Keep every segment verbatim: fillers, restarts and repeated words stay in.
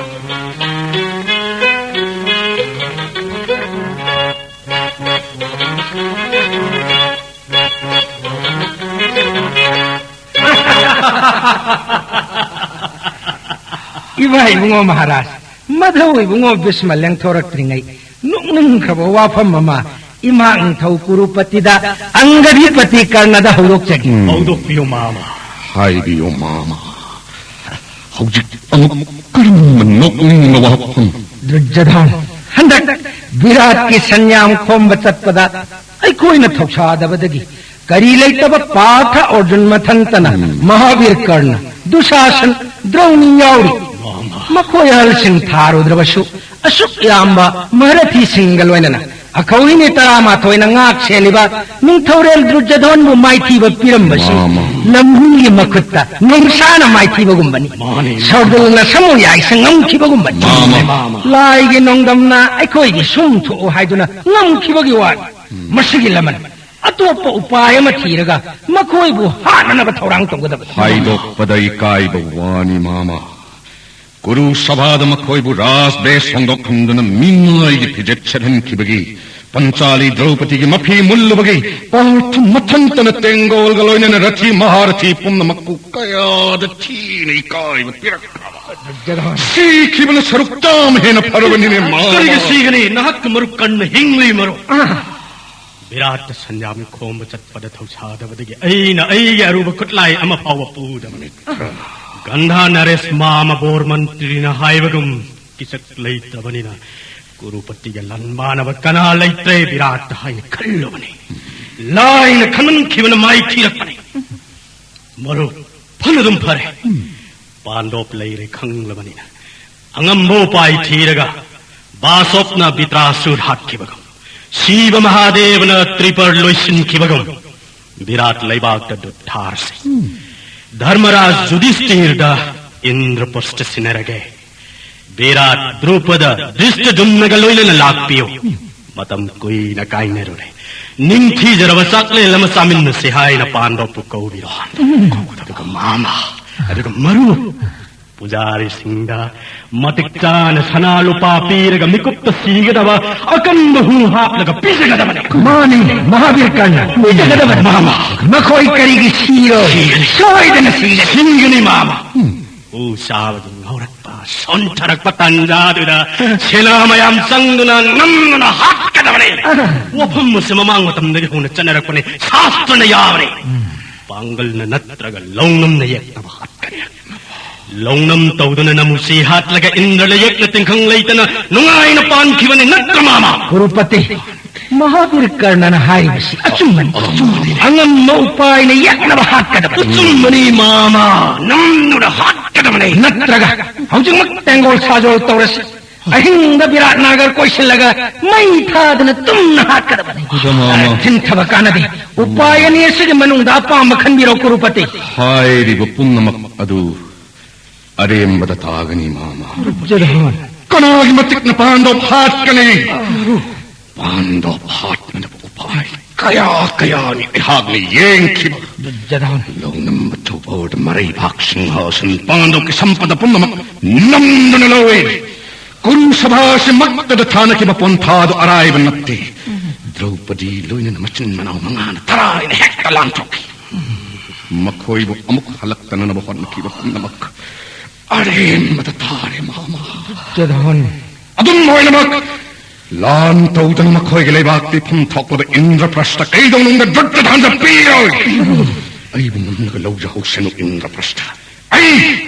ꯏꯃꯥ ꯏꯕꯨꯡꯉꯣ ꯃꯍꯥꯔꯥꯖ, ꯃꯙꯧ ꯏꯕꯨꯡꯉꯣ ꯚꯤꯁꯃ ꯂꯦꯡꯊꯣꯔꯛꯇ꯭ꯔꯤꯉꯩ ꯅꯣꯛꯅꯤꯡꯈ꯭ꯔꯕ ꯋꯥꯐꯝ ꯑꯃ ꯏꯃꯥ ꯅꯤꯡꯊꯧ ꯀꯨꯔꯨꯄꯇꯤꯗ ꯑꯪꯒꯗꯤꯄꯇꯤ ꯀꯔꯅꯗ ꯍꯧꯗꯣꯛꯆꯒꯦ꯫ ꯎꯝ꯫ ꯍꯧꯗꯣꯛꯄꯤꯌꯨ, ꯃꯥꯃ꯫ ꯍꯥꯏꯕꯤꯌꯨ, ꯃꯥꯃ꯫ ꯍꯧꯖꯤꯛ ꯑꯃꯨꯛ ꯀꯔꯝꯕ ꯅꯣꯛꯅꯤꯡꯕ ꯋꯥꯐꯝ? ꯗꯨꯔꯖꯣꯙꯟ, ꯍꯟꯗꯛ ꯕꯤꯔꯥꯠꯀꯤ ꯁꯟꯌꯥꯝ ꯈꯣꯝꯕ ꯆꯠꯄꯗ ꯑꯩꯈꯣꯏꯅ ꯊꯧꯁꯥꯗꯕꯗꯒꯤ ꯀꯔꯤ ꯂꯩꯇꯕ ꯄꯥꯔꯊ ꯑꯔꯖꯨꯟ ꯃꯊꯟꯇꯅ ꯎꯝ꯫ ꯃꯍꯥꯕꯤꯔ ꯀꯔꯅ, ꯗꯨꯁꯥꯁꯟ, ꯗ꯭ꯔꯧꯅꯤ ꯌꯥꯎꯔꯤ꯫ ꯃꯈꯣꯏ ꯑꯍꯜꯁꯤꯡ ꯊꯥꯔꯨꯗ꯭ꯔꯕꯁꯨ ꯑꯁꯨꯛ ꯌꯥꯝꯕ ꯃꯍꯥꯔꯊꯤꯁꯤꯡꯒ ꯂꯣꯏꯅꯅ ꯑꯈꯧꯔꯤ ꯅꯤꯅꯤ ꯇꯔꯥꯃꯥꯊꯣꯏꯅ ꯉꯥꯛ ꯁꯦꯜꯂꯤꯕ ꯅꯤꯡꯊꯧꯔꯦꯜ ꯗꯨꯔꯖꯣꯙꯟꯕꯨ ꯃꯥꯏꯊꯤꯕ ꯄꯤꯔꯝꯕꯁꯤ ꯃꯥꯃ꯫ ꯂꯝꯍꯨꯝꯒꯤ ꯃꯈꯨꯠꯇ ꯅꯣꯡꯁꯥꯅ ꯃꯥꯏꯊꯤꯕꯒꯨꯝꯕꯅꯤ꯫ ꯃꯥꯅꯤ꯫ ꯁꯔꯗꯨꯜꯅ ꯁꯃꯨ ꯌꯥꯏꯁ ꯉꯝꯈꯤꯕꯒꯨꯝꯕꯅꯤ꯫ ꯃꯥꯃ꯫ ꯂꯥꯏꯒꯤ ꯅꯣꯡꯗꯝꯅ ꯑꯩꯈꯣꯏꯒꯤ ꯁꯨꯝ ꯊꯣꯛꯎ ꯍꯥꯏꯗꯨꯅ ꯉꯝꯈꯤꯕꯒꯤ ꯋꯥꯅꯤ꯫ ꯃꯁꯤꯒꯤ ꯂꯃꯟ ꯑꯇꯣꯞꯄ ꯎꯄꯥꯏ ꯑꯃ ꯊꯤꯔꯒ ꯃꯈꯣꯏꯕꯨ ꯍꯥꯠꯅꯅꯕ ꯊꯧꯔꯥꯡ ꯇꯧꯒꯗꯕꯅꯤ꯫ ꯍꯥꯏꯗꯣꯛꯄꯗ ꯏꯀꯥꯏꯕ ꯋꯥꯅꯤ, ꯃꯥꯃ꯫ ꯀꯨꯔꯨ ꯁꯚꯥꯗ ꯃꯈꯣꯏꯕꯨ ꯔꯥꯖ ꯚꯦꯁ ꯍꯣꯡꯗꯣꯛꯍꯟꯗꯨꯅ ꯃꯤꯅꯥꯏꯒꯤ ꯐꯤꯖꯦꯠ ꯁꯦꯠꯍꯟꯈꯤꯕꯒꯤ ꯄꯟꯆꯥꯂꯤ ꯗ꯭ꯔꯧꯄꯗꯤꯒꯤ ꯃꯐꯤ ꯃꯨꯜꯂꯨꯕꯒꯤ ꯄꯥꯔꯊ ꯃꯊꯟꯇꯅ ꯇꯦꯡꯒꯣꯜꯒ ꯂꯣꯏꯅꯅ ꯔꯊꯤ ꯃꯍꯥꯔꯊꯤ ꯄꯨꯝꯅꯃꯛꯄꯨ ꯀꯌꯥꯗ ꯊꯤꯅ ꯏꯀꯥꯏꯕ ꯄꯤꯔꯛꯈ꯭ꯔꯕ꯫ ꯁꯤꯈꯤꯕꯅ ꯁꯔꯨꯛ ꯆꯥꯝꯃ ꯍꯦꯟꯅ ꯐꯔꯕꯅꯤꯅꯦ, ꯃꯥꯃ꯫ ꯀꯔꯤꯒꯤ ꯁꯤꯒꯅꯤ? ꯅꯍꯥꯛꯀꯤ ꯃꯔꯨꯞ ꯀꯔꯅ ꯍꯤꯡꯂꯤ, ꯃꯔꯨꯞ꯫ ꯕꯤꯔꯥꯠꯇ ꯁꯟꯌꯥꯝ ꯈꯣꯝꯕ ꯆꯠꯄꯗ ꯊꯧꯁꯥꯗꯕꯗꯒꯤ ꯑꯩꯅ ꯑꯩꯒꯤ ꯑꯔꯨꯕ ꯈꯨꯠꯂꯥꯏ ꯑꯃ ꯐꯥꯎꯕ ꯄꯨꯗꯕꯅꯤ꯫ ꯒꯟꯙꯥ ꯅꯔꯦꯁ ꯃꯥꯃ ꯕꯣꯔ ꯃꯟꯇ꯭ꯔꯤꯅ ꯍꯥꯏꯕꯒꯨꯝ ꯀꯤꯆꯛ ꯂꯩꯇꯕꯅꯤꯅ ꯀꯨꯔꯨꯄꯇꯤꯒ ꯂꯥꯟꯕꯥꯅꯕ ꯀꯅꯥ ꯂꯩꯇ꯭ꯔꯦ ꯕꯤꯔꯥꯠꯇ ꯍꯥꯏꯅ ꯈꯜꯂꯨꯕꯅꯤ꯫ ꯂꯥꯏꯅ ꯈꯟꯃꯟꯈꯤꯕꯅ ꯃꯥꯏꯊꯤꯔꯛꯄꯅꯤ꯫ ꯃꯔꯨꯞ, ꯐꯅꯗꯨꯝ ꯐꯔꯦ꯫ ꯄꯥꯟꯗꯣꯞ ꯂꯩꯔꯦ ꯈꯪꯂꯕꯅꯤꯅ ꯑꯉꯝꯕ ꯎꯄꯥꯏ ꯊꯤꯔꯒ ꯕꯥꯁꯣꯞꯅ ꯕꯤꯇ꯭ꯔꯥꯁꯨꯔ ꯍꯥꯠꯈꯤꯕꯒꯨꯝ, ꯁꯤꯕ ꯃꯍꯥꯗꯦꯕꯅ ꯇ꯭ꯔꯤꯄꯔ ꯂꯣꯏꯁꯤꯟꯈꯤꯕꯒꯨꯝ ꯕꯤꯔꯥꯠ ꯂꯩꯕꯥꯛꯇ ꯗꯨꯠ ꯊꯥꯔꯁꯤ꯫ ꯙꯔꯃꯔꯥꯖ ꯌꯨꯙꯤꯁꯇꯤꯔꯗ ꯏꯟꯗ꯭ꯔꯄ꯭ꯔꯁꯊ ꯁꯤꯟꯅꯔꯒꯦ꯫ ꯕꯤꯔꯥꯠ, ꯗ꯭ꯔꯨꯄꯗ, ꯙ꯭ꯔꯤꯁꯇꯗꯨꯝꯅꯒ ꯂꯣꯏꯅꯅ ꯂꯥꯛꯄꯤꯌꯨ꯫ ꯃꯇꯝ ꯀꯨꯏꯅ ꯀꯥꯏꯅꯔꯨꯔꯦ꯫ ꯅꯤꯡꯊꯤꯖꯔꯕ ꯆꯥꯛꯂꯦꯟ ꯑꯃ ꯆꯥꯃꯤꯟꯅꯁꯤ ꯍꯥꯏꯅ ꯄꯥꯟꯗꯣꯞꯄꯨ ꯀꯧꯕꯤꯔꯣ꯫ ꯑꯗꯨꯒ ꯃꯥꯃ, ꯑꯗꯨꯒ ꯃꯔꯨꯞ, ꯄꯨꯖꯥꯔꯤꯁꯤꯡꯗ ꯃꯇꯤꯛ ꯆꯥꯅ ꯁꯅꯥ ꯂꯨꯄꯥ ꯄꯤꯔꯒ ꯃꯤꯀꯨꯞꯇ ꯁꯤꯒꯗꯕ ꯑꯀꯟꯕ ꯍꯨ ꯍꯥꯞꯂꯒ ꯄꯤꯖꯒꯗꯕꯅꯤ꯫ ꯃꯥꯅꯤ, ꯃꯍꯥꯕꯤꯔ ꯀꯔꯅ꯫ ꯄꯤꯖꯒꯗꯕꯅꯤ꯫ ꯃꯥꯃ꯫ ꯃꯈꯣꯏ ꯀꯔꯤꯒꯤ ꯁꯤꯔꯣꯏ? ꯁꯤꯒꯅꯤ꯫ ꯁꯣꯏꯗꯅ ꯁꯤꯒꯅꯤ꯫ ꯁꯤꯒꯅꯤ, ꯃꯥꯃ꯫ ꯎꯝ꯫ ꯍꯨ ꯆꯥꯕꯗꯨ ꯉꯥꯎꯔꯛꯄ, ꯁꯣꯟꯊꯔꯛꯄ ꯇꯥꯟꯖꯥꯗꯨꯗ ꯁꯦꯅꯥ ꯃꯌꯥꯝ ꯆꯪꯗꯨꯅ ꯅꯝꯗꯨꯅ ꯍꯥꯠꯀꯗꯕꯅꯤ꯫ ꯑꯥ꯫ ꯋꯥꯐꯝ ꯑꯁꯤ ꯃꯃꯥꯡ ꯃꯇꯝꯗꯒꯤ ꯍꯧꯅ ꯆꯠꯅꯔꯛꯄꯅꯤ, ꯁꯥꯁꯇ꯭ꯔꯅ ꯌꯥꯕꯅꯤ꯫ ꯎꯝ꯫ ꯄꯥꯡꯒꯜꯅ ꯅꯠꯇ꯭ꯔꯒ ꯂꯧꯅꯝꯅ ꯌꯦꯛꯅꯕ ꯍꯥꯠꯀꯅꯤ꯫ ꯂꯧꯅꯝ ꯇꯧꯗꯨꯅ ꯅꯃꯨꯁꯤ ꯍꯥꯠꯂꯒ ꯏꯟꯗ꯭ꯔ ꯂꯌꯦꯛꯅ ꯇꯤꯡꯈꯪ ꯂꯩꯇꯅ ꯅꯨꯡꯉꯥꯏꯅ ꯄꯥꯟꯈꯤꯕꯅꯤ ꯅꯠꯇ꯭ꯔ, ꯃꯥꯃ? ꯀꯨꯔꯨꯄꯇꯤ, ꯃꯍꯥꯕꯤꯔ ꯀꯔꯅꯅ ꯍꯥꯏꯔꯤꯕꯁꯤ ꯑꯆꯨꯝꯕꯅꯤ꯫ ꯑꯆꯨꯝꯕꯅꯤ꯫ ꯑꯉꯝꯕ ꯎꯄꯥꯏꯅ ꯌꯦꯛꯅꯕ ꯍꯥꯠꯀꯗꯕꯅꯤ꯫ ꯑꯆꯨꯝꯕꯅꯤ, ꯃꯥꯃ꯫ ꯅꯝꯗꯨꯅ ꯍꯥꯠꯀꯗꯕꯅꯤ꯫ ꯅꯠꯇ꯭ꯔꯒ ꯍꯧꯖꯤꯛꯃꯛ ꯇꯦꯡꯒꯣꯜ ꯁꯥꯖꯣꯜ ꯇꯧꯔꯁꯤ꯫ ꯑꯍꯤꯡꯗ ꯕꯤꯔꯥꯠ ꯅꯥꯒꯔ ꯀꯣꯏꯁꯤꯜꯂꯒ ꯃꯩ ꯊꯥꯗꯅ ꯇꯨꯝꯅ ꯍꯥꯠꯀꯗꯕꯅꯤ꯫ ꯑꯗꯨꯗ, ꯃꯥꯃ꯫ ꯆꯤꯟꯊꯕ ꯀꯥꯟꯅꯗꯦ꯫ ꯎꯄꯥꯏ ꯑꯅꯤ ꯑꯁꯤꯒꯤ ꯃꯅꯨꯡꯗ ꯑꯄꯥꯝꯕ ꯈꯟꯕꯤꯔꯣ, ꯀꯨꯔꯨꯄꯇꯤ꯫ ꯍꯥꯏꯔꯤꯕ ꯄꯨꯝꯅꯃꯛ ꯑꯗꯨ ꯑꯔꯦꯝꯕꯗ ꯇꯥꯒꯅꯤ, ꯃꯥꯃ꯫ ꯖꯗꯍꯣꯟ꯫ ꯀꯅꯥꯒꯤ ꯃꯇꯤꯛꯅ ꯄꯥꯟꯗꯣꯞ ꯍꯥꯠꯀꯅꯤ? ꯄꯥꯟꯗꯣꯞ ꯍꯥꯠꯅꯅꯕ ꯎꯄꯥꯏ ꯀꯌꯥ ꯀꯌꯥꯅꯤ ꯑꯩꯍꯥꯛꯅ ꯌꯦꯡꯈꯤꯕ꯫ ꯖꯗꯍꯣꯟ꯫ ꯂꯧꯅꯝꯕ ꯊꯧꯕꯣꯔꯗ ꯃꯔꯩꯕꯥꯛ ꯁꯤꯡꯍꯥꯁꯟ ꯄꯥꯟꯗꯣꯞꯀꯤ ꯁꯝꯄꯗ ꯄꯨꯝꯅꯃꯛ ꯅꯝꯗꯨꯅ ꯂꯧꯏ꯫ ꯀꯨꯔꯨ ꯁꯚꯥ ꯑꯁꯤꯃꯛꯇꯗ ꯊꯥꯅꯈꯤꯕ ꯄꯣꯟꯊꯥꯗꯨ ꯑꯔꯥꯏꯕ ꯅꯠꯇꯦ꯫ ꯗ꯭ꯔꯧꯄꯗꯤ ꯂꯣꯏꯅꯅ ꯃꯆꯤꯟ ꯃꯅꯥꯎ ꯃꯉꯥꯅ ꯇꯔꯥꯏꯅ ꯍꯦꯛꯇ ꯂꯥꯟꯊꯣꯛꯈꯤ꯫ ꯃꯈꯣꯏꯕꯨ ꯑꯃꯨꯛ ꯍꯜꯂꯛꯇꯅꯅꯕ ꯍꯣꯠꯅꯈꯤꯕ ꯄꯨꯝꯅꯃꯛ ꯑꯔꯦꯝꯕꯗ ꯇꯥꯔꯦ, ꯃꯥꯃ꯫ ꯖꯗꯍꯣꯟ꯫ ꯑꯗꯨꯝ ꯑꯣꯏꯅꯃꯛ, ꯂꯥꯟ ꯇꯧꯗꯅ ꯃꯈꯣꯏꯒꯤ ꯂꯩꯕꯥꯛꯇ ꯏꯐꯝ ꯊꯣꯛꯂꯕ ꯏꯟꯗ꯭ꯔꯄ꯭ꯔꯁꯇ ꯀꯩꯗꯧꯅꯨꯡꯗ ꯗ꯭ꯔꯨꯠꯇ ꯊꯥꯟꯖ ꯄꯤꯔꯣꯏ꯫ ꯑꯩꯕꯨ ꯉꯝꯂꯒ ꯂꯧꯖꯍꯧꯁꯅꯨ, ꯏꯟꯗ꯭ꯔꯄ꯭ꯔꯁꯇ꯫ ꯑꯩ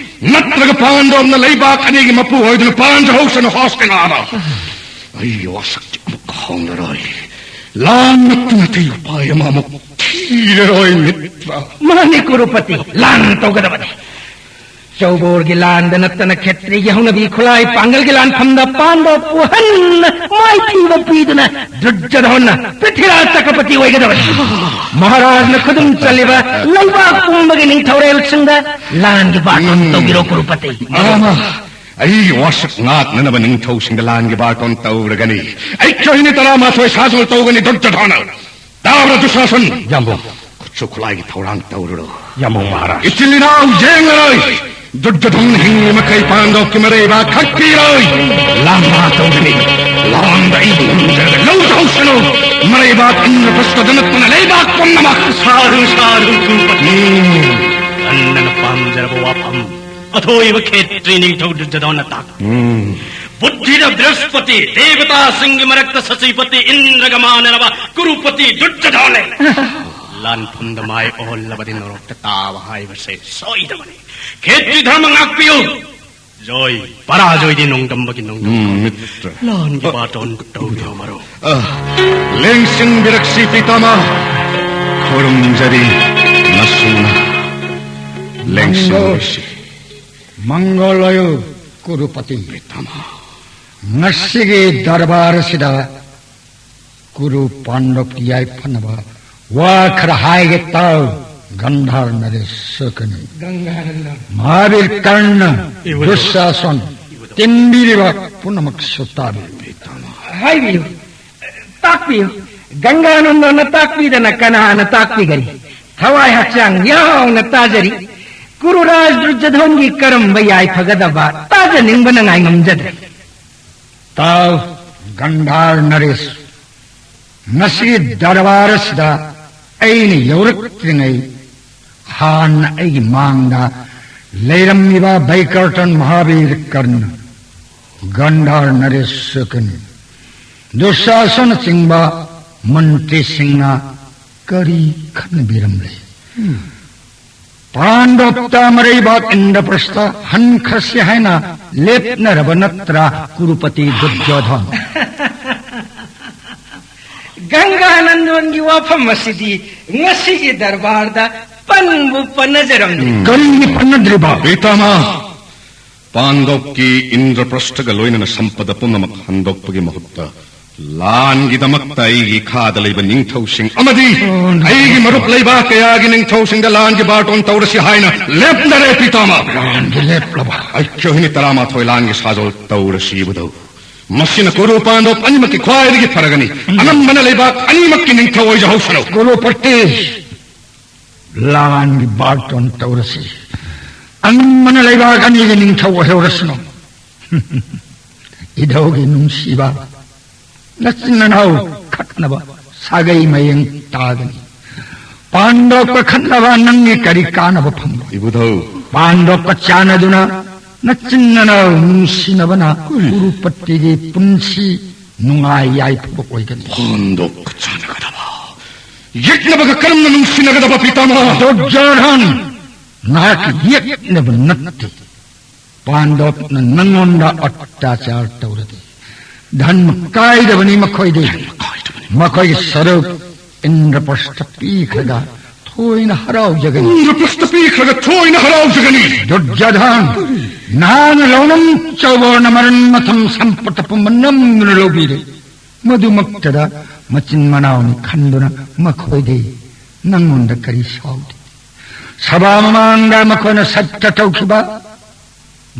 ꯅꯠꯇ꯭ꯔꯒ ꯄꯥꯟꯗꯣꯞꯅ ꯂꯩꯕꯥꯛ ꯑꯅꯤꯒꯤ ꯃꯄꯨ ꯑꯣꯏꯗꯨꯅ ꯄꯥꯟꯖꯍꯧꯁꯅꯨ, ꯍꯣꯁꯇꯤꯅꯥꯗ꯫ ꯑꯩꯒꯤ ꯋꯥꯁꯛꯇꯤ ꯑꯃꯨꯛ ꯍꯣꯡꯂꯔꯣꯏ꯫ ꯂꯥꯟ ꯅꯠꯇꯅ ꯑꯇꯩ ꯎꯄꯥꯏ ꯑꯃ ꯑꯃꯨꯛ ꯊꯤꯔꯔꯣꯏ, ꯃꯤꯇ꯭ꯔ꯫ ꯃꯥꯅꯤ, ꯀꯨꯔꯨꯄꯇꯤ, ꯂꯥꯟ ꯇꯧꯒꯗꯕꯅꯤ꯫ ꯆꯧꯕꯣꯔꯒꯤ ꯂꯥꯟꯗ ꯅꯠꯇꯅ ꯈꯦꯇ꯭ꯔꯤꯒꯤ ꯍꯧꯅꯕꯤ ꯈꯨꯠꯂꯥꯏ ꯄꯥꯡꯒꯜꯒꯤ ꯂꯥꯟꯐꯝꯗ ꯄꯥꯟꯗꯣꯞꯄꯨ ꯍꯟꯅ ꯃꯥꯏꯊꯤꯕ ꯄꯤꯗꯨꯅ ꯗꯨꯔꯖꯙꯣꯟꯅ ꯄ꯭ꯔꯤꯊꯤꯔꯥꯖ ꯆꯀ꯭ꯔꯄꯇꯤ ꯑꯣꯏꯒꯗꯕꯅꯤ꯫ ꯃꯍꯥꯔꯥꯖꯅ ꯈꯨꯗꯨꯝ ꯆꯜꯂꯤꯕ ꯂꯩꯕꯥꯛ ꯄꯨꯝꯕꯒꯤ ꯅꯤꯡꯊꯧꯔꯦꯜꯁꯤꯡꯗ ꯂꯥꯟꯒꯤ ꯕꯥꯔꯇꯣꯟ ꯎꯝ꯫ ꯇꯧꯕꯤꯔꯣ, ꯀꯨꯔꯨꯄꯇꯤ꯫ ꯑꯥ, ꯑꯩꯒꯤ ꯋꯥꯁꯛ ꯉꯥꯛꯅꯅꯕ ꯅꯤꯡꯊꯧꯁꯤꯡꯗ ꯂꯥꯟꯒꯤ ꯕꯥꯔꯇꯣꯟ ꯇꯧꯔꯒꯅꯤ꯫ ꯑꯩ ꯆꯍꯤꯅꯤ ꯇꯔꯥꯃꯥꯊꯣꯏ ꯁꯥꯖꯣꯜ ꯇꯧꯒꯅꯤ, ꯗꯨꯔꯖꯙꯣꯟꯅ꯫ ꯇꯥꯕ꯭ꯔꯥ, ꯗꯨꯁꯥꯁꯟ? ꯌꯥꯝꯕꯨꯡ꯫ ꯈꯨꯠꯁꯨ ꯈꯨꯠꯂꯥꯏꯒꯤ ꯊꯧꯔꯥꯡ ꯇꯧꯔꯨꯔꯣ꯫ ꯌꯥꯝꯕꯨꯡ ꯃꯍꯥꯔꯥꯖ꯫ ꯏꯆꯤꯜ ꯏꯅꯥꯎ ꯌꯦꯡꯂꯔꯣꯏ꯫ ꯗꯨꯔꯖꯣꯙꯟ ꯍꯤꯡꯂꯤ ꯃꯈꯩ ꯄꯥꯟꯗꯣꯞꯀꯤ ꯃꯔꯩꯕꯥꯛ ꯈꯛꯄꯤꯔꯣꯏ꯫ ꯂꯥꯟꯕ ꯇꯧꯒꯅꯤ꯫ ꯂꯥꯟꯗ ꯑꯩ ꯉꯝꯖꯔꯒ ꯂꯧꯗ ꯍꯧꯁꯅꯨ꯫ ꯃꯔꯩꯕꯥꯛ ꯏꯟꯗ꯭ꯔꯄ꯭ꯔꯁꯊꯗ ꯅꯠꯇꯅ ꯂꯩꯕꯥꯛ ꯄꯨꯝꯅꯃꯛ꯫ ꯁꯥꯗꯨ, ꯁꯥꯗꯨ, ꯀꯨꯔꯨꯄꯇꯤ꯫ ꯎꯝ꯫ ꯅꯟꯅꯅ ꯄꯥꯝꯖꯔꯕ ꯋꯥꯐꯝ ꯑꯊꯣꯏꯕ ꯈꯦꯇ꯭ꯔꯤ ꯅꯤꯡꯊꯧ ꯗꯨꯔꯖꯣꯙꯟꯅ ꯇꯥꯛ꯫ ꯎꯝ꯫ ꯕꯨꯗ꯭ꯙꯤꯗ ꯕ꯭ꯔꯍꯁꯄꯇꯤ, ꯗꯦꯕꯇꯥꯁꯤꯡꯒꯤ ꯃꯔꯛꯇ ꯁꯆꯤꯄꯇꯤ ꯏꯟꯗ꯭ꯔꯒ ꯃꯥꯟꯅꯔꯕ ꯀꯨꯔꯨꯄꯇꯤ ꯗꯨꯔꯖꯣꯙꯟꯅꯦ꯫ ꯂꯥꯟꯐꯝꯗ ꯃꯥꯏ ꯑꯣꯍꯜꯂꯕꯗꯤ ꯅꯣꯔꯣꯛꯇ ꯇꯥꯕ ꯍꯥꯏꯕꯁꯦ ꯁꯣꯏꯗꯕꯅꯤ꯫ ꯈꯦꯇ꯭ꯔꯤ ꯙꯔꯃ ꯉꯥꯛꯄꯤꯌꯨ꯫ ꯖꯣꯏ, ꯄꯔꯥꯖꯣꯏꯗꯤ ꯅꯣꯡꯗꯝꯕꯒꯤ ꯅꯣꯡꯗꯝ꯫ ꯎꯝ, ꯃꯤꯇ꯭ꯔ꯫ ꯂꯥꯟꯒꯤ ꯑ, ꯕꯥꯇꯣꯟ ꯇꯧꯕꯤꯔꯣ ꯃꯔꯨꯞ꯫ ꯑ, ꯂꯦꯡꯁꯤꯟꯕꯤꯔꯛꯁꯤ ꯄꯤꯇꯥꯃ꯫ ꯈꯨꯔꯨꯝꯖꯔꯤ ꯅꯁꯨꯅ꯫ ꯂꯦꯡꯁꯤꯟꯕꯤꯔꯛꯁꯤ꯫ ꯃꯪꯒꯣꯜ ꯑꯣꯏꯌꯨ, ꯀꯨꯔꯨꯄꯇꯤ꯫ ꯄꯤꯇꯥꯃ꯫ ꯉꯁꯤꯒꯤ ꯗꯔꯕꯥꯔ ꯑꯁꯤꯗ ꯀꯨꯔꯨ ꯄꯥꯟꯗꯕꯀꯤ ꯌꯥꯏꯐꯅꯕ ꯋꯥ ꯈꯔ ꯍꯥꯏꯒꯦ ꯇꯥꯎ꯫ ꯒꯟꯙꯥꯔ ꯅꯔꯦꯁ ꯁꯣꯀꯅꯤ꯫ ꯒꯪꯒꯥꯅꯟꯗ꯫ ꯃꯍꯥꯕꯤꯔ ꯀꯔꯅ, ꯏꯕꯨꯙꯧ꯫ ꯗꯨꯁꯥꯁꯟ, ꯇꯤꯟꯕꯤꯔꯤꯕ ꯄꯨꯝꯅꯃꯛꯁꯨ ꯇꯥꯕꯤꯌꯨ꯫ ꯍꯥꯏꯕꯤꯌꯨ, ꯇꯥꯛꯄꯤꯌꯨ꯫ ꯒꯪꯒꯥꯅꯟꯗꯅ ꯇꯥꯛꯄꯤꯗꯅ ꯀꯅꯥꯅ ꯇꯥꯛꯄꯤꯒꯅꯤ? ꯊꯋꯥꯏ ꯍꯛꯆꯥꯡ ꯌꯥꯎꯅ ꯇꯥꯖꯔꯤ꯫ ꯀꯨꯔꯨꯔꯥꯖ ꯗꯨꯔꯖꯣꯙꯟꯒꯤ ꯀꯔꯝꯕ ꯌꯥꯏꯐꯒꯗꯕ ꯇꯥꯖꯅꯤꯡꯕꯅ ꯉꯥꯏ ꯉꯝꯖꯗ꯭ꯔꯦ꯫ ꯇꯥꯎ, ꯒꯟꯙꯥꯔ ꯅꯔꯦꯁ, ꯉꯁꯤ ꯗꯔꯕꯥꯔ ꯑꯁꯤꯗ ꯑꯩꯅ ꯌꯧꯔꯛꯇ꯭ꯔꯤꯉꯩ ꯍꯥꯟꯅ ꯑꯩꯒꯤ ꯃꯥꯡꯗ ꯂꯩꯔꯝꯃꯤꯕ ꯕꯩꯀꯔꯇꯟ, ꯃꯍꯥꯕꯤꯔ ꯀꯔꯅ, ꯒꯟꯙꯥꯔ ꯅꯔꯦꯁ ꯁꯨꯀꯅꯤ, ꯗꯨꯁꯥꯁꯅꯆꯤꯡꯕ ꯃꯟꯇ꯭ꯔꯤꯁꯤꯡꯅ ꯀꯔꯤ ꯈꯟꯕꯤꯔꯝꯂꯦ? ꯄꯥꯟꯗꯣꯞꯇ ꯃꯔꯩꯕꯥꯛ ꯏꯟꯗ꯭ꯔꯄ꯭ꯔꯁꯇ ꯍꯟꯈ꯭ꯔꯁꯤ ꯍꯥꯏꯅ ꯂꯦꯞꯅꯔꯕ ꯅꯠꯇ꯭ꯔꯥ, ꯀꯨꯔꯨꯄꯇꯤ ꯗꯨꯔꯖꯣꯙꯟ? ꯒꯪꯒꯥꯅꯟꯗꯣꯟꯒꯤ ꯋꯥꯐꯝ ꯑꯁꯤꯗꯤ ꯉꯁꯤꯒꯤ ꯗꯔꯕꯥꯔꯗ ꯄꯟꯕꯨ ꯄꯟꯅꯖꯔꯝꯂꯦ꯫ ꯀꯔꯤꯒꯤ ꯄꯟꯅꯗ꯭ꯔꯤꯕ? ꯄꯤꯇꯥꯃꯍ, ꯄꯥꯟꯗꯣꯞꯀꯤ ꯏꯟꯗ꯭ꯔꯄ꯭ꯔꯁꯊꯒ ꯂꯣꯏꯅꯅ ꯁꯝꯄꯗ ꯄꯨꯝꯅꯃꯛ ꯍꯟꯗꯣꯛꯄꯒꯤ ꯃꯍꯨꯠꯇ ꯂꯥꯟꯒꯤꯗꯃꯛꯇ ꯑꯩꯒꯤ ꯏꯈꯥꯗ ꯂꯩꯕ ꯅꯤꯡꯊꯧꯁꯤꯡ ꯑꯃꯗꯤ ꯑꯩꯒꯤ ꯃꯔꯨꯞ ꯂꯩꯕꯥꯛ ꯀꯌꯥꯒꯤ ꯅꯤꯡꯊꯧꯁꯤꯡꯗ ꯂꯥꯟꯒꯤ ꯕꯥꯔꯇꯣꯟ ꯇꯧꯔꯁꯤ ꯍꯥꯏꯅ ꯂꯦꯞꯅꯔꯦ, ꯄꯤꯇꯥꯃꯍ꯫ ꯂꯥꯟꯒꯤ ꯂꯦꯞꯂꯕ? ꯑꯩꯈꯣꯏꯅꯤ ꯇꯔꯥꯃꯥꯊꯣꯏ ꯂꯥꯟꯒꯤ ꯁꯥꯖꯣꯜ ꯇꯧꯔꯁꯤ, ꯏꯕꯨꯙꯧ꯫ ꯃꯁꯤꯅ ꯀꯨꯔꯨ ꯄꯥꯟꯗꯣꯞ ꯑꯅꯤꯃꯛꯀꯤ ꯈ꯭ꯋꯥꯏꯗꯒꯤ ꯐꯔꯒꯅꯤ꯫ ꯑꯉꯝꯕꯅ ꯂꯩꯕꯥꯛ ꯑꯅꯤꯃꯛꯀꯤ ꯅꯤꯡꯊꯧ ꯑꯣꯏꯖꯍꯧꯁꯅꯨ꯫ ꯀꯨꯔꯨꯄꯇꯤ, ꯂꯥꯟꯒꯤ ꯕꯥꯔꯇꯣꯟ ꯇꯧꯔꯁꯤ꯫ ꯑꯉꯝꯕꯅ ꯂꯩꯕꯥꯛ ꯑꯅꯤꯒꯤ ꯅꯤꯡꯊꯧ ꯑꯣꯏꯍꯧꯔꯁꯅꯨ꯫ ꯏꯙꯧꯒꯤ ꯅꯨꯡꯁꯤꯕ, ꯅꯆꯤꯟ ꯅꯅꯥꯎ ꯈꯠꯅꯕ ꯁꯥꯒꯩ ꯃꯌꯦꯡ ꯇꯥꯒꯅꯤ꯫ ꯄꯥꯟꯗꯣꯞꯀ ꯈꯠꯅꯕ ꯅꯪꯒꯤ ꯀꯔꯤ ꯀꯥꯟꯅꯕ ꯐꯪꯕ? ꯏꯕꯨꯙꯧ꯫ ꯄꯥꯟꯗꯣꯞꯀ ꯆꯥꯟꯅꯗꯨꯅ ꯅꯆꯤꯟ ꯅꯅꯥꯎ ꯅꯨꯡꯁꯤꯅꯕꯅ ꯀꯨꯔꯨꯄꯇꯤꯒꯤ ꯄꯨꯟꯁꯤ ꯅꯨꯡꯉꯥꯏ ꯌꯥꯏꯐꯕ ꯑꯣꯏꯒꯅꯤ꯫ ꯄꯥꯟꯗꯣꯞꯀ ꯆꯥꯟꯅꯒꯗꯕ, ꯌꯦꯛꯅꯕꯒ ꯀꯔꯝꯅ ꯅꯨꯡꯁꯤꯅꯒꯗꯕ, ꯄꯤꯇꯥꯃꯍ? ꯗꯨꯔꯖꯣꯙꯟ, ꯅꯍꯥꯛꯀꯤ ꯌꯦꯛꯅꯕ ꯅꯠꯇꯦ꯫ ꯄꯥꯟꯗꯣꯞꯅ ꯅꯪꯉꯣꯟꯗ ꯑꯠꯇꯥꯆꯥꯔ ꯇꯧꯔꯗꯤ ꯙꯟꯃ ꯀꯥꯏꯗꯕꯅꯤ ꯃꯈꯣꯏꯗꯤ꯫ ꯃꯈꯣꯏꯒꯤ ꯁꯔꯨꯛ ꯏꯟꯗ꯭ꯔꯄ꯭ꯔꯁꯇ ꯄꯤꯈ꯭ꯔꯒ ꯊꯣꯏꯅ ꯍꯔꯥꯎꯖꯒꯅꯤ꯫ ꯏꯟꯗ꯭ꯔꯄ꯭ꯔꯁꯇ ꯄꯤꯈ꯭ꯔꯒ ꯊꯣꯏꯅ ꯍꯔꯥꯎꯖꯒꯅꯤ꯫ ꯗꯨꯔꯖꯣꯙꯟ, ꯅꯍꯥꯛꯅ ꯂꯧꯅꯝ ꯆꯧꯕꯣꯔꯅ ꯃꯔꯟ ꯃꯊꯨꯝ ꯁꯝꯄꯠꯇ ꯄꯨꯝꯕ ꯅꯝꯗꯨꯅ ꯂꯧꯕꯤꯔꯦ꯫ ꯃꯗꯨꯃꯛꯇꯗ ꯃꯆꯤꯟ ꯃꯅꯥꯎꯅꯤ ꯈꯟꯗꯨꯅ ꯃꯈꯣꯏꯗꯤ ꯅꯪꯉꯣꯟꯗ ꯀꯔꯤ ꯁꯥꯎꯗꯦ? ꯁꯚꯥ ꯃꯃꯥꯡꯗ ꯃꯈꯣꯏꯅ ꯁꯠꯇ ꯇꯧꯈꯤꯕ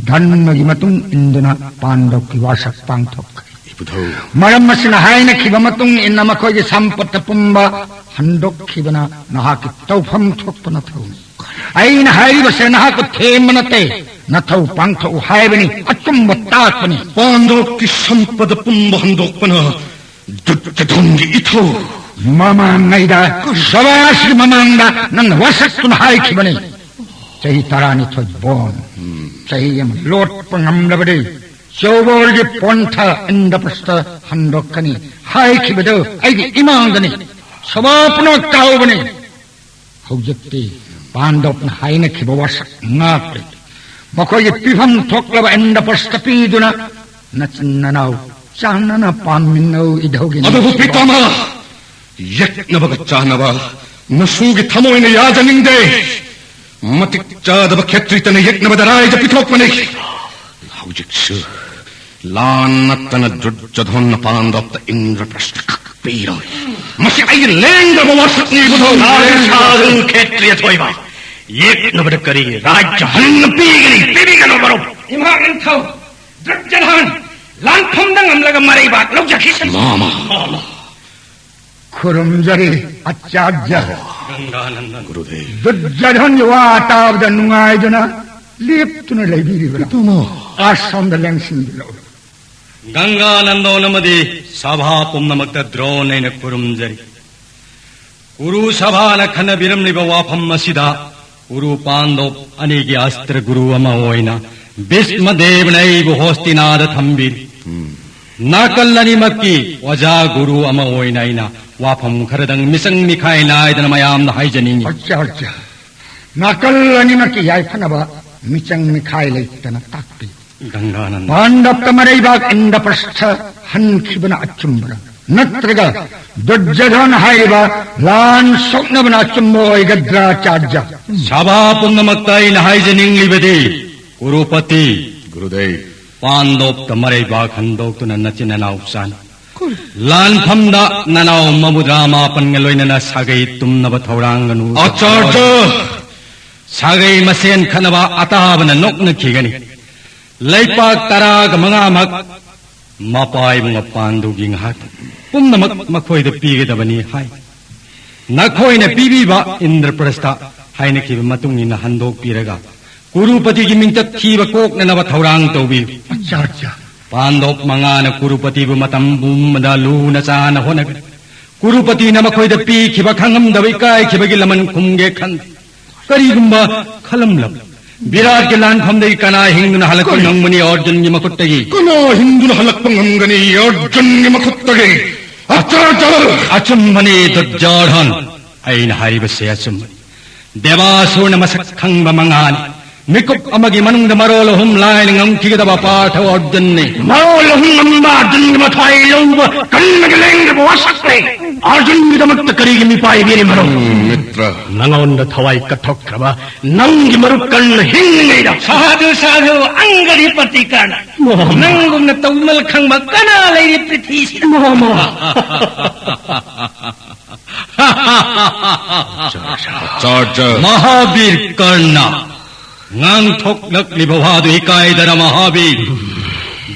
ꯙꯔꯃꯒꯤ ꯃꯇꯨꯡ ꯏꯟꯗꯨꯅ ꯄꯥꯟꯗꯕꯀꯤ ꯋꯥꯁꯛ ꯄꯥꯡꯊꯣꯛꯈ꯭ꯔꯦ꯫ ꯏꯕꯨꯙꯧ꯫ ꯃꯔꯝ ꯑꯁꯤꯅ ꯍꯥꯏꯅꯈꯤꯕ ꯃꯇꯨꯡ ꯏꯟꯅ ꯃꯈꯣꯏꯒꯤ ꯁꯝꯄꯠꯇ ꯄꯨꯝꯕ ꯍꯟꯗꯣꯛꯈꯤꯕꯅ ꯅꯍꯥꯛꯀꯤ ꯇꯧꯐꯝ ꯊꯣꯛꯄ ꯅꯊꯧꯅꯤ꯫ ꯑꯩꯅ ꯍꯥꯏꯔꯤꯕꯁꯦ ꯅꯍꯥꯛꯄꯨ ꯊꯦꯝꯕ ꯅꯠꯇꯦ, ꯅꯊꯧ ꯄꯥꯡꯊꯣꯛꯎ ꯍꯥꯏꯕꯅꯤ, ꯑꯆꯨꯝꯕ ꯇꯥꯛꯄꯅꯤ꯫ ꯄꯥꯟꯗꯣꯞꯀꯤ ꯁꯝꯄꯗ ꯄꯨꯝꯕ ꯍꯟꯗꯣꯛꯄꯅ ꯗꯨꯠꯇ ꯙꯝꯒꯤ ꯏꯊꯧ꯫ ꯃꯃꯥꯡꯉꯩꯗ, ꯁꯚꯥꯁꯤꯒꯤ ꯃꯃꯥꯡꯗ ꯅꯪꯅ ꯋꯥꯁꯛꯇꯨꯅ ꯍꯥꯏꯈꯤꯕꯅꯤ꯫ ꯆꯍꯤ ꯇꯔꯥꯅꯤꯊꯣꯏ ꯕꯣꯟ, ꯆꯍꯤ ꯑꯃ ꯂꯣꯠꯄ ꯉꯝꯂꯕꯗꯤ ꯆꯧꯕꯣꯔꯒꯤ ꯄꯣꯟꯊ ꯏꯟꯗ꯭ꯔꯄ꯭ꯔꯁꯇ ꯍꯟꯗꯣꯛꯀꯅꯤ ꯍꯥꯏꯈꯤꯕꯗꯨ ꯑꯩꯒꯤ ꯏꯃꯥꯡꯗꯅꯤ꯫ ꯁꯚꯥ ꯄꯨꯝꯅꯃꯛ ꯇꯥꯍꯧꯕꯅꯤ꯫ ꯍꯧꯖꯤꯛꯇꯤ ꯄꯥꯟꯗꯣꯞꯅ ꯍꯥꯏꯅꯈꯤꯕ ꯋꯥꯁꯛ ꯉꯥꯛꯂꯤ꯫ ꯃꯈꯣꯏꯒꯤ ꯄꯤꯐꯝ ꯊꯣꯛꯂꯕ ꯏꯟꯗ꯭ꯔꯄ꯭ꯔꯁꯇ ꯄꯤꯗꯨꯅ ꯅꯆꯤꯟ ꯅꯅꯥꯎ ꯆꯥꯟꯅꯅ ꯄꯥꯟꯃꯤꯟꯅꯧ ꯏꯙꯧꯒꯤ ꯑꯗꯨꯕꯨ ꯅꯨꯡꯁꯤꯕ꯫ ꯄꯤꯇꯥꯃꯍ, ꯌꯦꯛꯅꯕꯒ ꯆꯥꯟꯅꯕ ꯅꯁꯨꯒꯤ ꯊꯃꯣꯏꯅ ꯌꯥꯖꯅꯤꯡꯗꯦ꯫ ꯃꯇꯤꯛ ꯆꯥꯗꯕ ꯈꯦꯇ꯭ꯔꯤꯇꯅ ꯌꯦꯛꯅꯕꯗ ꯔꯥꯏꯗ ꯄꯤꯊꯣꯛꯄꯅꯤ꯫ ꯍꯧꯖꯤꯛꯁꯨ ꯂꯥꯟ ꯅꯠꯇꯅ ꯗꯨꯔꯖꯣꯙꯟꯅ ꯄꯥꯟꯗꯣꯞꯇ ꯏꯟꯗ꯭ꯔꯄ꯭ꯔꯁꯇ ꯈꯛ ꯄꯤꯔꯣꯏ꯫ ꯃꯁꯤ ꯑꯩꯒꯤ ꯂꯦꯡꯗ꯭ꯔꯕ ꯋꯥꯁꯛꯅꯤ ꯏꯕꯨꯙꯧ꯫ ꯁꯥꯗꯨ ꯁꯥꯗꯨ ꯈꯦꯇ꯭ꯔꯤꯌ ꯊꯣꯏꯕ, ꯌꯦꯛꯅꯕꯗ ꯀꯔꯤ ꯔꯥꯖ꯭ꯌ ꯍꯟꯅ ꯄꯤꯒꯅꯤ? ꯄꯤꯕꯤꯒꯅꯨ ꯃꯔꯨꯞ꯫ ꯏꯃꯥ ꯅꯤꯡꯊꯧ ꯗꯨꯔꯖꯣꯙꯟ ꯂꯥꯟꯐꯝꯗ ꯉꯝꯂꯒ ꯃꯔꯩꯕꯥꯛ ꯂꯧꯖꯈꯤꯁꯅꯨ꯫ ꯃꯥꯃ꯫ ꯃꯥꯃ꯫ ꯈꯨꯔꯨꯝꯖꯔꯤ ꯑꯆꯥꯔꯌ꯫ ꯒꯪꯒꯥꯅꯟꯗꯟ꯫ ꯒꯨꯔꯨꯗꯦꯕ꯫ ꯗꯨꯔꯖꯣꯙꯟꯒꯤ ꯋꯥ ꯇꯥꯕꯗ ꯅꯨꯡꯉꯥꯏꯗꯨꯅ ꯂꯦꯞꯇꯨꯅ ꯂꯩꯕꯤꯔꯤꯕ꯭ꯔꯥ? ꯏꯄꯨꯃꯣ꯫ ꯑꯁꯣꯝꯗ ꯂꯦꯡꯁꯤꯟꯕꯤꯔꯛꯎ꯫ ꯒꯪꯒꯥ ꯅꯟꯗꯣꯟ ꯑꯃꯗꯤ ꯁꯚꯥ ꯄꯨꯝꯅꯃꯛꯇ ꯗ꯭ꯔꯣꯟ ꯑꯩꯅ ꯈꯨꯔꯨꯝꯖꯔꯤ꯫ ꯀꯨꯔꯨ ꯁꯚꯥꯅ ꯈꯟꯅꯕꯤꯔꯝꯂꯤꯕ ꯋꯥꯐꯝ ꯑꯁꯤꯗ ꯀꯨꯔꯨ ꯄꯥꯟꯗꯣꯞ ꯑꯅꯤꯒꯤ ꯑꯁꯇ꯭ꯔ ꯒꯨꯔꯨ ꯑꯃ ꯑꯣꯏꯅ ꯚꯤꯁꯃ ꯗꯦꯕꯅ ꯑꯩꯕꯨ ꯍꯣꯁꯇꯤꯅꯥꯗ ꯊꯝꯕꯤꯔꯤ꯫ ꯅꯥꯀꯜ ꯑꯅꯤꯃꯛꯀꯤ ꯑꯣꯖꯥ ꯒꯨꯔꯨ ꯑꯃ ꯑꯣꯏꯅ ꯑꯩꯅ ꯋꯥꯐꯝ ꯈꯔꯗꯪ ꯃꯤꯆꯪ ꯃꯤꯈꯥꯏ ꯅꯥꯏꯗꯅ ꯃꯌꯥꯝꯗ ꯍꯥꯏꯖꯅꯤꯡꯏ꯫ ꯑꯠꯆꯥ, ꯑꯠꯆꯥ꯫ ꯅꯥꯀꯜ ꯑꯅꯤꯃꯛꯀꯤ ꯌꯥꯏꯐꯅꯕ ꯃꯤꯆꯪ ꯃꯤꯈꯥꯏ ꯂꯩꯇꯅ ꯇꯥꯛꯄꯤ꯫ ꯒꯪꯒꯥꯅꯟꯗ꯫ ꯄꯥꯟꯗꯞꯇ ꯃꯔꯩꯕꯥꯛ ꯏꯟꯗ꯭ꯔꯄ꯭ꯔꯁꯊ ꯍꯟꯈꯤꯕꯅ ꯑꯆꯨꯝꯕꯔ, ꯅꯠꯇ꯭ꯔꯒ ꯗꯨꯔꯖꯣꯙꯟ ꯍꯥꯏꯔꯤꯕ ꯂꯥꯟ ꯁꯣꯛꯅꯕꯅ ꯑꯆꯨꯝꯕ ꯑꯣꯏꯒꯗ꯭ꯔꯥ, ꯑꯆꯥꯔꯖ? ꯁꯚꯥ ꯄꯨꯝꯅꯃꯛꯇ ꯑꯩꯅ ꯍꯥꯏꯖꯅꯤꯡꯂꯤꯕꯗꯤ, ꯀꯨꯔꯨꯄꯇꯤ, ꯒꯨꯔꯨꯗꯦꯕ꯫ ꯄꯥꯟꯗꯣꯞꯇ ꯃꯔꯩꯕꯥꯛ ꯍꯟꯗꯣꯛꯇꯨꯅ ꯅꯆꯤꯟ ꯅꯅꯥꯎ ꯆꯥꯅꯤ꯫ ꯂꯥꯟꯐꯝꯗ ꯅꯅꯥꯎ ꯃꯃꯨꯗ꯭ꯔꯥ ꯃꯥꯄꯟꯒ ꯂꯣꯏꯅꯅ ꯁꯥꯒꯩ ꯇꯨꯝꯅꯕ ꯊꯧꯔꯥꯡꯒꯅꯨ꯫ ꯑꯆꯥꯔꯖ! ꯁꯥꯒꯩ ꯃꯁꯦꯟ ꯈꯠꯅꯕ ꯑꯇꯥꯕꯅ ꯅꯣꯛꯅꯈꯤꯒꯅꯤ꯫ ꯂꯩꯄꯥꯛ ꯇꯔꯥꯒ ꯃꯉꯥꯃꯛ ꯃꯄꯥ ꯏꯕꯨꯡ ꯄꯥꯟꯗꯨꯒꯤ ꯉꯥꯏꯍꯥꯛ ꯄꯨꯝꯅꯃꯛ ꯃꯈꯣꯏꯗ ꯄꯤꯒꯗꯕꯅꯤ ꯍꯥꯏ꯫ ꯅꯈꯣꯏꯅ ꯄꯤꯕꯤꯕ ꯏꯟꯗ꯭ꯔꯄ꯭ꯔꯁꯊ ꯍꯥꯏꯅꯈꯤꯕ ꯃꯇꯨꯡ ꯏꯟꯅ ꯍꯟꯗꯣꯛꯄꯤꯔꯒ ꯀꯨꯔꯨꯄꯇꯤꯒꯤ ꯃꯤꯡꯆꯠ ꯊꯤꯕ ꯀꯣꯛꯅꯅꯕ ꯊꯧꯔꯥꯡ ꯇꯧꯕꯤꯌꯨ꯫ ꯑꯠꯆꯥ, ꯑꯠꯆꯥ꯫ ꯄꯥꯟꯗꯣꯞ ꯃꯉꯥꯅ ꯀꯨꯔꯨꯄꯇꯤꯕꯨ ꯃꯇꯝ ꯄꯨꯝꯕꯗ ꯂꯨꯅ ꯆꯥꯅ ꯍꯣꯠꯅꯒꯅꯤ꯫ ꯀꯨꯔꯨꯄꯇꯤꯅ ꯃꯈꯣꯏꯗ ꯄꯤꯈꯤꯕ ꯈꯪꯉꯝꯗꯕ ꯏꯀꯥꯏꯈꯤꯕꯒꯤ ꯂꯃꯟ ꯈꯨꯝꯒꯦ ꯈꯟ ꯀꯔꯤꯒꯨꯝꯕ ꯈꯜꯂꯝꯂꯕ ꯕꯤꯔꯥꯠꯀꯤ ꯂꯥꯟꯐꯝꯗꯒꯤ ꯀꯅꯥ ꯍꯤꯡꯗꯨꯅ ꯍꯜꯂꯛꯄ ꯀꯔꯤ? ꯉꯝꯒꯅꯤ ꯑꯔꯖꯨꯟꯒꯤ ꯃꯈꯨꯠꯇꯒꯤ? ꯀꯅꯥ ꯍꯤꯡꯗꯨꯅ ꯍꯜꯂꯛꯄ ꯉꯝꯒꯅꯤ ꯑꯔꯖꯨꯟꯒꯤ ꯃꯈꯨꯠꯇꯒꯤ? ꯑꯆꯥꯔꯖ! ꯑꯆꯨꯝꯕꯅꯤ ꯗꯨꯔꯖꯣꯙꯟ, ꯑꯩꯅ ꯍꯥꯏꯔꯤꯕꯁꯦ ꯑꯆꯨꯝꯕꯅꯤ꯫ ꯗꯦꯕꯥꯁꯨꯔꯅ ꯃꯁꯛ ꯈꯪꯕ ꯃꯉꯥꯅꯤ꯫ ꯃꯤꯀꯨꯞ ꯑꯃꯒꯤ ꯃꯅꯨꯡꯗ ꯃꯔꯣꯜ ꯑꯍꯨꯝ ꯂꯥꯏꯅ ꯉꯝꯈꯤꯒꯗꯕ ꯄꯥꯔꯊ ꯑꯔꯖꯨꯟꯅꯤ꯫ ꯃꯔꯣꯜ ꯑꯍꯨꯝ ꯉꯝꯕ ꯑꯔꯖꯨꯟꯒꯤ ꯃꯊ꯭ꯋꯥꯏ ꯂꯧꯕ ꯀꯟꯅꯒ ꯂꯦꯡꯗ꯭ꯔꯕ ꯋꯥꯁꯛꯅꯤ꯫ ꯑꯔꯖꯨꯟꯒꯤꯗꯃꯛꯇ ꯀꯔꯤꯒꯤ ꯃꯤꯄꯥꯏꯕꯤꯔꯤ ꯃꯔꯨꯞ? ꯎꯝ, ꯃꯤꯇ꯭ꯔ꯫ ꯅꯉꯣꯟꯗ ꯊꯋꯥꯏ ꯀꯠꯊꯣꯛꯈ꯭ꯔꯕ ꯅꯪꯒꯤ ꯃꯔꯨꯞ ꯀꯔꯅ ꯍꯤꯡꯂꯤꯉꯩꯗ꯫ ꯁꯥꯙꯨ, ꯁꯥꯙꯨ, ꯑꯪꯒꯗꯤꯄꯇꯤ ꯀꯔꯅ꯫ ꯃꯣꯍꯃ꯫ ꯅꯪꯒꯨꯝꯅ ꯇꯧꯃꯜ ꯈꯪꯕ ꯀꯅꯥ ꯂꯩꯔꯤ ꯄ꯭ꯔꯤꯊꯤꯁꯤꯗ? ꯃꯣꯍꯃ꯫ ꯑꯆꯥꯔꯖ꯫ ꯃꯍꯥꯕꯤꯔ ꯀꯔꯅ꯫ ꯉꯥꯡꯊꯣꯛꯂꯛꯂꯤꯕ ꯋꯥꯗꯨ ꯏꯀꯥꯏꯗꯅ ꯃꯍꯥꯕꯤꯔ꯫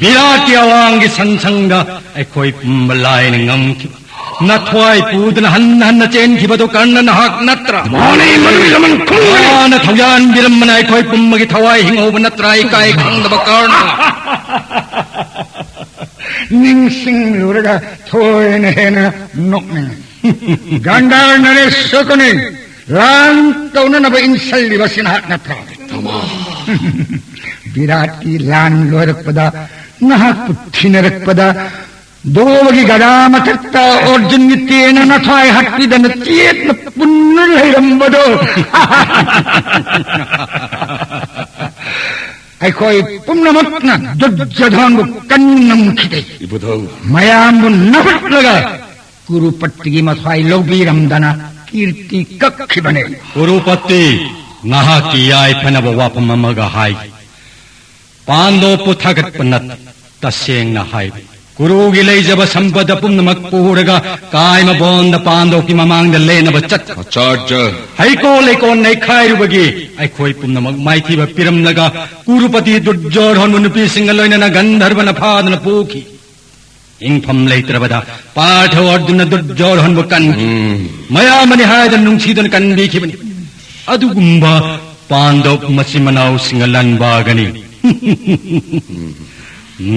ꯕꯤꯔꯥꯠꯀꯤ ꯑꯋꯥꯡꯒꯤ ꯁꯟꯁꯪꯗ ꯑꯩꯈꯣꯏ ꯄꯨꯝꯕ ꯂꯥꯏꯅ ꯉꯝꯈꯤꯕ꯫ ꯅꯊ꯭ꯋꯥꯏ ꯄꯨꯗꯨꯅ ꯍꯟꯅ ꯍꯟꯅ ꯆꯦꯟꯈꯤꯕꯗꯨ ꯀꯔꯅ ꯅꯍꯥꯛ ꯅꯠꯇ꯭ꯔꯥ? ꯃꯥꯅꯦ, ꯃꯗꯨꯒꯤ ꯂꯃꯟ ꯈꯨꯝꯒꯅꯤ꯫ ꯃꯥꯅ ꯊꯧꯖꯥꯟꯕꯤꯔꯝꯕꯅ ꯑꯩꯈꯣꯏ ꯄꯨꯝꯕꯒꯤ ꯊꯋꯥꯏ ꯍꯤꯡꯍꯧꯕ ꯅꯠꯇ꯭ꯔꯥ, ꯏꯀꯥꯏ ꯈꯪꯗꯕ ꯀꯔꯅ? ꯅꯤꯡꯁꯤꯡꯂꯨꯔꯒ ꯊꯣꯏꯅ ꯍꯦꯟꯅ ꯅꯣꯛꯅꯤꯡꯉꯤ꯫ ꯒꯟꯙꯥꯔ ꯅꯔꯦꯁ ꯁꯣꯀꯨꯅꯤ ꯂꯥꯟ ꯇꯧꯅꯅꯕ ꯏꯟꯁꯤꯜꯂꯤꯕꯁꯤ ꯅꯍꯥꯛ ꯅꯠꯇ꯭ꯔꯥ? ꯕꯤꯔꯥꯠꯀꯤ ꯂꯥꯟ ꯂꯣꯏꯔꯛꯄꯗ ꯅꯍꯥꯛꯄꯨ ꯊꯤꯅꯔꯛꯄꯗ ꯗꯣꯕꯒꯤ ꯒꯗꯥ ꯃꯊꯛꯇ ꯑꯔꯖꯨꯟꯒꯤ ꯇꯦꯟꯅ ꯅꯊ꯭ꯋꯥꯏ ꯍꯥꯠꯄꯤꯗꯅ ꯆꯦꯠꯅ ꯄꯨꯟꯅ ꯂꯩꯔꯝꯕꯗꯣ꯫ ꯑꯩꯈꯣꯏ ꯄꯨꯝꯅꯃꯛꯅ ꯗꯨꯔꯖꯣꯙꯟꯕꯨ ꯀꯟꯅ ꯅꯝꯈꯤꯗꯦ꯫ ꯏꯕꯨꯙꯧ꯫ ꯃꯌꯥꯝꯕꯨ ꯅꯐꯠꯂꯒ ꯀꯨꯔꯨꯄꯇꯤꯒꯤ ꯃꯊ꯭ꯋꯥꯏ ꯂꯧꯕꯤꯔꯝꯗꯅ ꯀꯤꯔꯇꯤ ꯀꯛꯈꯤꯕꯅꯦ꯫ ꯀꯨꯔꯨꯄꯇꯤ, ꯅꯍꯥꯛꯀꯤ ꯌꯥꯏꯐꯅꯕ ꯋꯥꯐꯝ ꯑꯃꯒ ꯍꯥꯏꯒꯦ꯫ ꯄꯥꯟꯗꯣꯞꯄꯨ ꯊꯥꯒꯠꯄ ꯅꯠꯇꯦ, ꯇꯁꯦꯡꯅ ꯍꯥꯏꯕꯅꯤ꯫ ꯀꯨꯔꯨꯒꯤ ꯂꯩꯖꯕ ꯁꯝꯄꯗ ꯄꯨꯝꯅꯃꯛ ꯄꯨꯔꯒ ꯀꯥꯏꯃꯕꯣꯟꯗ ꯄꯥꯟꯗꯣꯞꯀꯤ ꯃꯃꯥꯡꯗ ꯂꯦꯟꯅꯕ ꯆꯠꯈ꯭ꯔꯣ꯫ ꯑꯆꯥꯔꯖ꯫ ꯍꯩꯀꯣꯜ ꯂꯩꯀꯣꯜ ꯅꯩꯈꯥꯏꯔꯨꯕꯒꯤ ꯑꯩꯈꯣꯏ ꯄꯨꯝꯅꯃꯛ ꯃꯥꯏꯊꯤꯕ ꯄꯤꯔꯝꯂꯒ ꯀꯨꯔꯨꯄꯇꯤ ꯗꯨꯔꯖꯣꯙꯟꯕꯨ ꯅꯨꯄꯤꯁꯤꯡꯒ ꯂꯣꯏꯅꯅ ꯒꯟꯙꯔꯕꯅ ꯐꯥꯗꯨꯅ ꯄꯨꯈꯤ꯫ ꯍꯤꯡꯐꯝ ꯂꯩꯇ꯭ꯔꯕꯗ ꯄꯥꯔꯊ ꯑꯔꯖꯨꯟꯅ ꯗꯨꯔꯖꯣꯙꯟꯕꯨ ꯀꯟꯈꯤ꯫ ꯎꯝ꯫ ꯃꯌꯥꯝꯕꯅꯤ ꯍꯥꯏꯗꯨꯅ ꯅꯨꯡꯁꯤꯗꯨꯅ ꯀꯟꯕꯤꯈꯤꯕꯅꯤ꯫ ꯑꯗꯨꯒꯨꯝꯕ ꯄꯥꯟꯗꯣꯞ ꯃꯆꯤꯟ ꯃꯅꯥꯎꯁꯤꯡꯒ ꯂꯥꯟꯕꯥꯒꯅꯤ꯫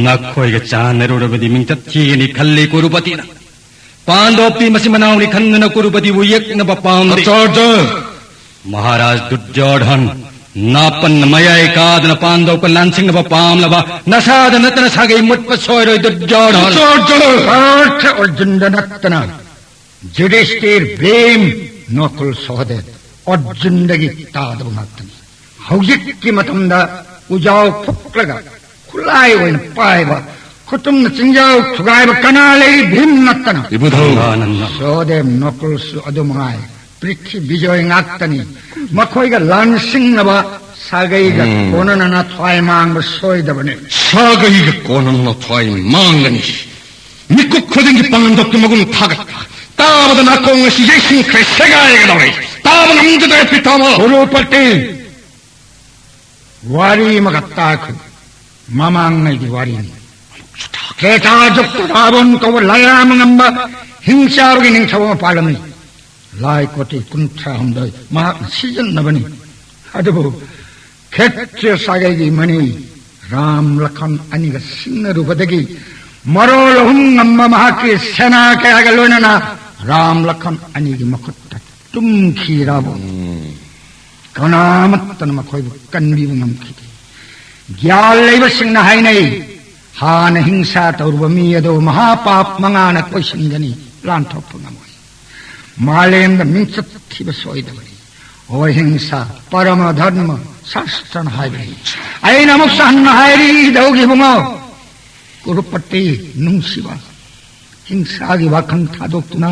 ꯅꯈꯣꯏꯒ ꯆꯥꯟꯅꯔꯨꯔꯕꯗꯤ ꯃꯤꯡꯆꯠ ꯊꯤꯒꯅꯤ ꯈꯜꯂꯤ ꯀꯨꯔꯨꯄꯇꯤꯅ꯫ ꯄꯥꯟꯗꯣꯞꯇꯤ ꯃꯆꯤꯟ ꯃꯅꯥꯎꯅꯤ ꯈꯟꯗꯨꯅ ꯀꯨꯔꯨꯄꯇꯤꯕꯨ ꯌꯦꯛꯅꯕ ꯄꯥꯝꯗꯦ꯫ ꯑꯆꯥꯔꯖ! ꯃꯍꯥꯔꯥꯖ ꯗꯨꯔꯖꯣꯙꯟ, ꯅꯥꯄꯟꯅ ꯃꯌꯥꯏ ꯀꯥꯗꯨꯅ ꯄꯥꯟꯗꯣꯞꯀ ꯂꯥꯟꯁꯤꯡꯅꯕ ꯄꯥꯝꯂꯕ ꯅꯁꯥꯗ ꯅꯠꯇꯅ ꯁꯥꯒꯩ ꯃꯨꯠꯄ ꯁꯣꯏꯔꯣꯏ ꯗꯨꯔꯖꯣꯙꯟ꯫ ꯑꯆꯥꯔꯖ! ꯄꯥꯔꯊ ꯑꯔꯖꯨꯟꯗ ꯅꯠꯇꯅ ꯌꯨꯙꯤꯁꯊꯤꯔ, ꯚꯤꯝ, ꯅꯀꯨꯜ, ꯁꯍꯗꯦꯕ ꯑꯔꯖꯨꯟꯗꯒꯤ ꯇꯥꯗꯕ ꯉꯥꯛꯇꯅꯤ꯫ ꯍꯧꯖꯤꯛꯀꯤ ꯃꯇꯝꯗ ꯎꯖꯥꯎ ꯐꯨꯛꯂꯒ ꯈꯨꯠꯂꯥꯏ ꯑꯣꯏꯅ ꯄꯥꯏꯕ, ꯈꯨꯇꯨꯝꯅ ꯆꯤꯡꯖꯥꯎ ꯊꯨꯒꯥꯏꯕ ꯀꯅꯥ ꯂꯩ ꯚꯤꯝ ꯅꯠꯇꯅ? ꯏꯕꯨꯙꯧ꯫ ꯁꯍꯗꯦꯕ ꯅꯀꯨꯜꯁꯨ ꯑꯗꯨ ꯃꯉꯥꯏ꯫ ꯄ꯭ꯔꯤꯊꯤ ꯕꯤꯖꯣꯏ ꯉꯥꯛꯇꯅꯤ꯫ ꯃꯈꯣꯏꯒ ꯂꯥꯟꯁꯤꯡꯅꯕ ꯁꯥꯒꯩꯒ ꯎꯝ꯫ ꯀꯣꯟꯅꯅ ꯊ꯭ꯋꯥꯏ ꯃꯥꯡꯕ ꯁꯣꯏꯗꯕꯅꯤ꯫ ꯁꯥꯒꯩꯒ ꯀꯣꯟꯅꯅ ꯊ꯭ꯋꯥꯏ ꯃꯥꯡꯒꯅꯤ꯫ ꯃꯤꯀꯨꯞ ꯈꯨꯗꯤꯡꯒꯤ ꯄꯥꯟꯗꯣꯞꯀꯤ ꯃꯒꯨꯟ ꯊꯥꯒꯠꯄ꯫ ꯇꯥꯕꯗ ꯅꯥꯀꯣꯡ ꯑꯁꯤ ꯌꯩꯁꯤꯟꯈ꯭ꯔꯦ, ꯁꯦꯒꯥꯏꯒꯗꯧꯔꯦ꯫ ꯇꯥꯕ ꯉꯝꯖꯗ꯭ꯔꯦ, ꯄꯤꯇꯥꯃꯍ꯫ ꯀꯨꯔꯨꯄꯇꯤ, ꯋꯥꯔꯤ ꯑꯃꯈꯛ ꯇꯥꯈꯣ꯫ ꯃꯃꯥꯡꯉꯩꯒꯤ ꯋꯥꯔꯤꯅꯤ꯫ ꯇ꯭ꯔꯦꯇꯥ ꯌꯨꯒꯇ ꯔꯥꯕꯟ ꯀꯧꯕ ꯂꯥꯏꯔꯥꯏ ꯉꯝꯕ ꯍꯤꯡꯆꯥꯕꯒꯤ ꯅꯤꯡꯊꯧ ꯑꯃ ꯄꯥꯜꯂꯝꯃꯤ꯫ ꯂꯥꯏ ꯀꯣꯇꯤ ꯀꯨꯟꯊ꯭ꯔꯥ ꯍꯨꯝꯗꯣꯏ ꯃꯍꯥꯛꯅ ꯁꯤꯖꯤꯟꯅꯕꯅꯤ꯫ ꯑꯗꯨꯕꯨ ꯈꯦꯇ꯭ꯔꯤꯌ ꯁꯥꯒꯩꯒꯤ ꯃꯅꯤ ꯔꯥꯝ ꯂꯈꯟ ꯑꯅꯤꯒ ꯁꯤꯡꯅꯔꯨꯕꯗꯒꯤ ꯃꯔꯣꯜ ꯑꯍꯨꯝ ꯉꯝꯕ ꯃꯍꯥꯛꯀꯤ ꯁꯦꯅꯥ ꯀꯌꯥꯒ ꯂꯣꯏꯅꯅ ꯔꯥꯝ ꯂꯈꯟ ꯑꯅꯤꯒꯤ ꯃꯈꯨꯠꯇ ꯇꯨꯝꯈꯤꯔꯕ ꯀꯅꯥꯃꯠꯇꯅ ꯃꯈꯣꯏꯕꯨ ꯀꯟꯕꯤꯕ ꯉꯝꯈꯤꯗꯦ꯫ ꯒ꯭ꯌꯥꯟ ꯂꯩꯕꯁꯤꯡꯅ ꯍꯥꯏꯅꯩ, ꯍꯥꯟꯅ ꯍꯤꯡꯁꯥ ꯇꯧꯔꯨꯕ ꯃꯤ ꯑꯗꯨ ꯃꯍꯥꯄꯥꯞ ꯃꯉꯥꯅ ꯀꯣꯏꯁꯤꯟꯒꯅꯤ, ꯂꯥꯟꯊꯣꯛꯄ ꯉꯝꯃꯣꯏ꯫ ꯃꯥꯂꯦꯝꯗ ꯃꯤꯡꯆꯠ ꯊꯤꯕ ꯁꯣꯏꯗꯕꯅꯤ꯫ ꯑꯍꯤꯡꯁꯥ ꯄꯔꯃ ꯙꯔꯃ ꯁꯥꯁꯇ꯭ꯔꯅ ꯍꯥꯏꯕꯅꯤ꯫ ꯑꯩꯅ ꯑꯃꯨꯛꯁꯨ ꯍꯟꯅ ꯍꯥꯏꯔꯤ, ꯏꯙꯧꯒꯤ ꯏꯕꯨꯡꯉꯣ ꯀꯨꯔꯨꯄꯇꯤ ꯅꯨꯡꯁꯤꯕ, ꯍꯤꯡꯁꯥꯒꯤ ꯋꯥꯈꯜ ꯊꯥꯗꯣꯛꯇꯨꯅ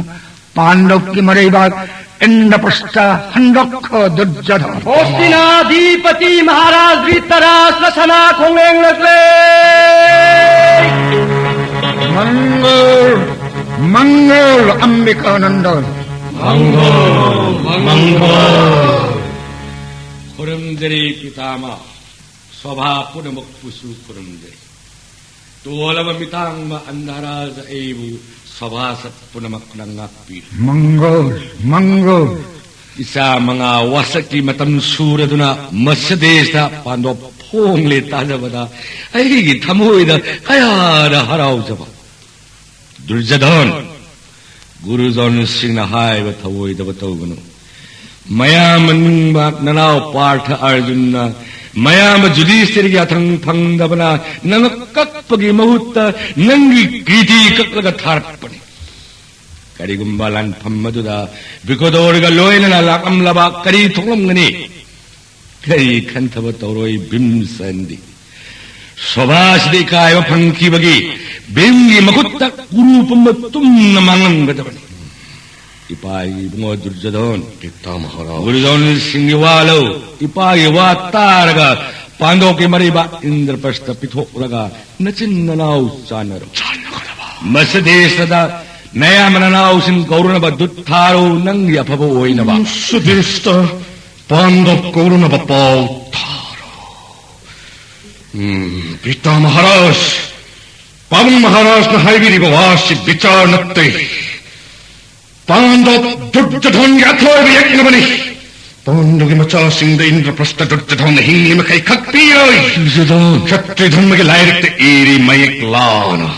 ꯄꯥꯟꯗꯕꯀꯤ ꯃꯔꯩꯕꯥꯛ ꯏꯟꯗ꯭ꯔꯄ꯭ꯔꯁꯇ ꯍꯟꯗꯣꯛꯈꯣ ꯗꯨꯔꯖꯣꯙꯟ꯫ ꯍꯣꯁꯇꯤꯅꯥꯙꯤꯄꯇꯤ ꯃꯍꯥꯔꯥꯖ ꯙ꯭ꯔꯤꯇꯔꯥꯁ꯭ꯇ꯭ꯔ ꯁꯅꯥ ꯈꯣꯡꯂꯦꯡ ꯂꯛꯂꯦ꯫ ꯃꯪꯒꯣꯜ, ꯃꯪꯒꯣꯜ ꯑꯝꯕꯤꯀꯥꯅꯟꯗ꯫ ꯃꯪꯒꯣꯜ, ꯃꯪꯒꯣꯜ꯫ ꯈꯨꯔꯨꯝꯖꯔꯤ ꯄꯤꯇꯥꯃꯍ, ꯁꯚꯥ ꯄꯨꯝꯅꯃꯛꯄꯨꯁꯨ ꯈꯨꯔꯨꯝꯖꯔꯤ꯫ ꯇꯣꯜꯂꯕ ꯃꯤꯇꯥꯡꯕ ꯑꯟꯙꯔꯥꯖ ꯑꯩꯕꯨ ꯁꯚꯥꯁꯠ ꯄꯨꯝꯅꯃꯛꯅ ꯉꯥꯛꯄꯤꯔꯦ꯫ ꯃꯪꯒꯣꯜ, ꯃꯪꯒꯣꯜ꯫ ꯏꯆꯥ ꯃꯉꯥ ꯋꯥꯁꯛꯀꯤ ꯃꯇꯝ ꯁꯨꯔꯗꯨꯅ ꯃꯁꯤꯗꯩꯁꯤꯗ ꯄꯥꯟꯗꯣꯞ ꯐꯣꯡꯂꯦ ꯇꯥꯖꯕꯗ ꯑꯩꯒꯤ ꯊꯃꯣꯏꯗ ꯀꯌꯥꯗ ꯍꯔꯥꯎꯖꯕ꯫ ꯗꯨꯔꯖꯣꯙꯟ, ꯒꯨꯔꯨꯖꯟꯁꯤꯡꯅ ꯍꯥꯏꯕ ꯊꯧꯑꯣꯏꯗꯕ ꯇꯧꯒꯅꯨ꯫ ꯃꯌꯥꯝ ꯅꯤꯡꯕ ꯅꯅꯥꯎ ꯄꯥꯔꯊ ꯑꯔꯖꯨꯟꯅ ꯃꯌꯥꯝ ꯌꯨꯙꯤꯁꯊꯤꯔꯒꯤ ꯑꯊꯪ ꯐꯪꯗꯕꯅ ꯅꯪ ꯀꯛꯄꯒꯤ ꯃꯍꯨꯠꯇ ꯅꯪꯒꯤ ꯀꯤꯔꯇꯤ ꯀꯛꯂꯒ ꯊꯥꯔꯛꯄꯅꯤ꯫ ꯀꯔꯤꯒꯨꯝꯕ ꯂꯥꯟꯐꯝ ꯑꯗꯨꯗ ꯕꯤꯀꯣꯗꯣꯔꯒ ꯂꯣꯏꯅꯅ ꯂꯥꯛꯂꯝꯂꯕ ꯀꯔꯤ ꯊꯣꯛꯂꯝꯒꯅꯤ? ꯀꯔꯤ ꯈꯟꯊꯕ ꯇꯧꯔꯣꯏ ꯚꯤꯝꯁꯦꯟꯗꯤ? ꯁꯣꯚꯥꯁꯤꯗ ꯏꯀꯥꯏꯕ ꯐꯪꯈꯤꯕꯒꯤ ꯚꯤꯝꯒꯤ ꯃꯈꯨꯠꯇ ꯀꯨꯔꯨ ꯄꯨꯝꯕ ꯇꯨꯝꯅ ꯃꯥꯡꯂꯝꯒꯗꯕꯅꯤ꯫ ꯏꯄꯥꯒꯤ ꯏꯕꯨꯡꯉꯣ ꯗꯨꯔꯖꯣꯙꯟ, ꯄꯤꯇꯥ ꯃꯍꯥꯔꯥꯖ꯫ ꯒꯨꯔꯨꯖꯟꯁꯤꯡꯒꯤ ꯋꯥ ꯂꯧ꯫ ꯏꯄꯥꯒꯤ ꯋꯥ ꯇꯥꯔꯒ ꯄꯥꯟꯗꯣꯞꯀꯤ ꯃꯔꯩꯕꯥꯛ ꯏꯟꯗ꯭ꯔꯄ꯭ꯔꯁꯇ ꯄꯤꯊꯣꯛꯂꯒ ꯅꯆꯤꯟ ꯅꯅꯥꯎ ꯆꯥꯟꯅꯔꯣ꯫ ꯆꯥꯟꯅꯒꯗꯕ꯫ ꯃꯁꯤꯗꯩꯁꯤꯗ ꯅꯌꯥꯝꯕ ꯅꯅꯥꯎꯁꯤꯡ ꯀꯧꯔꯨꯅꯕ ꯗꯨꯠ ꯊꯥꯔꯣ, ꯅꯪꯒꯤ ꯑꯐꯕ ꯑꯣꯏꯅꯕ꯫ ꯁꯨꯗꯤꯁꯇ ꯄꯥꯟꯗꯕ ꯀꯧꯔꯨꯅꯕ ꯄꯥꯎ ꯊꯥꯔꯣ꯫ ꯎꯝ, ꯄꯤꯇꯥ ꯃꯍꯥꯔꯥꯖ, ꯄꯥꯕꯨꯡ ꯃꯍꯥꯔꯥꯖꯅ ꯍꯥꯏꯕꯤꯔꯤꯕ ꯋꯥꯁꯤ ꯕꯤꯆꯥꯔ ꯅꯠꯇꯦ꯫ ꯄꯥꯟꯗꯣꯞ ꯗꯨꯔꯖꯣꯙꯟꯒꯤ ꯑꯊꯣꯏꯕ ꯌꯦꯛꯅꯕꯅꯤ꯫ ꯄꯥꯟꯗꯨꯒꯤ ꯃꯆꯥꯁꯤꯡꯗ ꯏꯟꯗ꯭ꯔꯄ꯭ꯔꯁꯊ ꯗꯨꯔꯖꯣꯙꯟꯅ ꯍꯤꯡꯂꯤ ꯃꯈꯩ ꯈꯛ ꯄꯤꯔꯣꯏ꯫ ꯗꯨꯔꯖꯣꯙꯟ꯫ ꯈꯇ꯭ꯔꯤ ꯙꯔꯃꯒꯤ ꯂꯥꯏꯔꯤꯛꯇ ꯏꯔꯤ ꯃꯌꯦꯛ ꯂꯥꯅ,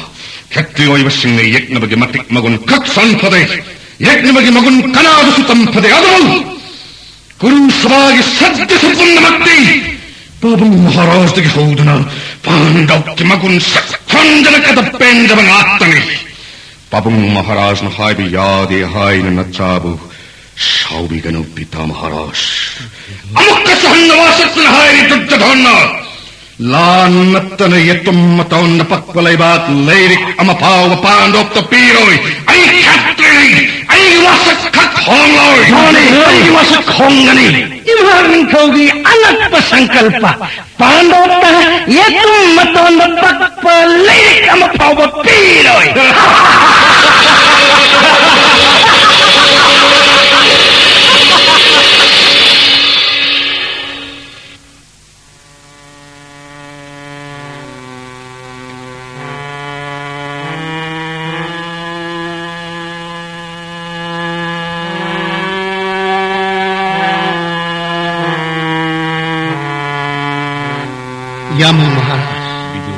ꯈꯇ꯭ꯔꯤ ꯑꯣꯏꯕꯁꯤꯡꯅ ꯌꯦꯛꯅꯕꯒꯤ ꯃꯇꯤꯛ ꯃꯒꯨꯟ ꯈꯛ ꯁꯟꯐꯗꯦ, ꯌꯦꯛꯅꯕꯒꯤ ꯃꯒꯨꯟ ꯀꯅꯥꯗꯁꯨ ꯇꯝꯐꯗꯦ꯫ ꯑꯗꯨꯕꯨ ꯀꯨꯔꯨ ꯁꯚꯥꯒꯤ ꯁꯗ꯭ꯌꯁꯨ ꯄꯨꯝꯅꯃꯛꯇꯤ ꯄꯥꯕꯨꯡ ꯃꯍꯥꯔꯥꯖꯗꯒꯤ ꯍꯧꯗꯨꯅ ꯄꯥꯟꯗꯧꯀꯤ ꯃꯒꯨꯟ ꯁꯛ ꯈꯪꯗꯅ ꯀꯗ ꯄꯦꯟꯗꯕ ꯉꯥꯛꯇꯅꯤ꯫ ꯄꯥꯕꯨꯡ ꯃꯍꯥꯔꯥꯖꯅ ꯍꯥꯏꯕ ꯌꯥꯗꯦ ꯍꯥꯏꯅ ꯅꯆꯥꯕꯨ ꯁꯥꯎꯕꯤꯒꯅꯨ, ꯄꯤꯇꯥ ꯃꯍꯥꯔꯥꯖ꯫ ꯑꯃꯨꯛꯀꯁꯨ ꯍꯟꯅ ꯋꯥꯁꯛꯇꯨꯅ ꯍꯥꯏꯔꯤ ꯗꯨꯔꯖꯣꯙꯟꯅ, ꯂꯥꯟ ꯅꯠꯇꯅ ꯌꯦꯇꯨꯝ ꯃꯇꯣꯟꯗ ꯄꯛꯄ ꯂꯩꯕꯥꯛ ꯂꯩꯔꯤꯛ ꯑꯃ ꯐꯥꯎꯕ ꯄꯥꯟꯗꯣꯞꯇ ꯄꯤꯔꯣꯏ꯫ ꯑꯩ ꯈꯛꯇ꯭ꯔꯤ, ꯑꯩꯒꯤ ꯋꯥꯁꯛ ꯈꯛ ꯍꯣꯡꯂꯣꯏ꯫ ꯃꯥꯅꯤ, ꯑꯩꯒꯤ ꯋꯥꯁꯛ ꯍꯣꯡꯒꯅꯤ꯫ ꯏꯝꯐꯥꯜ ꯅꯤꯡꯊꯧꯒꯤ ꯑꯉꯛꯄ ꯁꯪꯀꯜꯄ, ꯄꯥꯟꯗꯣꯞꯇ ꯌꯦꯇꯨꯝ ꯃꯇꯣꯟꯗ ꯄꯛꯄ ꯂꯩꯔꯤꯛ ꯑꯃ ꯐꯥꯎꯕ ꯄꯤꯔꯣꯏ꯫ ꯌꯥꯝꯕꯨꯡ ꯃꯍꯥꯔꯥꯖ, ꯕꯤꯗꯨ꯫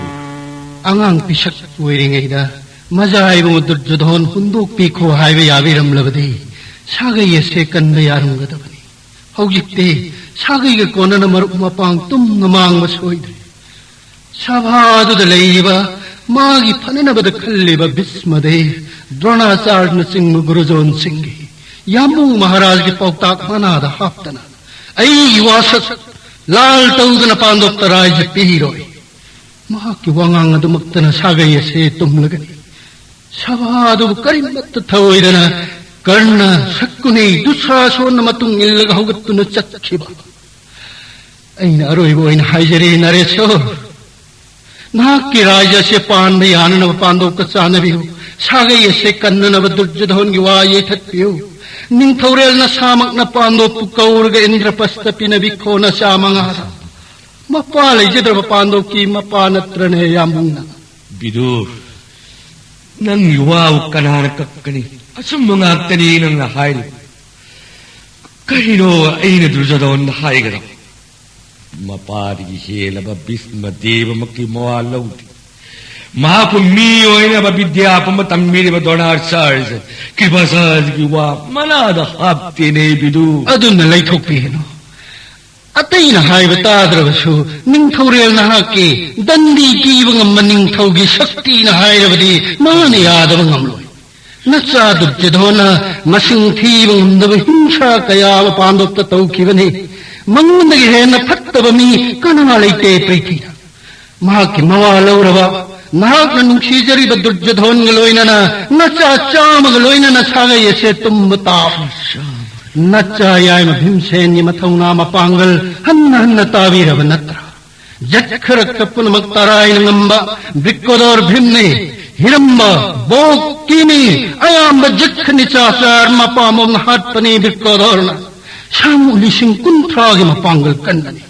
ꯑꯉꯥꯡ ꯄꯤꯁꯛ ꯑꯣꯏꯔꯤꯉꯩꯗ ꯃꯖꯥ ꯏꯕꯨꯡ ꯗꯨꯔꯖꯣꯙꯟ ꯍꯨꯟꯗꯣꯛꯄꯤꯈꯣ ꯍꯥꯏꯕ ꯌꯥꯕꯤꯔꯝꯂꯕꯗꯤ ꯁꯥꯒꯩ ꯑꯁꯦ ꯀꯟꯕ ꯌꯥꯔꯝꯒꯗꯕꯅꯤ꯫ ꯍꯧꯖꯤꯛꯇꯤ ꯁꯥꯒꯩꯒ ꯀꯣꯟꯅꯅ ꯃꯔꯨꯞ ꯃꯄꯥꯡ ꯇꯨꯝꯅ ꯃꯥꯡꯕ ꯁꯣꯏꯗ꯭ꯔꯦ꯫ ꯁꯚꯥꯗꯨꯗ ꯂꯩꯔꯤꯕ ꯃꯥꯒꯤ ꯐꯅꯅꯕꯗ ꯈꯜꯂꯤꯕ ꯚꯤꯁꯃꯗꯦꯕ, ꯗ꯭ꯔꯣꯅꯥꯆꯥꯔꯅꯆꯤꯡꯕ ꯒꯨꯔꯨꯖꯣꯟꯁꯤꯡꯒꯤ ꯌꯥꯝꯕꯨꯡ ꯃꯍꯥꯔꯥꯖꯒꯤ ꯄꯥꯎꯇꯥꯛ ꯃꯅꯥꯗ ꯍꯥꯞꯇꯅ ꯑꯩꯒꯤ ꯋꯥꯁꯛ ꯂꯥꯜ ꯇꯧꯗꯅ ꯄꯥꯟꯗꯣꯞꯇ ꯔꯥꯏꯖ ꯄꯤꯔꯣꯏ꯫ ꯃꯍꯥꯛꯀꯤ ꯋꯥꯉꯥꯡ ꯑꯗꯨꯃꯛꯇꯅ ꯁꯥꯒꯩ ꯑꯁꯦ ꯇꯨꯝꯂꯒꯅꯤ꯫ ꯁꯚꯥ ꯑꯗꯨꯕꯨ ꯀꯔꯤꯃꯠꯇ ꯊꯧꯑꯣꯏꯗꯅ ꯀꯔꯅ, ꯁꯀꯨꯅꯤ, ꯗꯨꯁꯥꯁꯣꯟꯅ ꯃꯇꯨꯡ ꯏꯜꯂꯒ ꯍꯧꯒꯠꯇꯨꯅ ꯆꯠꯈꯤꯕ꯫ ꯑꯩꯅ ꯑꯔꯣꯏꯕ ꯑꯣꯏꯅ ꯍꯥꯏꯖꯔꯤ, ꯅꯔꯦꯁꯣꯔ, ꯅꯍꯥꯛꯀꯤ ꯔꯥꯏꯖ ꯑꯁꯦ ꯄꯥꯟꯕ ꯌꯥꯅꯅꯕ ꯄꯥꯟꯗꯣꯞꯀ ꯆꯥꯟꯅꯕꯤꯌꯨ꯫ ꯁꯥꯒꯩ ꯑꯁꯦ ꯀꯟꯅꯅꯕ ꯗꯨꯔꯖꯣꯙꯟꯒꯤ ꯋꯥ ꯌꯩꯊꯠꯄꯤꯌꯨ꯫ ꯅꯤꯡꯊꯧꯔꯦꯜ ꯅꯁꯥꯃꯛꯅ ꯄꯥꯟꯗꯣꯞꯄꯨ ꯀꯧꯔꯒ ꯏꯟꯗ꯭ꯔꯄ꯭ꯔꯁꯊ ꯄꯤꯅꯕꯤꯈꯣ ꯅꯆꯥ ꯃꯉꯥꯗ꯫ ꯃꯄꯥ ꯂꯩꯖꯗ꯭ꯔꯕ ꯄꯥꯟꯗꯣꯞꯀꯤ ꯃꯄꯥ ꯅꯠꯇ꯭ꯔꯅꯦ ꯌꯥꯝꯕꯨꯡꯅ? ꯕꯤꯗꯨ, ꯅꯪꯒꯤ ꯋꯥꯕꯨ ꯀꯅꯥꯅ ꯀꯛꯀꯅꯤ? ꯑꯆꯨꯝꯕ ꯉꯥꯛꯇꯅꯤ ꯅꯪꯅ ꯍꯥꯏꯔꯤꯕ꯫ ꯀꯔꯤꯅꯣ ꯑꯩꯅ ꯗꯨꯔꯖꯣꯙꯟꯗ ꯍꯥꯏꯒꯗꯕ? ꯃꯄꯥꯗꯒꯤ ꯍꯦꯜꯂꯕ ꯚꯤꯁꯃ ꯗꯦꯕꯃꯛꯀꯤ ꯃꯋꯥ ꯂꯧꯗꯦ꯫ ꯃꯍꯥꯛꯄꯨ ꯃꯤ ꯑꯣꯏꯅꯕ ꯕꯤꯗ꯭ꯌꯥ ꯄꯨꯝꯕ ꯇꯝꯕꯤꯔꯤꯕ ꯗ꯭ꯔꯣꯅꯥꯆꯥꯔ꯭ꯌ ꯀ꯭ꯔꯤꯄꯥꯆꯥꯔ꯭ꯌꯒꯤ ꯋꯥ ꯃꯅꯥꯗ ꯍꯥꯞꯇꯦꯅꯦ ꯕꯤꯗꯨ꯫ ꯑꯗꯨꯅ ꯂꯩꯊꯣꯛꯄꯤꯒꯅꯨ꯫ ꯑꯇꯩꯅ ꯍꯥꯏꯕ ꯇꯥꯗ꯭ꯔꯕꯁꯨ ꯅꯤꯡꯊꯧꯔꯦꯜ ꯅꯍꯥꯛꯀꯤ ꯗꯟꯗꯤ ꯄꯤꯕ ꯉꯝꯕ ꯅꯤꯡꯊꯧꯒꯤ ꯁꯛꯇꯤꯅ ꯍꯥꯏꯔꯕꯗꯤ ꯃꯥꯅ ꯌꯥꯗꯕ ꯉꯝꯂꯣꯏ꯫ ꯅꯆꯥ ꯗꯨꯔꯖꯣꯙꯅ ꯃꯁꯤꯡ ꯊꯤꯕ ꯉꯝꯗꯕ ꯍꯤꯡꯁꯥ ꯀꯌꯥ ꯑꯃ ꯄꯥꯟꯗꯣꯞꯇ ꯇꯧꯈꯤꯕꯅꯤ꯫ ꯃꯉꯣꯟꯗꯒꯤ ꯍꯦꯟꯅ ꯐꯠꯇꯕ ꯃꯤ ꯀꯅꯥ ꯂꯩꯇꯦ ꯄ꯭ꯔꯤꯊꯤꯕꯤꯗ꯫ ꯃꯍꯥꯛꯀꯤ ꯃꯋꯥ ꯂꯧꯔꯕ ꯅꯍꯥꯛꯅ ꯅꯨꯡꯁꯤꯖꯔꯤꯕ ꯗꯨꯔꯖꯣꯙꯟꯒ ꯂꯣꯏꯅꯅ ꯅꯆꯥ ꯆꯥꯝꯃꯒ ꯂꯣꯏꯅꯅ ꯁꯥꯒꯩ ꯑꯁꯦ ꯇꯨꯝꯕ ꯇꯥꯕ꯫ ꯅꯆꯥ ꯌꯥꯏꯃ ꯚꯤꯝꯁꯦꯟꯒꯤ ꯃꯊꯧꯅꯥ ꯃꯄꯥꯡꯒꯜ ꯍꯟꯅ ꯍꯟꯅ ꯇꯥꯕꯤꯔꯕ ꯅꯠꯇ꯭ꯔꯥ? ꯖꯠꯈꯔꯛꯇ ꯄꯨꯝꯅꯃꯛ ꯇꯔꯥꯏꯅ ꯉꯝꯕ ꯕ꯭ꯔꯤꯀꯣꯗꯣꯔ ꯚꯤꯝꯅꯤ꯫ ꯍꯤꯔꯝꯕ, ꯕꯣꯛ, ꯀꯤꯃꯤ, ꯑꯌꯥꯝꯕ ꯖꯠꯈ ꯅꯤꯆꯥꯆꯥꯔ ꯃꯄꯥꯝꯕꯣꯝꯅ ꯍꯥꯠꯄꯅꯤ ꯕ꯭ꯔꯤꯀꯣꯗꯣꯔꯅ꯫ ꯁꯥꯃꯨ ꯂꯤꯁꯤꯡ ꯀꯨꯟꯊ꯭ꯔꯥꯒꯤ ꯃꯄꯥꯡꯒꯜ ꯀꯟꯕꯅꯤ꯫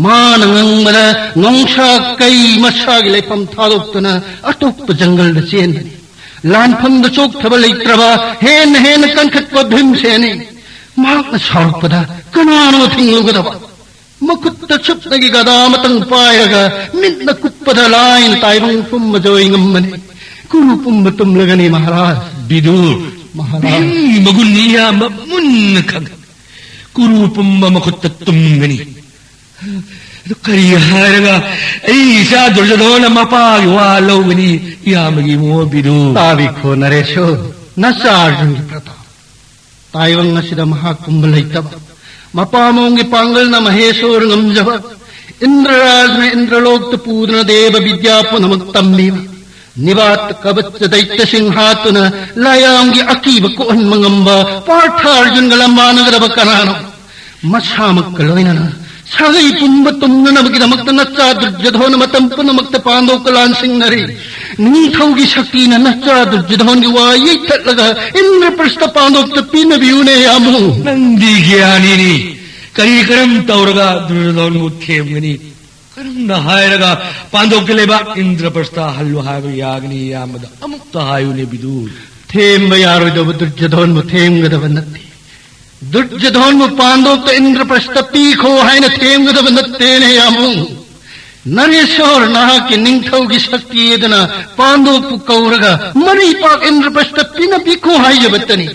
ꯃꯥꯅ ꯉꯪꯕꯗ ꯅꯣꯡꯁꯥ ꯀꯩ ꯃꯁꯥꯒꯤ ꯂꯩꯐꯝ ꯊꯥꯗꯣꯛꯇꯨꯅ ꯑꯇꯣꯞꯄ ꯖꯪꯒꯜꯗ ꯆꯦꯟꯕꯅꯤ꯫ ꯂꯥꯟꯐꯝꯗ ꯆꯣꯛꯊꯕ ꯂꯩꯇ꯭ꯔꯕ ꯍꯦꯟꯅ ꯍꯦꯟꯅ ꯀꯟꯈꯠꯄ ꯚꯤꯝꯁꯦꯅꯤ꯫ ꯃꯍꯥꯛꯅ ꯁꯥꯎꯔꯛꯄꯗ ꯀꯅꯥꯅꯣ ꯊꯤꯡꯂꯨꯒꯗꯕ? ꯃꯈꯨꯠꯇ ꯁꯨꯞꯅꯒꯤ ꯒꯗꯥ ꯑꯃꯇꯪ ꯄꯥꯏꯔꯒ ꯃꯤꯠꯅ ꯀꯨꯞꯄꯗ ꯂꯥꯏꯅ ꯇꯥꯏꯕꯪ ꯄꯨꯝꯕ ꯖꯣꯏ ꯉꯝꯕꯅꯤ꯫ ꯀꯨꯔꯨ ꯄꯨꯝꯕ ꯇꯨꯝꯂꯒꯅꯤ ꯃꯍꯥꯔꯥꯖ꯫ ꯕꯤꯗꯨꯔ, ꯃꯍꯥꯔꯥꯖ꯫ ꯚꯤꯝ ꯃꯒꯨꯟ ꯏꯌꯥꯝꯕ ꯃꯨꯟꯅ ꯈꯪ꯫ ꯀꯨꯔꯨ ꯄꯨꯝꯕ ꯃꯈꯨꯠꯇ ꯇꯨꯝꯒꯅꯤ꯫ ꯑꯗꯨ ꯀꯔꯤ ꯍꯥꯏꯔꯒ ꯑꯩ ꯏꯆꯥ ꯗꯨꯔꯖꯣꯙꯅ ꯃꯄꯥꯒꯤ ꯋꯥ ꯂꯧꯒꯅꯤ? ꯏꯌꯥꯝꯕꯒꯤ ꯏꯕꯨꯡꯉꯣ ꯕꯤꯗꯨ꯫ ꯇꯥꯕꯤꯈꯣ ꯅꯔꯦꯁꯣ, ꯅꯆꯥ ꯑꯔꯖꯨꯟꯒꯤ ꯄ꯭ꯔꯇꯥꯞ꯫ ꯇꯥꯏꯕꯪ ꯑꯁꯤꯗ ꯃꯍꯥꯛꯀꯨꯝꯕ ꯂꯩꯇꯕ, ꯃꯄꯥ ꯃꯑꯣꯡꯒꯤ ꯄꯥꯡꯒꯜꯅ ꯃꯍꯦꯁꯣꯔ ꯉꯝꯖꯕ, ꯏꯟꯗ꯭ꯔꯔꯥꯖꯅ ꯏꯟꯗ꯭ꯔꯂꯣꯛꯇ ꯄꯨꯗꯨꯅ ꯗꯦꯕ ꯕꯤꯗ꯭ꯌꯥ ꯄꯨꯝꯅꯃꯛ ꯇꯝꯕꯤꯕ, ꯅꯤꯕꯥꯠ ꯀꯕꯠꯆ ꯗꯩꯇ꯭ꯌꯁꯤꯡ ꯍꯥꯠꯇꯨꯅ ꯂꯥꯏꯌꯥꯝꯒꯤ ꯑꯀꯤꯕ ꯀꯣꯛꯍꯟꯕ ꯉꯝꯕ ꯄꯥꯔꯊꯥꯔꯖꯨꯟꯒ ꯂꯝꯕꯥꯅꯒꯗꯕ ꯀꯅꯥꯅꯣ? ꯃꯁꯥꯃꯛꯀ ꯂꯣꯏꯅꯅ ꯁꯥꯒꯩ ꯄꯨꯝꯕ ꯇꯨꯝꯅꯅꯕꯒꯤꯗꯃꯛꯇ ꯅꯆꯥ ꯗꯨꯔꯖꯣꯙꯣꯅ ꯃꯇꯝ ꯄꯨꯝꯅꯃꯛꯇ ꯄꯥꯟꯗꯣꯞꯀ ꯂꯥꯟꯁꯤꯡꯅꯔꯤ꯫ ꯅꯤꯡꯊꯧꯒꯤ ꯁꯛꯇꯤꯅ ꯅꯆꯥ ꯗꯨꯔꯖꯣꯙꯣꯟꯒꯤ ꯋꯥ ꯌꯩꯊꯠꯂꯒ ꯏꯟꯗ꯭ꯔꯄ꯭ꯔꯁꯇ ꯄꯥꯟꯗꯣꯞꯇ ꯄꯤꯅꯕꯤꯌꯨꯅꯦ ꯌꯥꯝꯕꯨꯡ꯫ ꯅꯪꯗꯤ ꯒ꯭ꯌꯥꯅꯤꯅꯤ꯫ ꯀꯔꯤ ꯀꯔꯝ ꯇꯧꯔꯒ ꯗꯨꯔꯖꯣꯙꯣꯟꯕꯨ ꯊꯦꯝꯒꯅꯤ? ꯀꯔꯝꯅ ꯍꯥꯏꯔꯒ ꯄꯥꯟꯗꯣꯞꯀꯤ ꯂꯩꯕꯥꯛ ꯏꯟꯗ꯭ꯔꯄ꯭ꯔꯁꯇ ꯍꯜꯂꯨ ꯍꯥꯏꯕ ꯌꯥꯒꯅꯤ? ꯏꯌꯥꯝꯕꯗ ꯑꯃꯨꯛꯇ ꯍꯥꯏꯌꯨꯅꯦ ꯕꯤꯗꯨ꯫ ꯊꯦꯝꯕ ꯌꯥꯔꯣꯏꯗꯕ ꯗꯨꯔꯖꯣꯙꯣꯟꯕꯨ ꯊꯦꯝꯒꯗꯕ ꯅꯠꯇꯦ꯫ ꯗꯨꯔꯖꯣꯙꯣꯟꯕꯨ ꯄꯥꯟꯗꯣꯞꯇ ꯏꯟꯗ꯭ꯔꯄ꯭ꯔꯁꯇ ꯄꯤꯈꯣ ꯍꯥꯏꯅ ꯊꯦꯝꯒꯗꯕ ꯅꯠꯇꯦꯅꯦ ꯌꯥꯝꯕꯨꯡ꯫ ꯅꯔꯦꯁꯣꯔ ꯅꯍꯥꯛꯀꯤ ꯅꯤꯡꯊꯧꯒꯤ ꯁꯛꯇꯤ ꯑꯗꯨꯅ ꯄꯥꯟꯗꯣꯞꯄꯨ ꯀꯧꯔꯒ ꯃꯔꯩꯄꯥꯛ ꯏꯟꯗ꯭ꯔꯄ꯭ꯔꯁꯇ ꯄꯤꯅꯕꯤꯈꯣ ꯍꯥꯏꯖꯕꯇꯅꯤ꯫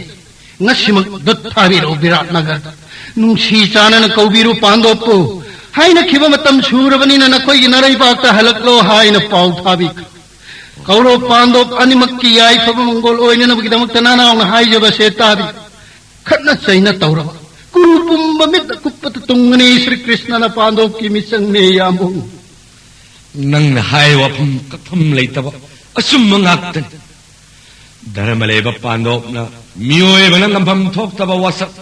ꯉꯁꯤꯃꯛ ꯗꯨꯠ ꯊꯥꯕꯤꯔꯛꯎ ꯕꯤꯔꯥꯠ ꯅꯒꯔꯗ꯫ ꯅꯨꯡꯁꯤ ꯆꯥꯟꯅꯅ ꯀꯧꯕꯤꯔꯨ ꯄꯥꯟꯗꯣꯞꯄꯨ꯫ ꯍꯥꯏꯅꯈꯤꯕ ꯃꯇꯝ ꯁꯨꯔꯕꯅꯤꯅ ꯅꯈꯣꯏꯒꯤ ꯅꯔꯩꯕꯥꯛꯇ ꯍꯜꯂꯛꯂꯣ ꯍꯥꯏꯅ ꯄꯥꯎ ꯊꯥꯕꯤꯈ꯭ꯔꯣ꯫ ꯀꯧꯔꯣ ꯄꯥꯟꯗꯣꯞ ꯑꯅꯤꯃꯛꯀꯤ ꯌꯥꯏꯐꯕ ꯃꯪꯒꯣꯜ ꯑꯣꯏꯅꯅꯕꯒꯤꯗꯃꯛꯇ ꯅꯅꯥꯎꯅ ꯍꯥꯏꯖꯕꯁꯦ ꯇꯥꯕꯤ꯫ ꯈꯠꯅ ꯆꯩꯅ ꯇꯧꯔꯕ ꯀꯨꯔꯨ ꯄꯨꯝꯕ ꯃꯤꯠ ꯑꯀꯨꯞꯄꯗ ꯇꯨꯡꯒꯅꯤ ꯁ꯭ꯔꯤ ꯀ꯭ꯔꯤꯁꯅꯅ ꯄꯥꯟꯗꯣꯞꯀꯤ ꯃꯤꯆꯪꯅꯦ ꯌꯥꯝꯕꯨꯡ꯫ ꯅꯪꯅ ꯍꯥꯏ ꯋꯥꯐꯝ ꯀꯛꯐꯝ ꯂꯩꯇꯕ ꯑꯆꯨꯝꯕ ꯉꯥꯛꯇꯅꯤ꯫ ꯙꯔꯃ ꯂꯩꯕ ꯄꯥꯟꯗꯣꯞꯅ ꯃꯤꯑꯣꯏꯕꯅ ꯉꯝꯐꯝ ꯊꯣꯛꯇꯕ ꯋꯥꯁꯛ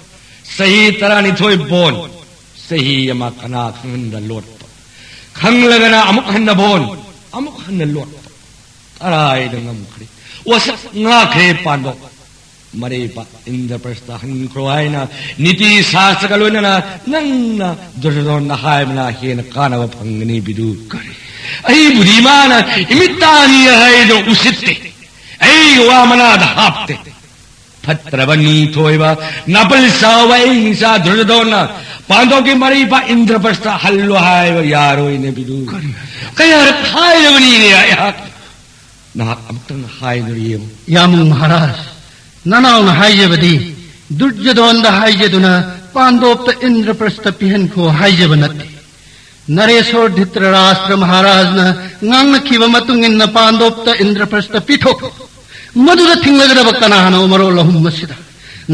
ꯆꯍꯤ ꯇꯔꯥꯅꯤꯊꯣꯏ ꯕꯣꯟ, ꯆꯍꯤ ꯑꯃ ꯀꯅꯥ ꯈꯪꯍꯟꯗ ꯂꯣꯠꯄ, ꯈꯪꯂꯒꯅ ꯑꯃꯨꯛ ꯍꯟꯅ ꯕꯣꯟ, ꯑꯃꯨꯛ ꯍꯟꯅ ꯂꯣꯠꯄ꯫ ꯇꯔꯥꯏꯗ ꯉꯝꯈ꯭ꯔꯦ꯫ ꯋꯥꯁꯛ ꯉꯥꯛꯈ꯭ꯔꯦ ꯄꯥꯟꯗꯣꯞ꯫ ꯃꯔꯩꯕ ꯏꯟꯗ꯭ꯔꯄ꯭ꯔꯁꯇ ꯍꯟꯈ꯭ꯔꯣ ꯍꯥꯏꯅ ꯅꯤꯇꯤ ꯁꯥꯁꯇ꯭ꯔꯒ ꯂꯣꯏꯅꯅ ꯅꯪꯅ ꯗꯨꯔꯖꯣꯙꯣꯟꯗ ꯍꯥꯏꯕꯅ ꯍꯦꯟꯅ ꯀꯥꯟꯅꯕ ꯐꯪꯒꯅꯤ ꯕꯤꯗꯨ꯫ ꯀꯔꯤ? ꯑꯩꯕꯨꯗꯤ ꯃꯥꯅ ꯏꯃꯤꯠ ꯇꯥꯅꯤ ꯍꯥꯏꯗꯣ ꯎꯁꯤꯠꯇꯦ꯫ ꯑꯩꯒꯤ ꯋꯥ ꯃꯅꯥꯗ ꯍꯥꯞꯇꯦ꯫ ꯐꯠꯇ꯭ꯔꯕ ꯅꯨꯡꯊꯣꯏꯕ ꯅꯥꯄꯜ ꯆꯥꯎꯕ ꯑꯩꯒꯤ ꯏꯆꯥ ꯗꯨꯔꯖꯣꯙꯣꯟꯅ ꯄꯥꯟꯗꯣꯞꯀꯤ ꯃꯔꯩꯕ ꯏꯟꯗ꯭ꯔꯄ꯭ꯔꯁꯇ ꯍꯜꯂꯣ ꯍꯥꯏꯕ ꯌꯥꯔꯣꯏꯅꯦ ꯕꯤꯗꯨ꯫ ꯀꯔꯤ? ꯀꯌꯥꯔꯛ ꯍꯥꯏꯔꯕꯅꯤꯅꯦ ꯑꯩꯍꯥꯛ꯫ ꯅꯍꯥꯛ ꯑꯃꯨꯛꯇꯪ ꯍꯥꯏꯗꯨꯅ ꯌꯦꯡꯉꯨ꯫ ꯌꯥꯝꯕꯨꯡ ꯃꯍꯥꯔꯥꯖ, ꯅꯅꯥꯎꯅ ꯍꯥꯏꯖꯕꯗꯤ ꯗꯨꯔꯖꯣꯙꯣꯟꯗ ꯍꯥꯏꯖꯗꯨꯅ ꯄꯥꯟꯗꯣꯞꯇ ꯏꯟꯗ꯭ꯔꯄ꯭ꯔꯁꯇ ꯄꯤꯍꯟꯈꯣ ꯍꯥꯏꯖꯕ ꯅꯠꯇꯦ꯫ ꯅꯔꯦꯁꯣꯔ ꯙꯤꯇ꯭ꯔꯔꯥꯁꯇ꯭ꯔ ꯃꯍꯥꯔꯥꯖꯅ ꯉꯥꯡꯅꯈꯤꯕ ꯃꯇꯨꯡ ꯏꯟꯅ ꯄꯥꯟꯗꯣꯞꯇ ꯏꯟꯗ꯭ꯔꯄ꯭ꯔꯁꯇ ꯄꯤꯊꯣꯛꯈꯣ꯫ ꯃꯗꯨꯗ ꯊꯤꯡꯂꯒꯗꯕ ꯀꯅꯥꯅꯣ ꯃꯔꯣꯜ ꯑꯍꯨꯝ ꯑꯁꯤꯗ?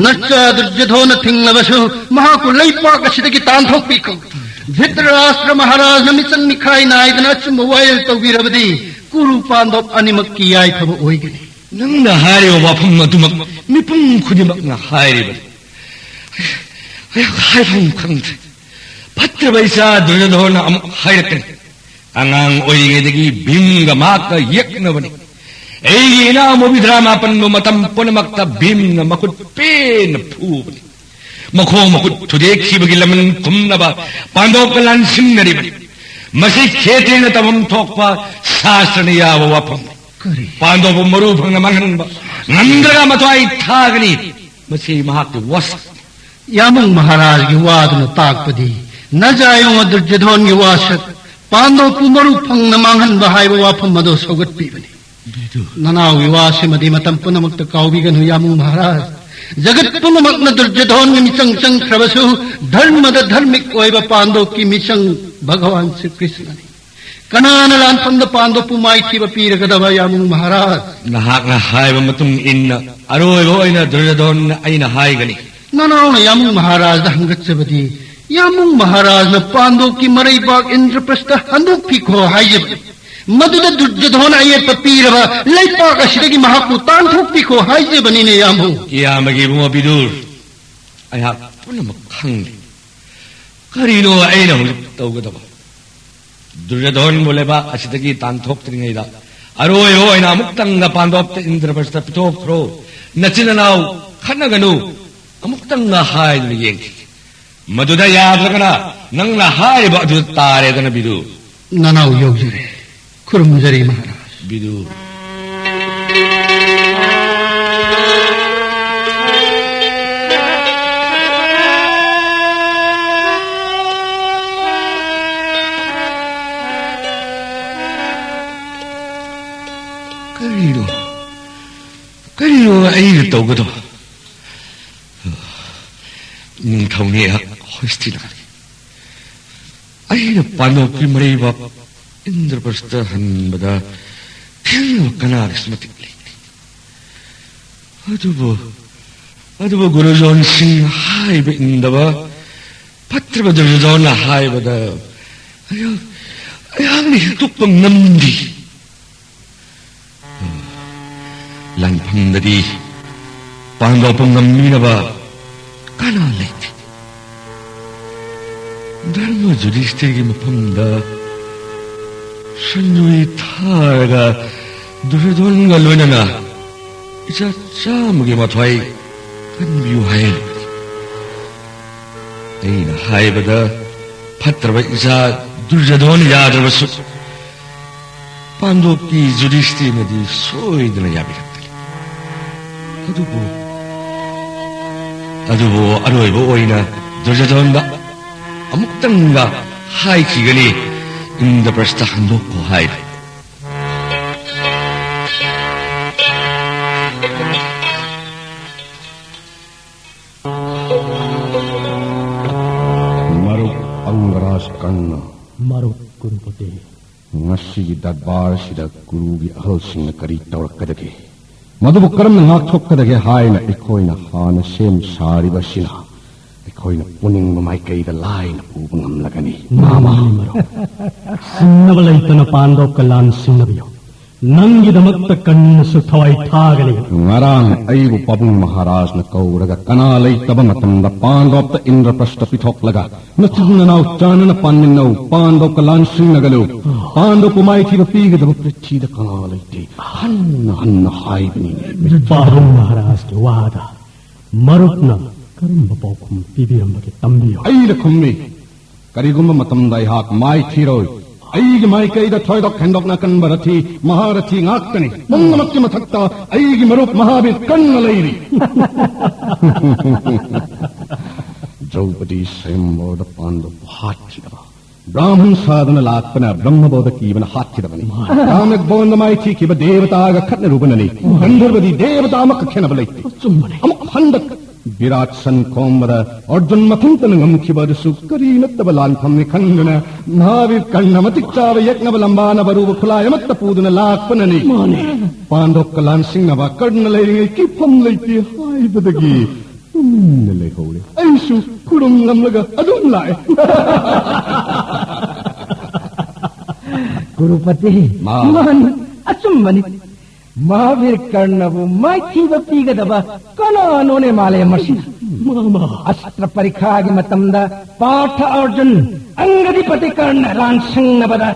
ꯅꯆꯥ ꯗꯨꯔꯖꯣꯙꯣꯟꯅ ꯊꯤꯡꯂꯕꯁꯨ ꯃꯍꯥꯛꯄꯨ ꯂꯩꯄꯥꯛ ꯑꯁꯤꯗꯒꯤ ꯇꯥꯟꯊꯣꯛꯄꯤꯈꯣ꯫ ꯙꯤꯇ꯭ꯔꯔꯥꯁꯇ꯭ꯔ ꯃꯍꯥꯔꯥꯖꯅ ꯃꯤꯆꯪ ꯃꯤꯈꯥꯏ ꯅꯥꯏꯗꯅ ꯑꯆꯨꯝꯕ ꯋꯥꯌꯦꯜ ꯇꯧꯕꯤꯔꯕꯗꯤ ꯀꯨꯔꯨ ꯄꯥꯟꯗꯣꯞ ꯑꯅꯤꯃꯛꯀꯤ ꯌꯥꯏꯐꯕ ꯑꯣꯏꯒꯅꯤ꯫ ꯅꯪꯅ ꯍꯥꯏꯔꯤꯕ ꯋꯥꯐꯝ ꯑꯗꯨꯃꯛ ꯃꯤꯄꯨꯝ ꯈꯨꯗꯤꯡꯃꯛꯅ ꯍꯥꯏꯔꯤꯕꯅꯤ꯫ ꯑꯩ ꯍꯥꯏꯐꯝ ꯈꯪꯗ꯭ꯔꯦ꯫ ꯐꯠꯇ꯭ꯔꯕ ꯏꯆꯥ ꯗꯨꯔꯖꯣꯙꯣꯟꯅ ꯑꯃꯨꯛ ꯍꯥꯏꯔꯛꯀꯅꯤ꯫ ꯑꯉꯥꯡ ꯑꯣꯏꯔꯤꯉꯩꯗꯒꯤ ꯚꯤꯝꯒ ꯃꯍꯥꯛꯀ ꯌꯦꯛꯅꯕꯅꯤ꯫ ꯑꯩꯒꯤ ꯏꯅꯥꯎ ꯃꯣꯕꯤꯗ꯭ꯔꯥ ꯃꯥꯄꯟꯕꯨ ꯃꯇꯝ ꯄꯨꯝꯅꯃꯛꯇ ꯚꯤꯝꯅ ꯃꯈꯨꯠ ꯄꯦꯟꯅ ꯐꯨꯕꯅꯤ꯫ ꯃꯈꯣꯡ ꯃꯈꯨꯠ ꯊꯨꯗꯦꯛꯈꯤꯕꯒꯤ ꯂꯃꯟ ꯈꯨꯝꯅꯕ ꯄꯥꯟꯗꯣꯞꯀ ꯂꯥꯟꯁꯤꯟꯅꯔꯤꯕꯅꯤ꯫ ꯃꯁꯤ ꯈꯦꯇ꯭ꯔꯤꯅ ꯇꯧꯐꯝ ꯊꯣꯛꯄ ꯁꯥꯁ꯭ꯇ꯭ꯔꯅ ꯌꯥꯕ ꯋꯥꯐꯝꯅꯤ꯫ ꯀꯔꯤ? ꯄꯥꯟꯗꯣꯞꯄꯨ ꯃꯔꯨ ꯐꯪꯅ ꯃꯥꯡꯍꯟꯕ, ꯉꯝꯗ꯭ꯔꯒ ꯃꯊ꯭ꯋꯥꯏ ꯊꯥꯒꯅꯤ꯫ ꯃꯁꯤ ꯃꯍꯥꯛꯀꯤ ꯋꯥꯁꯛ꯫ ꯌꯥꯃꯨꯡ ꯃꯍꯥꯔꯥꯖꯒꯤ ꯋꯥꯗꯨꯅ ꯇꯥꯛꯄꯗꯤ ꯅꯖꯥꯌꯣꯡ ꯗꯨꯔꯖꯣꯙꯣꯟꯒꯤ ꯋꯥꯁꯛ, ꯄꯥꯟꯗꯣꯞꯄꯨ ꯃꯔꯨ ꯐꯪꯅ ꯃꯥꯡꯍꯟꯕ ꯍꯥꯏꯕ ꯋꯥꯐꯝ ꯑꯗꯨ ꯁꯧꯒꯠꯄꯤꯕꯅꯤ꯫ ꯅꯅꯥꯎꯒꯤ ꯋꯥꯁꯤꯃꯗꯤ ꯃꯇꯝ ꯄꯨꯝꯅꯃꯛꯇ ꯀꯥꯎꯕꯤꯒꯅꯨ, ꯌꯥꯃꯨꯡ ꯃꯍꯥꯔꯥꯖ꯫ ꯖꯒꯠ ꯄꯨꯝꯅꯃꯛꯅ ꯗꯨꯔꯖꯣꯙꯣꯟꯒꯤ ꯃꯤꯆꯪ ꯆꯪꯈ꯭ꯔꯕꯁꯨ, ꯙꯔꯃꯗ ꯙꯔꯃꯤꯛ ꯑꯣꯏꯕ ꯄꯥꯟꯗꯣꯞꯀꯤ ꯃꯤꯆꯪ ꯚꯒꯋꯥꯟ ꯁ꯭ꯔꯤ ꯀ꯭ꯔꯤꯁꯅꯅꯤ꯫ ꯀꯅꯥꯅ ꯂꯥꯟꯐꯝꯗ ꯄꯥꯟꯗꯣꯞꯄꯨ ꯃꯥꯏꯊꯤꯕ ꯄꯤꯔꯒꯗꯕ, ꯌꯥꯃꯨꯡ ꯃꯍꯥꯔꯥꯖ? ꯅꯍꯥꯛꯅ ꯍꯥꯏꯕ ꯃꯇꯨꯡ ꯏꯟꯅ ꯑꯔꯣꯏꯕ ꯑꯣꯏꯅ ꯗꯨꯔꯖꯣꯙꯣꯟ ꯑꯩꯅ ꯍꯥꯏꯒꯅꯤ꯫ ꯅꯅꯥꯎꯅ ꯌꯥꯃꯨꯡ ꯃꯍꯥꯔꯥꯖꯗ ꯍꯪꯒꯠꯆꯕꯗꯤ, ꯌꯥꯃꯨꯡ ꯃꯍꯥꯔꯥꯖꯅ ꯄꯥꯟꯗꯣꯞꯀꯤ ꯃꯔꯩꯕꯥꯛ ꯏꯟꯗ꯭ꯔꯄ꯭ꯔꯁꯇ ꯍꯟꯗꯣꯛꯄꯤꯈꯣ ꯍꯥꯏꯖꯕꯅꯤ꯫ ꯃꯗꯨꯗ ꯗꯨꯔꯖꯣꯙꯣꯟ ꯑꯌꯦꯠꯄ ꯄꯤꯔꯕ ꯂꯩꯄꯥꯛ ꯑꯁꯤꯗꯒꯤ ꯃꯍꯥꯛꯄꯨ ꯇꯥꯟꯊꯣꯛꯄꯤꯈꯣ ꯍꯥꯏꯖꯕꯅꯤꯅꯦ, ꯌꯥꯃꯨꯡ꯫ ꯏꯌꯥꯝꯕꯒꯤ ꯏꯕꯨꯡꯉꯣ ꯕꯤꯗꯨꯔ, ꯑꯩꯍꯥꯛ ꯄꯨꯝꯅꯃꯛ ꯈꯪꯂꯤ꯫ ꯀꯔꯤꯅꯣ ꯑꯩꯅ ꯍꯧꯖꯤꯛ ꯇꯧꯒꯗꯕ? ꯗꯨꯔꯖꯣꯙꯣꯟꯕꯨ ꯂꯩꯕꯥꯛ ꯑꯁꯤꯗꯒꯤ ꯇꯥꯟꯊꯣꯛꯇ꯭ꯔꯤꯉꯩꯗ ꯑꯔꯣꯏꯕ ꯑꯣꯏꯅ ꯑꯃꯨꯛꯇꯪꯒ ꯄꯥꯟꯗꯣꯞꯇ ꯏꯟꯗ꯭ꯔꯄ꯭ꯔꯁꯇ ꯄꯤꯊꯣꯛꯈ꯭ꯔꯣ꯫ ꯅꯆꯤꯟ ꯅꯅꯥꯎ ꯈꯠꯅꯒꯅꯨ, ꯑꯃꯨꯛꯇꯪꯒ ꯍꯥꯏꯗꯨꯅ ꯌꯦꯡꯈꯤ꯫ ꯃꯗꯨꯗ ꯌꯥꯗ꯭ꯔꯒꯅ ꯅꯪꯅ ꯍꯥꯏꯔꯤꯕ ꯑꯗꯨ ꯇꯥꯔꯦꯗꯅ, ꯕꯤꯗꯨ꯫ ꯅꯅꯥꯎ ꯌꯧꯖꯔꯦ꯫ ꯈꯨꯔꯨꯝꯖꯔꯤ, ꯃꯍꯥꯔꯥꯖ꯫ ꯕꯤꯗꯨ꯫ ꯀꯔꯤꯅꯣ? ꯀꯔꯤꯅꯣ ꯑꯩꯅ ꯇꯧꯒꯗꯕ? ꯅꯤꯡꯊꯧꯅꯦ ꯑꯩꯍꯥꯛ, ꯍꯣꯁꯇꯤꯅꯥꯔꯤ꯫ ꯑꯩꯅ ꯄꯥꯟꯗꯣꯞꯀꯤ ꯃꯔꯩꯕꯥꯛ ꯏꯟꯗ꯭ꯔꯄ꯭ꯔꯁꯇ ꯍꯟꯕꯗ ꯊꯤꯡꯅꯕ ꯀꯅꯥꯒꯤꯁꯨ ꯃꯇꯤꯛ ꯂꯩꯇꯦ꯫ ꯑꯗꯨꯕꯨ, ꯑꯗꯨꯕꯨ ꯒꯨꯔꯨꯖꯣꯟ ꯁꯤꯡ ꯍꯥꯏꯕ ꯏꯟꯗꯕ, ꯐꯠꯇ꯭ꯔꯕ ꯗꯨꯔꯖꯣꯙꯣꯟꯅ ꯍꯥꯏꯕꯗ ꯑꯩꯍꯥꯛ, ꯑꯩꯍꯥꯛꯅ ꯍꯤꯛꯇꯣꯛꯄ ꯉꯝꯗꯦ꯫ ꯂꯥꯟꯐꯝꯗꯗꯤ ꯄꯥꯡꯒꯜ ꯄꯨꯡꯉꯝ ꯃꯤꯅꯕ ꯀꯅꯥ ꯂꯩꯇꯦ꯫ ꯙꯔꯃ ꯌꯨꯙꯤꯁꯇꯤꯔꯒꯤ ꯃꯐꯝꯗ ꯁꯟꯖꯨꯔꯤ ꯊꯥꯔꯒ ꯗꯨꯔꯌꯣꯙꯟꯒ ꯂꯣꯏꯅꯅ ꯏꯆꯥ ꯆꯥꯝꯃꯒꯤ ꯃꯊ꯭ꯋꯥꯏ ꯀꯟꯕꯤꯌꯨ ꯍꯥꯏꯔꯤꯕꯅꯤ꯫ ꯑꯩꯅ ꯍꯥꯏꯕꯗ ꯐꯠꯇ꯭ꯔꯕ ꯏꯆꯥ ꯗꯨꯔꯌꯣꯙꯟ ꯌꯥꯗ꯭ꯔꯕꯁꯨ ꯄꯥꯟꯗꯣꯞꯀꯤ ꯌꯨꯙꯤꯁꯇꯤꯔꯅꯗꯤ ꯁꯣꯏꯗꯅ ꯌꯥꯕꯤꯔꯛꯀꯅꯤ꯫ ꯑꯗꯨꯕꯨ ꯑꯗꯨꯕꯨ ꯑꯔꯣꯏꯕ ꯑꯣꯏꯅ ꯗꯨꯔꯖꯣꯙꯟꯗ ꯑꯃꯨꯛꯇꯪꯒ ꯍꯥꯏꯈꯤꯒꯅꯤ, ꯏꯟꯗ꯭ꯔꯄ꯭ꯔꯁꯇ ꯍꯟꯗꯣꯛꯈꯣ ꯍꯥꯏ꯫ ꯃꯔꯨꯞ ꯑꯪꯒꯔꯥꯖ ꯀꯔꯅ꯫ ꯃꯔꯨꯞ ꯀꯨꯔꯨꯄꯇꯤ꯫ ꯉꯁꯤꯒꯤ ꯗꯔꯕꯥꯔꯁꯤꯗ ꯀꯨꯔꯨꯒꯤ ꯑꯍꯜꯁꯤꯡꯅ ꯀꯔꯤ ꯇꯧꯔꯛꯀꯗꯒꯦ? ꯃꯗꯨꯕꯨ ꯀꯔꯝꯅ ꯉꯥꯛꯊꯣꯛꯀꯗꯒꯦ ꯍꯥꯏꯅ ꯑꯩꯈꯣꯏꯅ ꯍꯥꯟꯅ ꯁꯦꯝ ꯁꯥꯔꯤꯕ ꯑꯁꯤꯅ ꯑꯩꯈꯣꯏꯅ ꯄꯨꯅꯤꯡꯕ ꯃꯥꯏꯀꯩꯗ ꯂꯥꯏꯅ ꯄꯨꯕ ꯉꯝꯂꯒꯅꯤ꯫ ꯃꯥꯅꯤ, ꯃꯔꯨꯞ꯫ ꯁꯤꯡꯅꯕ ꯂꯩꯇꯅ ꯄꯥꯟꯗꯣꯞꯀ ꯂꯥꯟ ꯁꯤꯡꯅꯕꯤꯌꯨ꯫ ꯅꯪꯒꯤꯗꯃꯛꯇ ꯀꯟꯅꯁꯨ ꯊꯋꯥꯏ ꯊꯥꯒꯅꯤ꯫ ꯉꯔꯥꯡ ꯑꯩꯕꯨ ꯄꯥꯕꯨꯡ ꯃꯍꯥꯔꯥꯖꯅ ꯀꯧꯔꯒ ꯀꯅꯥ ꯂꯩꯇꯕ ꯃꯇꯝꯗ ꯄꯥꯟꯗꯣꯞꯇ ꯏꯟꯗ꯭ꯔꯄ꯭ꯔꯁꯇ ꯄꯤꯊꯣꯛꯂꯒ ꯅꯆꯤꯟ ꯅꯅꯥꯎ ꯆꯥꯟꯅꯅ ꯄꯥꯟꯃꯤꯟꯅꯧ, ꯄꯥꯟꯗꯣꯞꯀ ꯂꯥꯟꯁꯤꯡꯅꯒꯅꯨ, ꯄꯥꯟꯗꯣꯞꯄꯨ ꯃꯥꯏꯊꯤꯕ ꯄꯤꯒꯗꯕ ꯄ꯭ꯔꯤꯊꯤꯗ ꯀꯅꯥ ꯂꯩꯇꯦ ꯍꯟꯅ ꯍꯟꯅ ꯍꯥꯏꯕꯅꯤꯅꯦ꯫ ꯄꯥꯕꯨꯡ ꯃꯍꯥꯔꯥꯖꯀꯤ ꯋꯥꯗ ꯃꯔꯨꯞꯅ ꯀꯔꯝꯕ ꯄꯥꯎꯈꯨꯝ ꯄꯤꯕꯤꯔꯝꯕꯒꯦ ꯇꯝꯕꯤꯌꯨ꯫ ꯑꯩꯅ ꯈꯨꯝꯃꯤ, ꯀꯔꯤꯒꯨꯝꯕ ꯃꯇꯝꯗ ꯑꯩꯍꯥꯛ ꯃꯥꯏꯊꯤꯔꯣꯏ, ꯑꯩꯒꯤ ꯃꯥꯏꯀꯩꯗ ꯊꯣꯏꯗꯣꯛ ꯍꯦꯟꯗꯣꯛꯅ ꯀꯟꯕ ꯔꯊꯤ ꯃꯍꯥꯔꯊꯤ ꯉꯥꯛꯇꯅꯤ꯫ ꯄꯨꯝꯅꯃꯛꯀꯤ ꯃꯊꯛꯇ ꯑꯩꯒꯤ ꯃꯔꯨꯞ ꯃꯍꯥꯕꯤꯔ ꯀꯟꯅ ꯂꯩꯔꯤ꯫ ꯗ꯭ꯔꯧꯄꯗꯤ ꯁ꯭ꯋꯌꯝꯕꯔꯗ ꯄꯥꯟꯗꯕ ꯍꯥꯠꯈꯤꯗꯕ ꯕ꯭ꯔꯥꯍꯃꯟ ꯁꯥꯗꯨꯅ ꯂꯥꯛꯄꯅ ꯕ꯭ꯔꯍ꯭ꯃꯕꯣꯙ ꯀꯤꯕꯅ ꯍꯥꯠꯈꯤꯗꯕꯅꯤ꯫ ꯀꯥꯃꯦꯒ ꯕꯣꯟꯗ ꯃꯥꯏꯊꯤꯈꯤꯕ ꯗꯦꯕꯇꯥꯒ ꯈꯠꯅꯔꯨꯕꯅꯅꯤ꯫ ꯒꯟꯙꯔꯕꯗꯤ ꯗꯦꯕꯇꯥ ꯑꯃꯈꯛ ꯈꯦꯠꯅꯕ ꯂꯩꯇꯦ꯫ ꯑꯆꯨꯝꯕꯅꯤ꯫ ꯑꯃꯨꯛ ꯍꯟꯗꯛ ꯕꯤꯔꯥꯠ ꯁꯟ ꯈꯣꯝꯕꯗ ꯑꯔꯖꯨꯟ ꯃꯊꯟꯇꯅ ꯉꯝꯈꯤꯕ ꯑꯗꯨꯁꯨ ꯀꯔꯤ ꯅꯠꯇꯕ ꯂꯥꯟꯐꯝꯅꯤ ꯈꯟꯗꯨꯅ ꯃꯍꯥꯕꯤꯔ ꯀꯔꯅ ꯃꯇꯤꯛ ꯆꯥꯕ ꯌꯦꯛꯅꯕ ꯂꯝꯕꯥꯅ ꯕꯔꯨꯕ ꯈꯨꯠꯂꯥꯏ ꯑꯃꯠꯇ ꯄꯨꯗꯨꯅ ꯂꯥꯛꯄꯅꯅꯤ꯫ ꯃꯥꯅꯤ꯫ ꯄꯥꯟꯗꯣꯞꯀ ꯂꯥꯟꯁꯤꯡꯅꯕ ꯀꯔꯅ ꯂꯩꯔꯤꯉꯩ ꯀꯤꯐꯝ ꯂꯩꯇꯦ ꯍꯥꯏꯕꯗꯒꯤ ꯇꯨꯃꯤꯟꯅ ꯂꯩꯍꯧꯔꯦ꯫ ꯑꯩꯁꯨ ꯈꯨꯔꯨꯝꯂꯝꯂꯒ ꯑꯗꯨꯝ ꯂꯥꯛꯑꯦ꯫ ꯀꯨꯔꯨꯄꯇꯤ, ꯃꯥ꯫ ꯃꯥꯅꯤ, ꯑꯆꯨꯝꯕꯅꯤ꯫ ꯃꯍꯥꯕꯤꯔ ꯀꯔꯅꯕꯨ ꯃꯥꯏꯊꯤꯕ ꯄꯤꯒꯗꯕ ꯀꯅꯥꯅꯣꯅꯦ ꯃꯥꯂꯦꯝ ꯑꯁꯤꯗ? ꯃꯥ, ꯃꯥ꯫ ꯑꯁꯇ꯭ꯔ ꯄꯔꯤꯈꯥꯒꯤ ꯃꯇꯝꯗ ꯄꯥꯔꯊ ꯑꯔꯖꯨꯟ ꯑꯪꯒꯗꯤꯄꯇꯤ ꯀꯔꯅ ꯂꯥꯟꯁꯪꯅꯕꯗ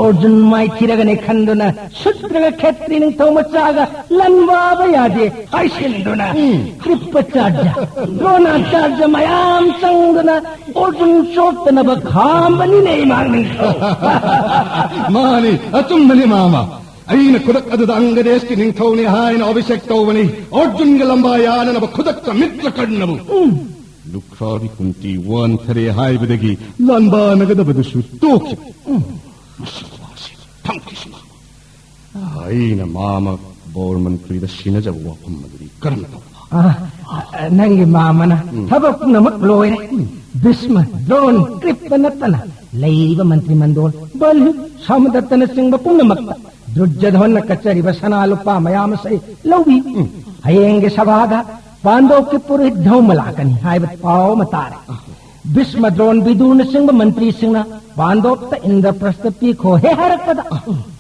ꯑꯔꯖꯨꯟ ꯃꯥꯏꯊꯤꯔꯒꯅꯤ ꯈꯟꯗꯨꯅ ꯁꯨꯗ꯭ꯔꯒ ꯈꯦꯇ꯭ꯔꯤ ꯅꯤꯡꯊꯧ ꯃꯆꯥꯒ ꯂꯥꯟꯕꯥꯕ ꯌꯥꯗꯦ ꯍꯥꯏꯁꯤꯟꯗꯨꯅ ꯎꯝ꯫ ꯀ꯭ꯔꯤꯄꯥꯆꯥꯔꯖ, ꯗ꯭ꯔꯣꯅꯥꯆꯥꯔꯖ ꯃꯌꯥꯝ ꯆꯪꯗꯨꯅ ꯑꯔꯖꯨꯟ ꯆꯣꯞꯇꯅꯕ ꯈꯥꯝꯕꯅꯤꯅꯦ ꯏꯃꯥ ꯅꯤꯡꯊꯧ꯫ ꯃꯥꯅꯤ, ꯑꯆꯨꯝꯕꯅꯤ ꯃꯥꯃ꯫ ꯑꯩꯅ ꯈꯨꯗꯛ ꯑꯗꯨꯗ ꯑꯪꯒꯗꯦꯁꯀꯤ ꯅꯤꯡꯊꯧꯅꯤ ꯍꯥꯏꯅ ꯑꯚꯤꯁꯦꯛ ꯇꯧꯕꯅꯤ꯫ ꯑꯔꯖꯨꯟꯒ ꯂꯝꯕꯥ ꯌꯥꯅꯅꯕ ꯈꯨꯗꯛꯇ ꯃꯤꯇ꯭ꯔꯀꯔꯅꯕꯨ꯫ ꯎꯝ꯫ ꯂꯨꯈ꯭ꯔꯥꯕꯤ ꯀꯨꯟꯇꯤ ꯋꯥꯟꯊꯔꯦ ꯍꯥꯏꯕꯗꯒꯤ ꯂꯥꯟꯕꯥꯅꯒꯗꯕꯗꯨꯁꯨ ꯇꯣꯛꯈꯤꯕ꯫ ꯎꯝ꯫ ꯃꯁꯤ ꯋꯥꯁꯤ ꯊꯝꯈꯤꯁꯅꯨ꯫ ꯑꯩꯅ ꯃꯥꯃ ꯕꯧꯔ ꯃꯟꯇ꯭ꯔꯤꯗ ꯁꯤꯟꯅꯖꯕ ꯋꯥꯐꯝ ꯑꯗꯨꯗꯤ ꯀꯔꯝ ꯇꯧꯕ? ꯑ, ꯑ, ꯅꯪꯒꯤ ꯃꯥꯃꯅ ꯎꯝ꯫ ꯊꯕꯛ ꯄꯨꯝꯅꯃꯛ ꯂꯣꯏꯔꯦ꯫ ꯎꯝ꯫ ꯚꯤꯁꯃ, ꯗ꯭ꯔꯣꯟ, ꯀ꯭ꯔꯤꯞꯄ ꯅꯠꯇꯅ ꯂꯩꯔꯤꯕ ꯃꯟꯇ꯭ꯔꯤ ꯃꯟꯗꯣꯜ, ꯕꯜ, ꯁꯃꯨꯗ꯭ꯔꯇꯅꯆꯤꯡꯕ ꯄꯨꯝꯅꯃꯛꯇ ꯗꯨꯔꯖꯙꯣꯟꯅ ꯀꯠꯆꯔꯤꯕ ꯁꯅꯥ ꯂꯨꯄꯥ ꯃꯌꯥꯝ ꯑꯁꯤ ꯂꯧꯕꯤ꯫ ꯎꯝ꯫ ꯍꯌꯦꯡꯒꯤ ꯁꯚꯥꯗ ꯄꯥꯟꯗꯣꯞꯀꯤ ꯄꯨꯔꯣꯍꯤꯠ ꯙꯧꯃ ꯂꯥꯛꯀꯅꯤ ꯍꯥꯏꯕ ꯄꯥꯎ ꯑꯃ ꯇꯥꯔꯦ꯫ ꯚꯤꯁꯃ, ꯗ꯭ꯔꯣꯟ, ꯕꯤꯗꯨꯔꯅꯆꯤꯡꯕ ꯃꯟꯇ꯭ꯔꯤꯁꯤꯡꯅ ꯄꯥꯟꯗꯣꯞꯇ ꯏꯟꯗ꯭ꯔꯄ꯭ꯔꯁꯇ ꯄꯤꯈꯣ ꯍꯦꯛ ꯍꯥꯏꯔꯛꯄꯗ,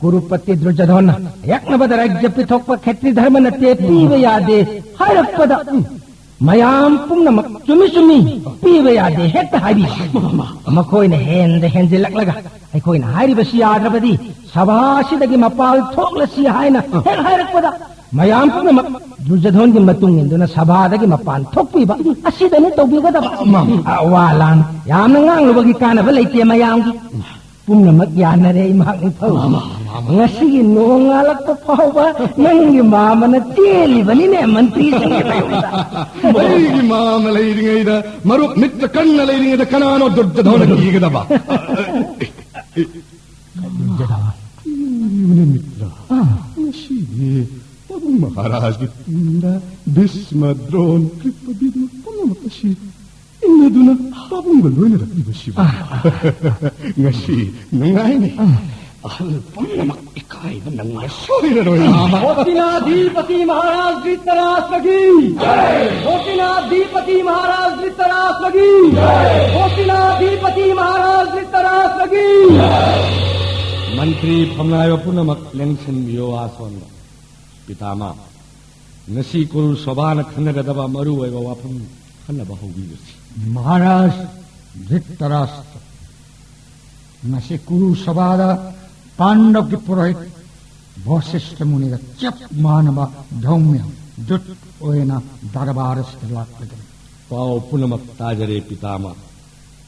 ꯀꯨꯔꯨꯄꯇꯤ ꯗꯨꯔꯖꯙꯣꯟꯅ ꯌꯦꯛꯅꯕꯗ ꯔꯥꯖ꯭ꯌ ꯄꯤꯊꯣꯛꯄ ꯈꯦꯇ꯭ꯔꯤ ꯙꯔꯃ ꯅꯠꯇꯦ, ꯄꯤꯕ ꯌꯥꯗꯦ ꯍꯥꯏꯔꯛꯄꯗ, ꯃꯌꯥꯝ ꯄꯨꯝꯅꯃꯛ ꯆꯨꯝꯃꯤ ꯆꯨꯝꯃꯤ, ꯄꯤꯕ ꯌꯥꯗꯦ ꯍꯦꯛꯇ ꯍꯥꯏꯕꯤ꯫ ꯃꯈꯣꯏꯅ ꯍꯦꯟꯗ ꯍꯦꯟꯖꯤꯜꯂꯛꯂꯒ ꯑꯩꯈꯣꯏꯅ ꯍꯥꯏꯔꯤꯕꯁꯤ ꯌꯥꯗ꯭ꯔꯕꯗꯤ ꯁꯚꯥ ꯑꯁꯤꯗꯒꯤ ꯃꯄꯥꯜ ꯊꯣꯛꯂꯁꯤ ꯍꯥꯏꯅ ꯍꯦꯛ ꯍꯥꯏꯔꯛꯄꯗ, ꯃꯌꯥꯝ ꯄꯨꯝꯅꯃꯛ ꯗꯨꯔꯖꯙꯣꯟꯒꯤ ꯃꯇꯨꯡ ꯏꯟꯗꯨꯅ ꯁꯚꯥꯗꯒꯤ ꯃꯄꯥꯟ ꯊꯣꯛꯄꯤꯕ ꯑꯁꯤꯗꯅꯤ ꯇꯧꯕꯤꯒꯗꯕ꯫ ꯑ, ꯋꯥ ꯂꯥꯟ ꯌꯥꯝꯅ ꯉꯥꯡꯂꯨꯕꯒꯤ ꯀꯥꯟꯅꯕ ꯂꯩꯇꯦ ꯃꯌꯥꯝꯒꯤ꯫ ꯄꯨꯝꯅꯃꯛ ꯌꯥꯅꯔꯦ ꯏꯃꯥ ꯅꯤꯡꯊꯧ꯫ ꯉꯁꯤꯒꯤ ꯅꯣꯡꯉꯥꯜꯂꯛꯄ ꯐꯥꯎꯕ ꯅꯪꯒꯤ ꯃꯥꯃꯅ ꯆꯦꯜꯂꯤꯕꯅꯤꯅꯦ ꯃꯟꯇ꯭ꯔꯤꯁꯤꯡꯒꯤ ꯃꯌꯨꯝꯗ꯫ ꯑꯩꯒꯤ ꯃꯥꯃ ꯂꯩꯔꯤꯉꯩꯗ, ꯃꯔꯨꯞ ꯃꯤꯇ꯭ꯔ ꯀꯔꯅ ꯂꯩꯔꯤꯉꯩꯗ ꯀꯅꯥꯅꯣ ꯗꯨꯔꯖꯙꯣꯟꯅ ꯀꯤꯒꯗꯕ? ꯗꯨꯔꯖꯙꯣꯟ꯫ ꯀꯔꯤꯅꯣꯅꯦ ꯃꯤꯇ꯭ꯔ? ꯑꯥ꯫ ꯉꯁꯤꯗꯤ ꯄꯥꯕꯨꯡ ꯃꯍꯥꯔꯥꯖꯒꯤ ꯇꯨꯡꯗ ꯚꯤꯁꯃ, ꯗ꯭ꯔꯣꯟ, ꯀ꯭ꯔꯤꯄ, ꯕꯤꯗꯨꯔ ꯄꯨꯝꯅꯃꯛ ꯑꯁꯤ ꯏꯟꯅꯗꯨꯅ ꯄꯥꯕꯨꯡꯒ ꯂꯣꯏꯅꯔꯛꯂꯤꯕꯁꯤꯕꯨ꯫ ꯑꯥ꯫ ꯉꯁꯤ ꯅꯨꯡꯉꯥꯏꯅꯤ꯫ ꯑꯥ꯫ ꯑꯍꯜ ꯄꯨꯝꯅꯃꯛ ꯏꯀꯥꯏꯕ ꯅꯪꯉꯥꯏ ꯁꯣꯏꯔꯔꯣꯏ꯫ ꯍꯣꯁꯇꯤꯅꯥꯙꯤꯄꯇꯤ ꯃꯍꯥꯔꯥꯖ ꯙ꯭ꯔꯤꯇꯔꯥꯁ꯭ꯇ꯭ꯔꯒꯤ! ꯍꯣꯁꯇꯤꯅꯥꯙꯤꯄꯇꯤ ꯃꯍꯥꯔꯥꯖ ꯙ꯭ꯔꯤꯇꯔꯥꯁ꯭ꯇ꯭ꯔꯒꯤ! ꯍꯣꯁꯇꯤꯅꯥꯙꯤꯄꯇꯤ ꯃꯍꯥꯔꯥꯖ ꯙ꯭ꯔꯤꯇꯔꯥꯁ꯭ꯇ꯭ꯔꯒꯤ! ꯃꯟꯇ꯭ꯔꯤ ꯐꯝꯅꯥꯏꯕ ꯄꯨꯝꯅꯃꯛ ꯂꯦꯡꯁꯤꯟꯕꯤꯌꯨ꯫ ꯑꯁꯣꯝꯗ ꯄꯤꯇꯥꯃꯥ, ꯉꯁꯤ ꯀꯨꯔꯨ ꯁꯣꯚꯥꯅ ꯈꯟꯅꯒꯗꯕ ꯃꯔꯨ ꯑꯣꯏꯕ ꯋꯥꯐꯝ ꯈꯟꯅꯕ ꯍꯧꯕꯤꯔꯁꯤ꯫ ꯃꯍꯥꯔꯥꯖ ꯙ꯭ꯔꯤꯇꯔꯥꯁ꯭ꯇ꯭ꯔ, ꯉꯁꯤ ꯀꯨꯔꯨ ꯁꯣꯚꯥꯗ ꯄꯥꯟꯗꯕꯒꯤ ꯄꯨꯔꯣꯍꯤꯠ ꯚꯣꯁꯤꯁ꯭ꯊ ꯃꯨꯅꯤꯒ ꯆꯞ ꯃꯥꯟꯅꯕ ꯙꯧꯃ꯭ꯌ ꯗꯨꯠ ꯑꯣꯏꯅ ꯗꯔꯕꯥꯔ ꯑꯁꯤꯗ ꯂꯥꯛꯂꯒꯅꯤ꯫ ꯄꯥꯎ ꯄꯨꯝꯅꯃꯛ ꯇꯥꯖꯔꯦ ꯄꯤꯇꯥꯃꯥ꯫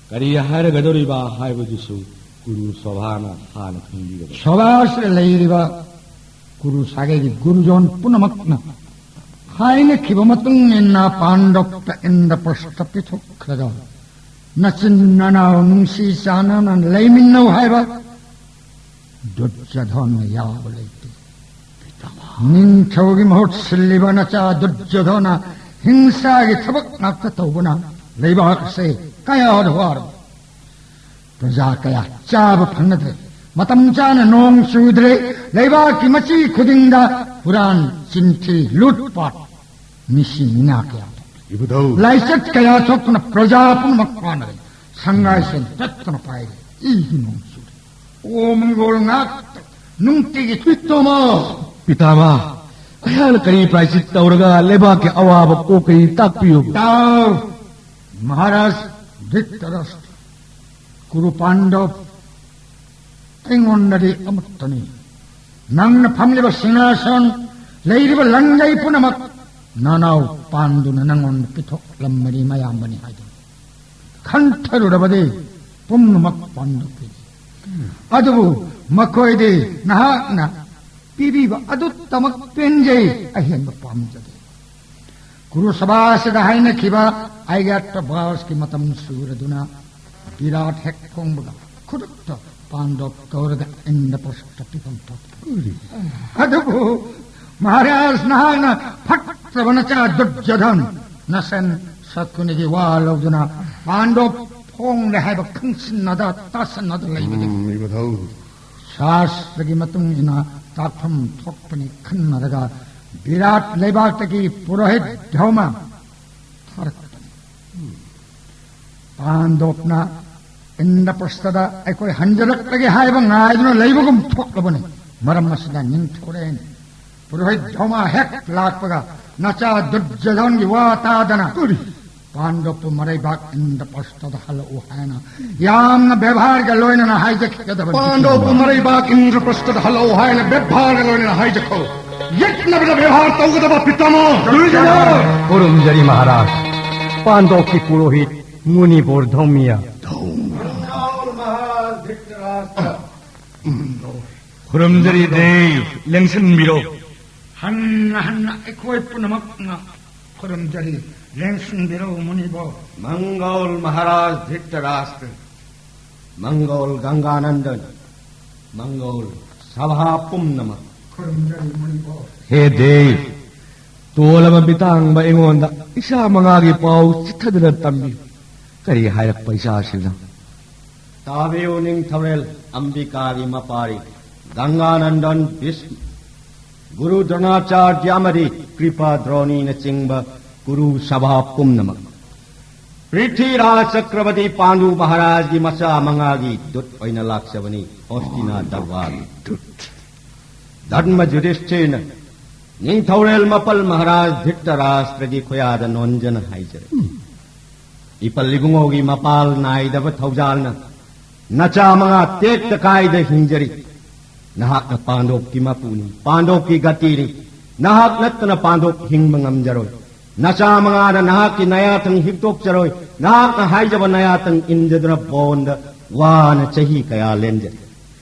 ꯀꯔꯤ ꯍꯥꯏꯔꯒꯗꯧꯔꯤꯕ ꯍꯥꯏꯕꯗꯨꯁꯨ ꯀꯨꯔꯨ ꯁꯣꯚꯥꯅ ꯍꯥꯟꯅ ꯈꯪꯕꯤꯒꯗꯕ꯫ ꯁꯣꯚꯥꯁꯤꯗ ꯂꯩꯔꯤꯕ ꯀꯨꯔꯨ ꯁꯥꯒꯩꯒꯤ ꯒꯨꯔꯨꯖꯣꯟ ꯄꯨꯝꯅꯃꯛꯅ ꯍꯥꯏꯅꯈꯤꯕ ꯃꯇꯨꯡ ꯏꯟꯅ ꯄꯥꯟꯗꯕꯇ ꯏꯟꯗ꯭ꯔꯄ꯭ꯔꯁꯇ ꯄꯤꯊꯣꯛꯈ꯭ꯔꯒ, ꯅꯆꯤꯟ ꯅꯅꯥꯎ ꯅꯨꯡꯁꯤ ꯆꯥꯟꯅꯅ ꯂꯩꯃꯤꯟꯅꯧ ꯍꯥꯏꯕ ꯗꯨꯔꯖꯣꯙꯅ ꯌꯥꯕ ꯂꯩꯇꯦ꯫ ꯅꯤꯡꯊꯧꯒꯤ ꯃꯍꯨꯠ ꯁꯤꯜꯂꯤꯕ ꯅꯆꯥ ꯗꯨꯔꯖꯣꯙꯅ ꯍꯤꯡꯁꯥꯒꯤ ꯊꯕꯛ ꯉꯥꯛꯇ ꯇꯧꯕꯅ ꯂꯩꯕꯥꯛ ꯑꯁꯦ ꯀꯌꯥꯗ ꯋꯥꯔꯕ꯫ ꯄ꯭ꯔꯖꯥ ꯀꯌꯥ ꯆꯥꯕ ꯐꯪꯅꯗ꯭ꯔꯦ꯫ ꯃꯇꯝ ꯆꯥꯅ ꯅꯣꯡ ꯆꯨꯗ꯭ꯔꯦ꯫ ꯂꯩꯕꯥꯛꯀꯤ ꯃꯆꯤ ꯈꯨꯗꯤꯡꯗ ꯍꯨꯔꯥꯟ, ꯆꯤꯟꯊꯤ, ꯂꯨꯠꯄꯥꯠ, ꯃꯤꯁꯤ ꯃꯤꯅꯥ ꯀꯌꯥ ꯊꯣꯛꯂꯦ꯫ ꯏꯕꯨꯙꯧ꯫ ꯂꯥꯏꯆꯠ ꯀꯌꯥ ꯊꯣꯛꯇꯨꯅ ꯄ꯭ꯔꯖꯥ ꯄꯨꯝꯅꯃꯛ ꯋꯥꯅꯔꯦ꯫ ꯁꯪꯒꯥꯏꯁꯦꯟ ꯇꯠꯇꯅ ꯄꯥꯏꯔꯦ꯫ ꯏꯒꯤ ꯅꯣꯡ ꯆꯨꯔꯦ꯫ ꯑꯣ ꯃꯪꯒꯣꯜ ꯉꯥꯛꯇ ꯅꯨꯡꯇꯤꯒꯤ ꯄꯤꯇꯥꯃ꯫ ꯄꯤꯇꯥꯃ, ꯑꯩꯍꯥꯛꯅ ꯀꯔꯤ ꯄ꯭ꯔꯥꯏꯆꯤꯠ ꯇꯧꯔꯒ ꯂꯩꯕꯥꯛꯀꯤ ꯑꯋꯥꯕ ꯀꯣꯛꯀꯅꯤ ꯇꯥꯛꯄꯤꯌꯨ꯫ ꯇꯥꯎ, ꯃꯍꯥꯔꯥꯖ ꯙ꯭ꯔꯤꯇꯔꯥꯁꯇ꯭ꯔ, ꯀꯨꯔꯨ ꯄꯥꯟꯗꯕ ꯑꯩꯉꯣꯟꯗꯗꯤ ꯑꯃꯠꯇꯅꯤ꯫ ꯅꯪꯅ ꯐꯝꯂꯤꯕ ꯁꯤꯡꯍꯥꯁꯟ, ꯂꯩꯔꯤꯕ ꯂꯪꯒꯩ ꯄꯨꯝꯅꯃꯛ ꯅꯅꯥꯎ ꯄꯥꯟꯗꯨꯅ ꯅꯪꯉꯣꯟꯗ ꯄꯤꯊꯣꯛꯂꯝꯕꯅꯤ, ꯃꯌꯥꯝꯕꯅꯤ ꯍꯥꯏꯗꯨꯅ꯫ ꯈꯟꯊꯔꯨꯔꯕꯗꯤ ꯄꯨꯝꯅꯃꯛ ꯄꯥꯟꯗꯨ ꯄꯤꯔꯤ꯫ ꯑꯗꯨꯕꯨ ꯃꯈꯣꯏꯗꯤ ꯅꯍꯥꯛꯅ ꯄꯤꯕꯤꯕ ꯑꯗꯨꯇꯃꯛ ꯄꯦꯟꯖꯩ, ꯑꯍꯦꯟꯕ ꯄꯥꯝꯖꯗꯦ꯫ ꯀꯨꯔꯨ ꯁꯚꯥ ꯑꯁꯤꯗ ꯍꯥꯏꯅꯈꯤꯕ ꯑꯩꯒ꯭ꯌꯥꯇ ꯕꯥꯁꯀꯤ ꯃꯇꯝ ꯁꯨꯔꯗꯨꯅ ꯕꯤꯔꯥꯠ ꯍꯦꯛ ꯐꯣꯡꯕꯒ ꯈꯨꯗꯛꯇ ꯄꯥꯟꯗꯣꯞ ꯀꯧꯔꯒ ꯏꯟꯗ꯭ꯔꯄ꯭ꯔꯁꯇ ꯄꯤꯐꯝ ꯊꯣꯛꯈꯤ꯫ ꯑꯗꯨꯕꯨ ꯃꯍꯥꯔꯥꯖ, ꯅꯍꯥꯛꯅ ꯐꯠꯇ꯭ꯔꯕ ꯅꯆꯥ ꯗꯨꯔꯖꯣꯙꯟ ꯅꯁꯦꯟ ꯁꯀꯨꯅꯤꯒꯤ ꯋꯥ ꯂꯧꯗꯨꯅ ꯄꯥꯟꯗꯣꯞ ꯐꯣꯡꯂꯦ ꯍꯥꯏꯕ ꯈꯪꯁꯤꯟꯅꯗ ꯇꯥꯁꯤꯟꯅꯗ ꯂꯩꯕꯗꯒꯤ ꯎꯝ, ꯏꯕꯨꯙꯧ꯫ ꯁꯥꯁꯇ꯭ꯔꯒꯤ ꯃꯇꯨꯡ ꯏꯟꯅ ꯇꯥꯛꯐꯝ ꯊꯣꯛꯄꯅꯤ ꯈꯟꯅꯔꯒ ꯕꯤꯔꯥꯠ ꯂꯩꯕꯥꯛꯇꯒꯤ ꯄꯨꯔꯣꯍꯤꯠ ꯙꯧꯃ ꯊꯥꯔꯛꯄꯅꯤ꯫ ꯄꯥꯟꯗꯣꯞꯅ ꯏꯟꯗ꯭ꯔꯄ꯭ꯔꯁꯇꯗ ꯑꯩꯈꯣꯏ ꯍꯟꯖꯔꯛꯂꯒꯦ ꯍꯥꯏꯕ ꯉꯥꯏꯗꯨꯅ ꯂꯩꯕꯒꯨꯝ ꯊꯣꯛꯂꯕꯅꯤ꯫ ꯃꯔꯝ ꯑꯁꯤꯅ ꯅꯤꯡꯊꯧꯔꯦꯟ ꯄꯨꯔꯣꯍꯤꯠ ꯙꯧꯃ ꯍꯦꯛ ꯂꯥꯛꯄꯒ ꯅꯆꯥ ꯗꯨꯔꯖꯣꯙꯟꯒꯤ ꯋꯥ ꯇꯥꯗꯅ ꯄꯥꯟꯗꯣꯞꯄꯨ ꯃꯔꯩꯕꯥꯛ ꯏꯟꯗ꯭ꯔꯄ꯭ꯔꯁꯇꯗ ꯍꯜꯂꯛꯎ ꯍꯥꯏꯅ ꯌꯥꯝꯅ ꯕꯦꯕꯥꯔꯒ ꯂꯣꯏꯅꯅ ꯍꯥꯏꯖꯈꯤꯒꯗꯕꯅꯤ꯫ ꯄꯥꯟꯗꯣꯞꯄꯨ ꯃꯔꯩꯕꯥꯛ ꯏꯟꯗ꯭ꯔꯄ꯭ꯔꯁꯇꯗ ꯍꯜꯂꯛꯎ ꯍꯥꯏꯅ ꯕꯦꯕꯥꯔꯒ ꯂꯣꯏꯅꯅ ꯍꯥꯏꯖꯈꯣ꯫ ꯌꯦꯠꯅꯕꯗ ꯕꯦꯕꯥꯔ ꯇꯧꯒꯗꯕ ꯄꯤꯇꯥꯃ꯫ ꯈꯨꯔꯨꯝꯖꯔꯤ ꯃꯍꯥꯔꯥꯖ꯫ ꯄꯥꯟꯗꯣꯞꯀꯤ ꯄꯨꯔꯣꯍꯤꯠ ꯃꯨꯅꯤꯕꯣꯔ ꯙꯧꯃꯤꯌꯥ꯫ ꯙꯧꯃꯤꯌꯥ꯫ ꯈꯨꯔꯨꯝꯖꯔꯤ ꯗꯦꯕ, ꯂꯦꯡꯁꯤꯟꯕꯤꯔꯣ꯫ ꯍꯟꯅ ꯍꯟꯅ ꯑꯩꯈꯣꯏ ꯄꯨꯝꯅꯃꯛꯅ ꯈꯨꯔꯨꯝꯖꯔꯤ, ꯂꯦꯡꯁꯤꯟꯕꯤꯔꯣ ꯃꯨꯅꯤꯕꯣ꯫ ꯃꯪꯒꯣꯜ ꯃꯍꯥꯔꯥꯖ ꯙ꯭ꯔꯤꯇꯔꯥꯁꯇ꯭ꯔ, ꯃꯪꯒꯣꯜ ꯒꯪꯒꯥꯅꯟꯗꯟ, ꯃꯪꯒꯣꯜ ꯁꯚꯥ ꯄꯨꯝꯅꯃꯛ꯫ ꯈꯨꯔꯨꯝꯖꯔꯤ ꯃꯨꯅꯤꯕꯣ꯫ ꯍꯦ ꯗꯦꯕ, ꯇꯣꯜꯂꯕ ꯃꯤꯇꯥꯡꯕ ꯑꯩꯉꯣꯟꯗ ꯏꯆꯥ ꯃꯉꯥꯒꯤ ꯄꯥꯎ ꯆꯤꯊꯗꯨꯅ ꯇꯝꯕꯤꯌꯨ꯫ ꯀꯔꯤ ꯍꯥꯏꯔꯛꯄ ꯏꯆꯥꯁꯤꯡꯅꯣ? ꯇꯥꯕꯤꯌꯨ ꯅꯤꯡꯊꯧꯔꯦꯜ ꯑꯝꯕꯤꯀꯥꯒꯤ ꯃꯄꯥꯔꯤ ꯒꯪꯒꯥꯅꯟꯗꯟ ꯚꯤꯁꯃ, ꯒꯨꯔꯨ ꯗ꯭ꯔꯣꯅꯥꯆꯥꯔ꯭ꯌ ꯑꯃꯗꯤ ꯀ꯭ꯔꯤꯄꯥ ꯗ꯭ꯔꯣꯅꯤꯅꯆꯤꯡꯕ ꯀꯨꯔꯨ ꯁꯚꯥ ꯄꯨꯝꯅꯃꯛ꯫ ꯄ꯭ꯔꯤꯊꯤꯔꯥꯖ ꯆꯀ꯭ꯔꯕꯔꯇꯤ ꯄꯥꯟꯗꯨ ꯃꯍꯥꯔꯥꯖꯒꯤ ꯃꯆꯥ ꯃꯉꯥꯒꯤ ꯗꯨꯠ ꯑꯣꯏꯅ ꯂꯥꯛꯆꯕꯅꯤ, ꯍꯣꯁꯇꯤꯅꯥ ꯗꯔꯕꯥꯔꯒꯤ ꯗꯨꯠ꯫ ꯙꯔꯃ ꯌꯨꯙꯤꯁꯊꯤꯔꯅ ꯅꯤꯡꯊꯧꯔꯦꯜ ꯃꯄꯜ ꯃꯍꯥꯔꯥꯖ ꯙ꯭ꯔꯤꯇꯔꯥꯁꯇ꯭ꯔꯒꯤ ꯈꯨꯌꯥꯗ ꯅꯣꯟꯖꯅ ꯍꯥꯏꯖꯔꯦ꯫ ꯏꯄꯜ ꯏꯕꯨꯡꯉꯣꯒꯤ ꯃꯄꯥꯜ ꯅꯥꯏꯗꯕ ꯊꯧꯖꯥꯜꯅ ꯅꯆꯥ ꯃꯉꯥ ꯇꯦꯛꯇ ꯀꯥꯏꯗ ꯍꯤꯡꯖꯔꯤ꯫ ꯅꯍꯥꯛꯅ ꯄꯥꯟꯗꯣꯞꯀꯤ ꯃꯄꯨꯅꯤ, ꯄꯥꯟꯗꯣꯞꯀꯤ ꯒꯇꯤꯅꯤ꯫ ꯅꯍꯥꯛ ꯅꯠꯇꯅ ꯄꯥꯟꯗꯣꯞ ꯍꯤꯡꯕ ꯉꯝꯖꯔꯣꯏ꯫ ꯅꯆꯥ ꯃꯉꯥꯅ ꯅꯍꯥꯛꯀꯤ ꯅꯌꯥꯊꯪ ꯍꯤꯛꯇꯣꯛꯆꯔꯣꯏ꯫ ꯅꯍꯥꯛꯅ ꯍꯥꯏꯖꯕ ꯅꯌꯥꯊꯪ ꯏꯟꯖꯗꯨꯅ ꯕꯣꯟꯗ ꯋꯥꯅ ꯆꯍꯤ ꯀꯌꯥ ꯂꯦꯟꯖꯔꯦ꯫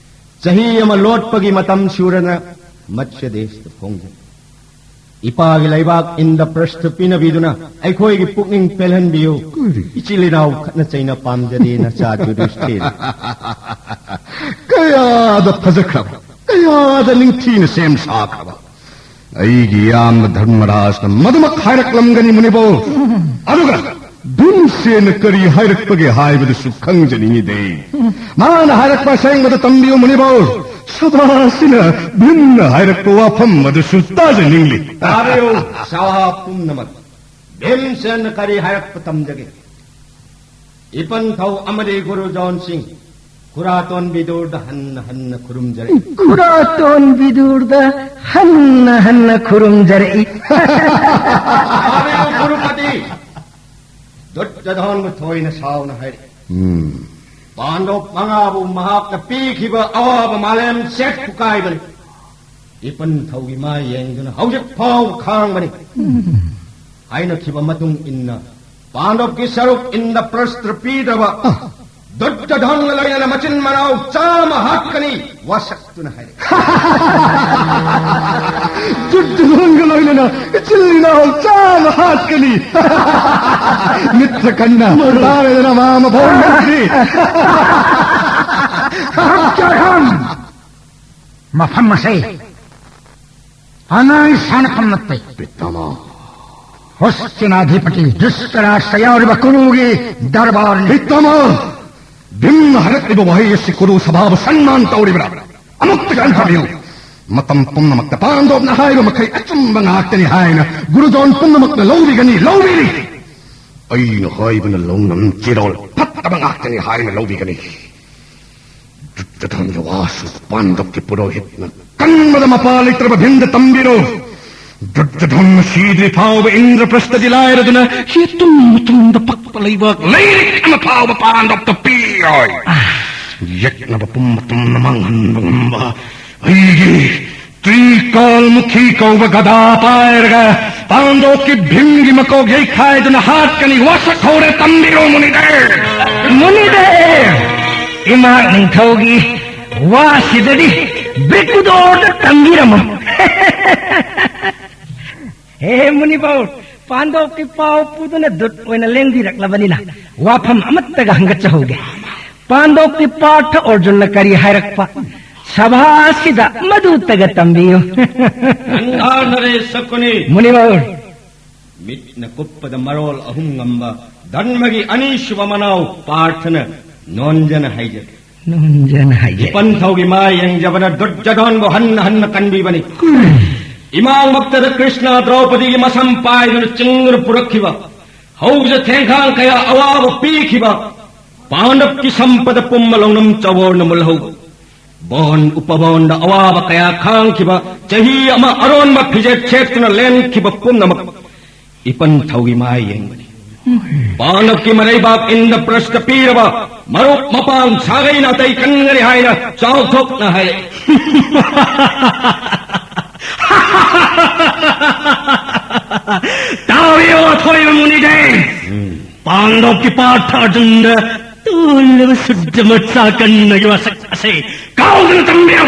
ꯆꯍꯤ ꯑꯃ ꯂꯣꯠꯄꯒꯤ ꯃꯇꯝ ꯁꯨꯔꯅ ꯃꯠꯁ꯭ꯌ ꯗꯦꯁꯇ ꯐꯣꯡꯖꯔꯦ꯫ ꯏꯄꯥꯒꯤ ꯂꯩꯕꯥꯛ ꯏꯟꯗ꯭ꯔꯄ꯭ꯔꯁꯊ ꯄꯤꯅꯕꯤꯗꯨꯅ ꯑꯩꯈꯣꯏꯒꯤ ꯄꯨꯛꯅꯤꯡ ꯄꯦꯜꯍꯟꯕꯤꯌꯨ꯫ ꯀꯔꯤ? ꯏꯆꯤꯜ ꯏꯅꯥꯎ ꯈꯠꯅ ꯆꯩꯅ ꯄꯥꯝꯖꯗꯦ, ꯅꯆꯥ ꯌꯨꯙꯤꯁꯊꯤꯔ꯫ ꯀꯌꯥꯗ ꯐꯖꯈ꯭ꯔꯕ, ꯀꯌꯥꯗ ꯅꯤꯡꯊꯤꯅ ꯁꯦꯝ ꯁꯥꯈ꯭ꯔꯕ꯫ ꯑꯩꯒꯤ ꯏꯌꯥꯝꯕ ꯙꯔꯃꯔꯥꯖꯅ ꯃꯗꯨꯃꯛ ꯍꯥꯏꯔꯛꯂꯝꯒꯅꯤ, ꯃꯨꯅꯤꯕꯣ꯫ ꯑꯗꯨꯒ ꯚꯤꯝꯁꯦꯟꯅ ꯀꯔꯤ ꯍꯥꯏꯔꯛꯄꯒꯦ ꯍꯥꯏꯕꯗꯨꯁꯨ ꯈꯪꯖꯅꯤꯡꯉꯤꯗꯦ꯫ ꯃꯥꯅ ꯍꯥꯏꯔꯛꯄ ꯑꯁꯦꯡꯕꯗ ꯇꯝꯕꯤꯌꯨ, ꯃꯨꯅꯤꯕꯣ꯫ ꯁꯚꯥꯁꯤꯅ ꯚꯤꯝꯅ ꯍꯥꯏꯔꯛꯄ ꯋꯥꯐꯝ ꯑꯗꯨꯁꯨ ꯇꯥꯖꯅꯤꯡꯂꯤ꯫ ꯇꯥꯕꯤꯌꯨ, ꯁꯚꯥ ꯄꯨꯝꯅꯃꯛ꯫ ꯚꯤꯝꯁꯦꯟꯅ ꯀꯔꯤ ꯍꯥꯏꯔꯛꯄ ꯇꯝꯖꯒꯦ꯫ ꯏꯄꯟꯊꯧ ꯑꯃꯗꯤ ꯒꯨꯔꯨ ꯖꯣꯟ ꯁꯤꯡ, ꯈꯨꯔꯥꯇꯣꯟ ꯕꯤꯗꯨꯔꯗ ꯍꯟꯅ ꯍꯟꯅ ꯈꯨꯔꯨꯝꯖꯔꯤ꯫ ꯈꯨꯔꯥꯇꯣꯟ ꯕꯤꯗꯨꯔꯗ ꯍꯟꯅ ꯍꯟꯅ ꯈꯨꯔꯨꯝꯖꯔꯛꯏ꯫ ꯇꯥꯕꯤꯌꯨ, ꯒꯨꯔꯨꯄꯇꯤ꯫ ꯗꯨꯔꯖꯣꯙꯟꯕꯨ ꯊꯣꯏꯅ ꯁꯥꯎꯅ ꯍꯥꯏꯔꯛꯏ꯫ ꯎꯝ꯫ ꯄꯥꯟꯗꯣꯞ ꯃꯉꯥꯕꯨ ꯃꯍꯥꯛꯅ ꯄꯤꯈꯤꯕ ꯑꯋꯥꯕ ꯃꯥꯂꯦꯝ ꯁꯦꯠ ꯊꯨꯀꯥꯏꯕꯅꯤ꯫ ꯏꯄꯟꯊꯧꯒꯤ ꯃꯥꯏ ꯌꯦꯡꯗꯨꯅ ꯍꯧꯖꯤꯛ ꯐꯥꯎꯕ ꯈꯥꯡꯕꯅꯤ꯫ ꯍꯥꯏꯅꯈꯤꯕ ꯃꯇꯨꯡ ꯏꯟꯅ ꯄꯥꯟꯗꯣꯞꯀꯤ ꯁꯔꯨꯛ ꯏꯟꯗ꯭ꯔꯄ꯭ꯔꯁꯊ ꯄꯤꯗ꯭ꯔꯕ ꯗꯨꯔꯖꯣꯙꯟꯒ ꯂꯣꯏꯅꯅ ꯃꯆꯤꯟ ꯃꯅꯥꯎ ꯆꯥꯝꯃ ꯍꯥꯠꯀꯅꯤ, ꯋꯥꯁꯛꯇꯨꯅ ꯍꯥꯏꯔꯛꯏ꯫ ꯗꯨꯔꯖꯣꯙꯟꯒ ꯂꯣꯏꯅꯅ ꯏꯆꯤꯜ ꯏꯅꯥꯎ ꯆꯥꯝꯃ ꯍꯥꯠꯀꯅꯤ꯫ ꯃꯤꯠꯇ ꯀꯟꯅ ꯇꯥꯔꯦꯗꯅ ꯃꯥ ꯃꯐꯝ ꯅꯠꯇ꯭ꯔꯤ꯫ ꯗꯨꯔꯖꯣꯙꯟ! ꯃꯐꯝ ꯑꯁꯤ ꯑꯉꯥꯡ ꯁꯥꯟꯅꯐꯝ ꯅꯠꯇꯦ꯫ ꯄꯤꯇꯥꯃꯍ꯫ ꯍꯣꯁꯇꯤꯅꯥꯙꯤꯄꯇꯤ ꯙ꯭ꯔꯤꯇꯔꯥꯁꯇ꯭ꯔ ꯌꯥꯎꯔꯤꯕ ꯀꯨꯔꯨꯒꯤ ꯗꯔꯕꯥꯔꯅꯤ꯫ ꯄꯤꯇꯥꯃꯍ! ꯚꯤꯝꯅ ꯍꯥꯏꯔꯛꯂꯤꯕ ꯋꯥꯍꯩ ꯑꯁꯤ ꯀꯨꯔꯨ ꯁꯚꯥꯕꯨ ꯁꯟꯃꯥꯟ ꯇꯧꯔꯤꯕ꯭ꯔꯥ? ꯑꯃꯨꯛꯇ ꯒ꯭ꯌꯥꯟ ꯇꯥꯕꯤꯌꯨ꯫ ꯃꯇꯝ ꯄꯨꯝꯅꯃꯛꯇ ꯄꯥꯟꯗꯣꯞꯅ ꯍꯥꯏꯕ ꯃꯈꯩ ꯑꯆꯨꯝꯕ ꯉꯥꯛꯇꯅꯤ ꯍꯥꯏꯅ ꯒꯨꯔꯨꯖꯣꯟ ꯄꯨꯝꯅꯃꯛꯅ ꯂꯧꯕꯤꯒꯅꯤ, ꯂꯧꯕꯤꯔꯤ꯫ ꯑꯩꯅ ꯍꯥꯏꯕꯅ ꯂꯧꯅꯝ ꯆꯤꯔꯣꯜ ꯐꯠꯇꯕ ꯉꯥꯛꯇꯅꯤ ꯍꯥꯏꯅ ꯂꯧꯕꯤꯒꯅꯤ꯫ ꯗꯨꯔꯖꯣꯙꯟꯒꯤ ꯋꯥꯁꯨ ꯄꯥꯟꯗꯣꯞꯀꯤ ꯄꯨꯔꯣꯍꯤꯠꯅ ꯀꯟꯕꯗ ꯃꯄꯥ ꯂꯩꯇ꯭ꯔꯕ ꯚꯤꯝꯗ ꯇꯝꯕꯤꯔꯣ꯫ ꯗꯨꯔꯖꯣꯙꯟ ꯁꯤꯗ꯭ꯔꯤ ꯐꯥꯎꯕ ꯏꯟꯗ꯭ꯔꯄ꯭ꯔꯁꯇꯗꯤ ꯂꯥꯏꯔꯗꯨꯅ ꯌꯦꯇꯨꯝ ꯃꯇꯨꯡꯗ ꯄꯛꯄ ꯂꯩꯕꯥꯛ ꯂꯩꯔꯤꯛ ꯑꯃ ꯐꯥꯎꯕ ꯄꯥꯟꯗꯣꯞꯇ ꯄꯤꯔꯣꯏ꯫ ꯌꯦꯛꯅꯕ ꯄꯨꯝꯕ ꯇꯨꯝꯅ ꯃꯥꯡꯍꯟꯕ ꯉꯝꯕ ꯑꯩꯒꯤ ꯇ꯭ꯔꯤꯀꯥꯜꯃꯨꯈꯤ ꯀꯧꯕ ꯒꯗꯥ ꯄꯥꯏꯔꯒ ꯄꯥꯟꯗꯣꯞꯀꯤ ꯚꯤꯝꯒꯤ ꯃꯀꯣꯛ ꯌꯩꯈꯥꯏꯗꯨꯅ ꯍꯥꯠꯀꯅꯤ꯫ ꯋꯥꯁꯛ ꯍꯧꯔꯦ, ꯇꯝꯕꯤꯔꯣ ꯃꯨꯅꯤꯗꯦ꯫ ꯃꯨꯅꯤꯗꯦ! ꯏꯃꯥ ꯅꯤꯡꯊꯧꯒꯤ ꯋꯥꯁꯤꯗꯗꯤ ꯕ꯭ꯔꯤꯀꯨꯗꯣꯔꯗ ꯇꯝꯕꯤꯔꯝꯃꯣ꯫ ꯍꯦ ꯃꯨꯅꯤꯕꯧ, ꯄꯥꯟꯗꯣꯞꯀꯤ ꯄꯥꯎ ꯄꯨꯗꯨꯅ ꯗꯨꯠ ꯑꯣꯏꯅ ꯂꯦꯡꯕꯤꯔꯛꯂꯕꯅꯤꯅ ꯋꯥꯐꯝ ꯑꯃꯠꯇꯒ ꯍꯪꯒꯠꯆꯍꯧꯒꯦ꯫ ꯄꯥꯟꯗꯣꯞꯀꯤ ꯄꯥꯔꯊ ꯑꯔꯖꯨꯟꯅ ꯀꯔꯤ ꯍꯥꯏꯔꯛꯄ? ꯁꯚꯥ ꯑꯁꯤꯗ ꯃꯗꯨꯇꯒ ꯇꯝꯕꯤꯌꯨ꯫ ꯒꯟꯙꯥꯔ ꯅꯔꯦꯁ ꯁꯀꯨꯅꯤ꯫ ꯃꯨꯅꯤꯕꯧ꯫ ꯃꯤꯠꯅ ꯀꯨꯞꯄꯗ ꯃꯔꯣꯜ ꯑꯍꯨꯝ ꯉꯝꯕ ꯙꯔꯃꯒꯤ ꯑꯅꯤꯁꯨꯕ ꯃꯅꯥꯎ ꯄꯥꯔꯊꯅ ꯅꯣꯟꯖꯅ ꯍꯥꯏꯖꯔꯤ꯫ ꯅꯣꯟꯖꯅ ꯍꯥꯏꯖꯔꯤ꯫ ꯏꯄꯟꯊꯧꯒꯤ ꯃꯥꯏ ꯌꯦꯡꯖꯕꯅ ꯗꯨꯔꯖꯣꯙꯟꯕꯨ ꯍꯟꯅ ꯍꯟꯅ ꯀꯟꯕꯤꯕꯅꯤ꯫ ꯏꯃꯥꯡꯃꯛꯇꯗ ꯀ꯭ꯔꯤꯁꯅ ꯗ꯭ꯔꯧꯄꯗꯤꯒꯤ ꯃꯁꯝ ꯄꯥꯏꯗꯨꯅ ꯆꯤꯡꯗꯨꯅ ꯄꯨꯔꯛꯈꯤꯕ, ꯍꯧꯖ ꯊꯦꯡꯈꯥꯡ ꯀꯌꯥ ꯑꯋꯥꯕ ꯄꯤꯈꯤꯕ, ꯄꯥꯟꯗꯕꯀꯤ ꯁꯝꯄꯗ ꯄꯨꯝꯕ ꯂꯧꯅꯝ ꯆꯋꯣꯔꯅ ꯃꯨꯜꯍꯧꯕ, ꯕꯣꯟ ꯎꯄꯕꯣꯟꯗ ꯑꯋꯥꯕ ꯀꯌꯥ ꯈꯥꯡꯈꯤꯕ, ꯆꯍꯤ ꯑꯃ ꯑꯔꯣꯟꯕ ꯐꯤꯖꯦꯠ ꯁꯦꯠꯇꯨꯅ ꯂꯦꯟꯈꯤꯕ ꯄꯨꯝꯅꯃꯛ ꯏꯄꯟ ꯊꯧꯒꯤ ꯃꯥꯏ ꯌꯦꯡꯕꯅꯤ꯫ ꯄꯥꯟꯗꯕꯀꯤ ꯃꯔꯩꯕꯥꯛ ꯏꯟꯗ꯭ꯔꯄ꯭ꯔꯁꯇ ꯄꯤꯔꯕ ꯃꯔꯨꯞ ꯃꯄꯥꯡ ꯁꯥꯒꯩ ꯅꯥꯇꯩ ꯀꯟꯒꯅꯤ ꯍꯥꯏꯅ ꯆꯥꯎꯊꯣꯛꯅ ꯍꯥꯏꯔꯛꯏ꯫ ꯇꯥꯕꯤꯌꯨ ꯑꯊꯣꯏꯕ ꯃꯨꯅꯤꯗꯦ꯫ ꯄꯥꯟꯗꯕꯀꯤ ꯄꯥꯔꯊ ꯑꯔꯖꯨꯟꯗ ꯇꯨ ꯁꯨꯗ꯭ꯔ ꯃꯆꯥ ꯀꯟꯅꯒꯤ ꯋꯥꯁꯛ ꯑꯁꯦ ꯀꯥꯎꯗꯅ ꯇꯝꯕꯤꯌꯨ꯫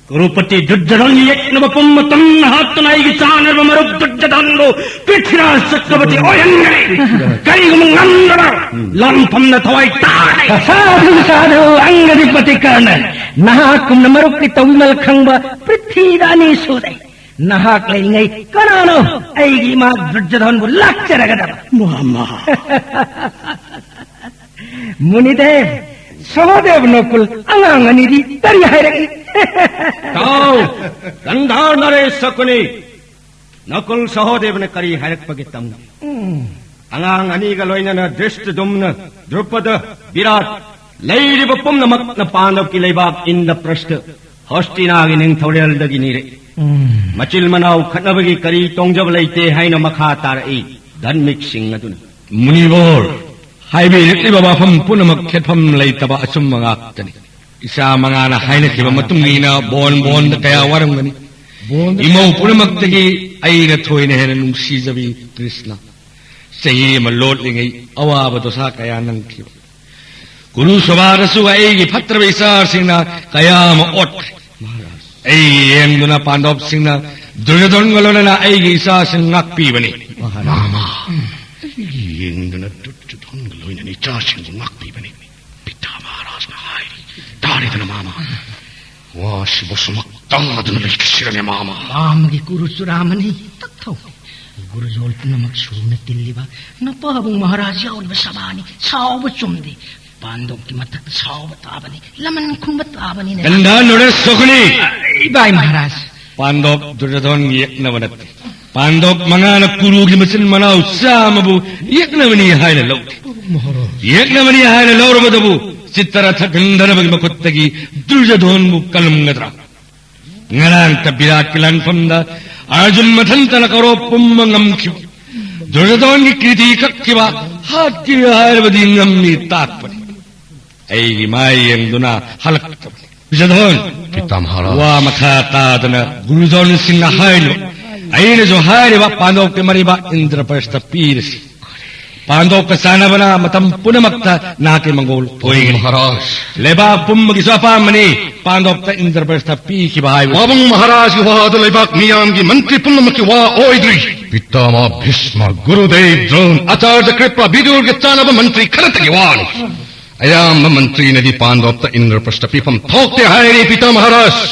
ꯀ꯭ꯔꯨꯄꯇꯤ ꯗꯨꯔꯖꯣꯙꯟ ꯌꯦꯛꯅꯕ ꯄꯨꯝꯕ ꯇꯝꯅ ꯍꯥꯠꯇꯨꯅ ꯑꯩꯒꯤ ꯆꯥꯅꯔꯕ ꯃꯔꯨꯞ ꯗꯨꯔꯖꯣꯙꯟꯕꯨ ꯄ꯭ꯔꯤꯊꯤꯔꯥꯖ ꯆꯀ꯭ꯔꯕꯔꯇꯤ ꯑꯣꯏꯍꯟꯒꯅꯤ꯫ ꯀꯔꯤꯒꯨꯝꯕ ꯉꯝꯗꯕ ꯂꯥꯟꯐꯝꯅ ꯊꯋꯥꯏ ꯇꯥꯔꯦ꯫ ꯁꯥꯙꯨ, ꯁꯥꯙꯨ, ꯑꯪꯒꯗꯤꯄꯇꯤ ꯀꯔꯅ, ꯅꯍꯥꯛꯀꯨꯝꯅ ꯃꯔꯨꯞꯀꯤ ꯇꯧꯕꯤꯃꯜ ꯈꯪꯕ ꯄ꯭ꯔꯤꯊꯤꯕꯤꯗ ꯑꯅꯤ ꯁꯨꯗꯦ꯫ ꯅꯍꯥꯛ ꯂꯩꯔꯤꯉꯩ ꯀꯅꯥꯅꯣ ꯑꯩꯒꯤ ꯏꯃꯥ ꯗꯨꯔꯖꯣꯙꯟꯕꯨ ꯂꯥꯛꯆꯔꯒꯗꯕ? ꯃꯃꯥ꯫ ꯃꯨꯅꯤꯗꯦꯕ, ꯁꯍꯣꯗꯦꯕ, ꯅꯀꯨꯜ, ꯑꯉꯥꯡ ꯑꯅꯤꯗꯤ ꯀꯔꯤ ꯍꯥꯏꯔꯛꯏ? ꯇꯥꯎ, ꯒꯟꯙꯥꯔ ꯅꯔꯦꯁ ꯁꯀꯨꯅꯤ, ꯅꯀꯨꯜ ꯁꯍꯣꯗꯦꯕꯅ ꯀꯔꯤ ꯍꯥꯏꯔꯛꯄꯒꯦ ꯇꯝꯒꯦ꯫ ꯎꯝ꯫ ꯑꯉꯥꯡ ꯑꯅꯤꯒ ꯂꯣꯏꯅꯅ ꯙ꯭ꯔꯤꯁꯇꯗꯨꯝꯅ, ꯗ꯭ꯔꯨꯄꯗ, ꯕꯤꯔꯥꯠ, ꯂꯩꯔꯤꯕ ꯄꯨꯝꯅꯃꯛꯅ ꯄꯥꯟꯗꯕꯀꯤ ꯂꯩꯕꯥꯛ ꯏꯟꯗ꯭ꯔꯄ꯭ꯔꯁꯇ ꯍꯣꯁꯇꯤꯅꯥꯒꯤ ꯅꯤꯡꯊꯧꯔꯦꯜꯗꯒꯤ ꯅꯤꯔꯛꯏ꯫ ꯎꯝ꯫ ꯃꯆꯤꯜ ꯃꯅꯥꯎ ꯈꯠꯅꯕꯒꯤ ꯀꯔꯤ ꯇꯣꯡꯖꯕ ꯂꯩꯇꯦ ꯍꯥꯏꯅ ꯃꯈꯥ ꯇꯥꯔꯛꯏ ꯙꯔꯃꯤꯛ ꯁꯤꯡ ꯑꯗꯨꯅ꯫ ꯃꯨꯅꯤꯕꯣꯔ, ꯍꯥꯏꯕꯤꯔꯛꯂꯤꯕ ꯋꯥꯐꯝ ꯄꯨꯝꯅꯃꯛ ꯈꯦꯠꯐꯝ ꯂꯩꯇꯕ ꯑꯆꯨꯝꯕ ꯉꯥꯛꯇꯅꯤ꯫ ꯏꯆꯥ ꯃꯉꯥꯅ ꯍꯥꯏꯅꯈꯤꯕ ꯃꯇꯨꯡ ꯏꯟꯅ ꯕꯣꯟ ꯕꯣꯟꯗ ꯀꯌꯥ ꯋꯥꯔꯝꯒꯅꯤ꯫ ꯕꯣꯟꯗ ꯏꯃꯧ ꯄꯨꯝꯅꯃꯛꯇꯒꯤ ꯑꯩꯅ ꯊꯣꯏꯅ ꯍꯦꯟꯅ ꯅꯨꯡꯁꯤꯖꯕꯤ ꯀ꯭ꯔꯤꯁꯅ꯫ ꯆꯍꯤ ꯑꯃ ꯂꯣꯠꯂꯤꯉꯩ ꯑꯋꯥꯕ ꯗꯣꯁꯥ ꯀꯌꯥ ꯅꯪꯈꯤꯕ꯫ ꯀꯨꯔꯨ ꯁꯚꯥꯗꯁꯨ ꯑꯩꯒꯤ ꯐꯠꯇ꯭ꯔꯕ ꯏꯆꯥꯁꯤꯡꯅ ꯀꯌꯥ ꯑꯃ ꯑꯣꯠꯈ꯭ꯔꯦ꯫ ꯃꯍꯥꯔꯥꯖ꯫ ꯑꯩꯒꯤ ꯌꯦꯡꯗꯨꯅ ꯄꯥꯟꯗꯕꯁꯤꯡꯅ ꯗꯨꯔꯖꯣꯙꯟꯒ ꯂꯣꯏꯅꯅ ꯑꯩꯒꯤ ꯏꯆꯥꯁꯤꯡ ꯉꯥꯛꯄꯤꯕꯅꯤ꯫ ꯃꯍꯥꯔꯥꯖ꯫ ꯃꯥꯃꯥ꯫ ꯑꯩꯒꯤ ꯌꯦꯡꯗꯨꯅ ꯗꯨꯔꯖꯣꯙꯟꯒ ꯂꯣꯏꯅꯅ ꯏꯆꯥꯁꯤꯡꯕꯨ ꯉꯥꯛꯄꯤꯕꯅꯤ꯫ ꯄꯤꯇꯥ ꯃꯍꯥꯔꯥꯖꯅ ꯍꯥꯏꯔꯤ꯫ ꯇꯥꯔꯦꯗꯅ, ꯃꯥꯃꯥ꯫ ꯋꯥꯁꯤꯕꯨ ꯁꯨꯃꯛ ꯇꯥꯗꯨꯅ ꯂꯩꯈꯤꯁꯤꯔꯅꯦ, ꯃꯥꯃꯥ? ꯃꯥꯃꯒꯤ ꯀꯨꯔꯨ ꯆꯨꯔꯥꯃꯅꯤ꯫ ꯇꯞꯊꯧ꯫ ꯒꯨꯔꯨꯖꯣꯜ ꯄꯨꯝꯅꯃꯛ ꯁꯨꯅ ꯇꯤꯜꯂꯤꯕ ꯅꯄꯥꯕꯨꯡ ꯃꯍꯥꯔꯥꯖ ꯌꯥꯎꯔꯤꯕ ꯁꯚꯥꯅꯤ꯫ ꯁꯥꯎꯕ ꯆꯨꯝꯗꯦ꯫ ꯄꯥꯟꯗꯣꯞꯀꯤ ꯃꯊꯛꯇ ꯁꯥꯎꯕ ꯇꯥꯕꯅꯤ꯫ ꯂꯃꯟ ꯈꯨꯝꯕ ꯇꯥꯕꯅꯤꯅꯦ꯫ ꯒꯟꯙꯥꯔ ꯅꯔꯦꯁ ꯁꯀꯨꯅꯤ! ꯏꯕꯥꯏ ꯃꯍꯥꯔꯥꯖ꯫ ꯄꯥꯟꯗꯣꯞ ꯗꯨꯔꯖꯣꯙꯟꯒꯤ ꯌꯦꯛꯅꯕ ꯅꯠꯇꯦ꯫ ꯄꯥꯟꯗꯣꯞ ꯃꯉꯥꯅ ꯀꯨꯔꯨꯒꯤ ꯃꯆꯤꯟ ꯃꯅꯥꯎ ꯆꯥꯝꯃꯕꯨ ꯌꯦꯛꯅꯕꯅꯤ ꯍꯥꯏꯅ ꯂꯧꯏ꯫ ꯃꯍꯥꯔꯥꯖ꯫ ꯌꯦꯛꯅꯕꯅꯤ ꯍꯥꯏꯅ ꯂꯧꯔꯕꯗꯕꯨ ꯆꯤꯠꯇꯔꯊ ꯒꯟꯙꯔꯕꯒꯤ ꯃꯈꯨꯠꯇꯒꯤ ꯗꯨꯔꯖꯣꯙꯟꯕꯨ ꯀꯜꯂꯝꯒꯗ꯭ꯔꯥ? ꯉꯔꯥꯡꯇ ꯕꯤꯔꯥꯠꯀꯤ ꯂꯥꯟꯐꯝꯗ ꯑꯔꯖꯨꯟ ꯃꯊꯟꯇꯅ ꯀꯧꯔꯣꯞ ꯄꯨꯝꯕ ꯉꯝꯈꯤꯕ꯫ ꯗꯨꯔꯖꯣꯙꯟꯒꯤ ꯀꯤꯔꯇꯤ ꯀꯛꯈꯤꯕ, ꯍꯥꯠꯈꯤꯕ ꯍꯥꯏꯔꯕꯗꯤ ꯉꯝꯃꯤ ꯇꯥꯛꯄꯅꯤ꯫ ꯑꯩꯒꯤ ꯃꯥꯏ ꯌꯦꯡꯗꯨꯅ ꯍꯜꯂꯛꯇꯕꯅꯤ꯫ ꯗꯨꯔꯖꯣꯙꯟ! ꯄꯤꯇꯥ ꯃꯍꯥꯔꯥꯖ꯫ ꯋꯥ ꯃꯈꯥ ꯇꯥꯗꯅ ꯒꯨꯔꯨꯖꯣꯟꯁꯤꯡꯅ ꯍꯥꯏꯔꯤꯕ, ꯑꯩꯅꯁꯨ ꯍꯥꯏꯔꯤꯕ ꯄꯥꯟꯗꯣꯞꯀꯤ ꯃꯔꯤꯕ ꯏꯟꯗ꯭ꯔꯄ꯭ꯔꯁꯇ ꯄꯤꯔꯁꯤ꯫ ꯄꯥꯟꯗꯣꯞꯀ ꯆꯥꯟꯅꯕꯅ ꯃꯇꯝ ꯄꯨꯝꯅꯃꯛꯇ ꯅꯍꯥꯛꯀꯤ ꯃꯪꯒꯣꯜ ꯑꯣꯏꯒꯅꯤ꯫ ꯃꯍꯥꯔꯥꯖ꯫ ꯂꯩꯕꯥꯛ ꯄꯨꯝꯕꯒꯤꯁꯨ ꯑꯄꯥꯝꯕꯅꯤ ꯄꯥꯟꯗꯣꯞꯇ ꯏꯟꯗ꯭ꯔꯄ꯭ꯔꯁꯊ ꯄꯤꯈꯤꯕ ꯍꯥꯏꯕꯁꯤ꯫ ꯄꯥꯕꯨꯡ ꯃꯍꯥꯔꯥꯖꯒꯤ ꯋꯥꯗꯨ ꯂꯩꯕꯥꯛ ꯃꯤꯌꯥꯝꯒꯤ ꯃꯟꯇ꯭ꯔꯤ ꯄꯨꯝꯅꯃꯛꯀꯤ ꯋꯥ ꯑꯣꯏꯗ꯭ꯔꯤ꯫ ꯄꯤꯇꯥꯃꯍ ꯚꯤꯁꯃ, ꯒꯨꯔꯨꯗꯦꯕ ꯗ꯭ꯔꯣꯟ, ꯑꯆꯥꯔꯌ ꯀ꯭ꯔꯤꯄ, ꯕꯤꯗꯨꯔꯒ ꯆꯥꯟꯅꯕ ꯃꯟꯇ꯭ꯔꯤ ꯈꯔꯇꯒꯤ ꯋꯥꯅꯤ꯫ ꯑꯌꯥꯝꯕ ꯃꯟꯇ꯭ꯔꯤꯅꯗꯤ ꯄꯥꯟꯗꯣꯞꯇ ꯏꯟꯗ꯭ꯔꯄ꯭ꯔꯁꯊ ꯄꯤꯐꯝ ꯊꯣꯛꯇꯦ ꯍꯥꯏꯔꯤ, ꯄꯤꯇꯥ ꯃꯍꯥꯔꯥꯖ꯫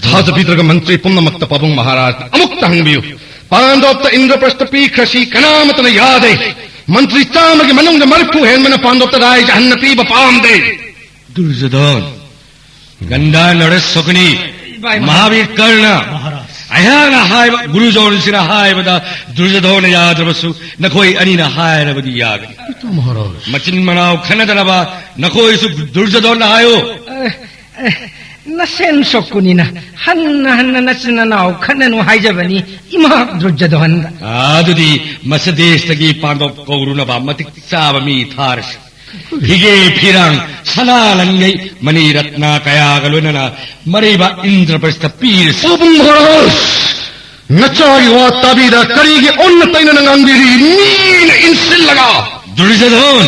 ꯊꯥꯖꯕꯤꯗ꯭ꯔꯒ ꯃꯟꯇ꯭ꯔꯤ ꯄꯨꯝꯅꯃꯛꯇ ꯄꯥꯕꯨꯡ ꯃꯍꯥꯔꯥꯖꯅ ꯑꯃꯨꯛꯇ ꯍꯪꯕꯤꯌꯨ꯫ ꯄꯥꯟꯗꯣꯞꯇ ꯏꯟꯗ꯭ꯔꯄ꯭ꯔꯁꯊ ꯄꯤꯈ꯭ꯔꯁꯤ ꯀꯅꯥꯃꯠꯇꯅ ꯌꯥꯗꯦ꯫ ꯃꯟꯇ꯭ꯔꯤ ꯆꯥꯝꯃꯒꯤ ꯃꯅꯨꯡꯗ ꯃꯔꯤꯐꯨ ꯍꯦꯟꯕꯅ ꯄꯥꯟꯗꯣꯞꯇ ꯔꯥꯏꯖ ꯑꯍꯟꯅ ꯄꯤꯕ ꯄꯥꯝꯗꯦ꯫ ꯗꯨꯔꯖꯣꯙꯟ, ꯒꯟꯙꯥꯔ ꯅꯔꯦꯁ ꯁꯣꯀꯅꯤ, ꯏꯃꯥ, ꯏꯃꯥ꯫ ꯃꯍꯥꯕꯤꯔ ꯀꯔꯅ, ꯃꯍꯥꯔꯥꯖ꯫ ꯑꯩꯍꯥꯛꯅ ꯍꯥꯏꯕ, ꯒꯨꯔꯨ ꯗ꯭ꯔꯣꯟꯁꯤꯅ ꯍꯥꯏꯕꯗ ꯗꯨꯔꯖꯣꯙꯟꯅ ꯌꯥꯗ꯭ꯔꯕꯁꯨ ꯅꯈꯣꯏ ꯑꯅꯤꯅ ꯍꯥꯏꯔꯕꯗꯤ ꯌꯥꯒꯅꯤ꯫ ꯄꯤꯇꯥ ꯃꯍꯥꯔꯥꯖ꯫ ꯃꯆꯤꯟ ꯃꯅꯥꯎ ꯈꯟꯅꯗꯅꯕ ꯅꯈꯣꯏꯁꯨ ꯗꯨꯔꯖꯣꯙꯟꯗ ꯍꯥꯏꯌꯨ꯫ ꯑꯦ, ꯑꯦ, ꯅꯁꯦꯟ ꯁꯣꯛꯀꯨꯅꯤꯅ ꯍꯟꯅ ꯍꯟꯅ ꯅꯆꯤꯟ ꯅꯅꯥꯎ ꯈꯠꯅꯅꯨ ꯍꯥꯏꯖꯕꯅꯤ, ꯏꯃꯥ ꯗꯨꯔꯖꯣꯙꯟꯗ꯫ ꯑꯗꯨꯗꯤ ꯃꯁꯗꯦꯁꯇꯒꯤ ꯄꯥꯟꯗꯣꯞ ꯀꯧꯔꯨꯅꯕ ꯃꯇꯤꯛ ꯆꯥꯕ ꯃꯤ ꯊꯥꯔꯁꯤ꯫ ꯐꯤꯒꯦ ꯐꯤꯔꯥꯡ, ꯁꯅꯥ ꯂꯟꯉꯩ, ꯃꯅꯤ ꯔꯠꯅ ꯀꯌꯥꯒ ꯂꯣꯏꯅꯅ ꯃꯔꯩꯕ ꯏꯟꯗ꯭ꯔꯄ꯭ꯔꯁꯊ ꯄꯤꯔꯁꯤ꯫ ꯄꯥꯕꯨꯡ ꯃꯍꯥꯔꯥꯖ, ꯅꯆꯥꯒꯤ ꯋꯥ ꯇꯥꯕꯤꯗ ꯀꯔꯤꯒꯤ ꯑꯣꯟꯅ ꯇꯩꯅꯅ ꯉꯥꯡꯕꯤꯔꯤ? ꯃꯤꯅ ꯏꯟꯁꯤꯜꯂꯒ꯫ ꯗꯨꯔꯖꯣꯙꯟ,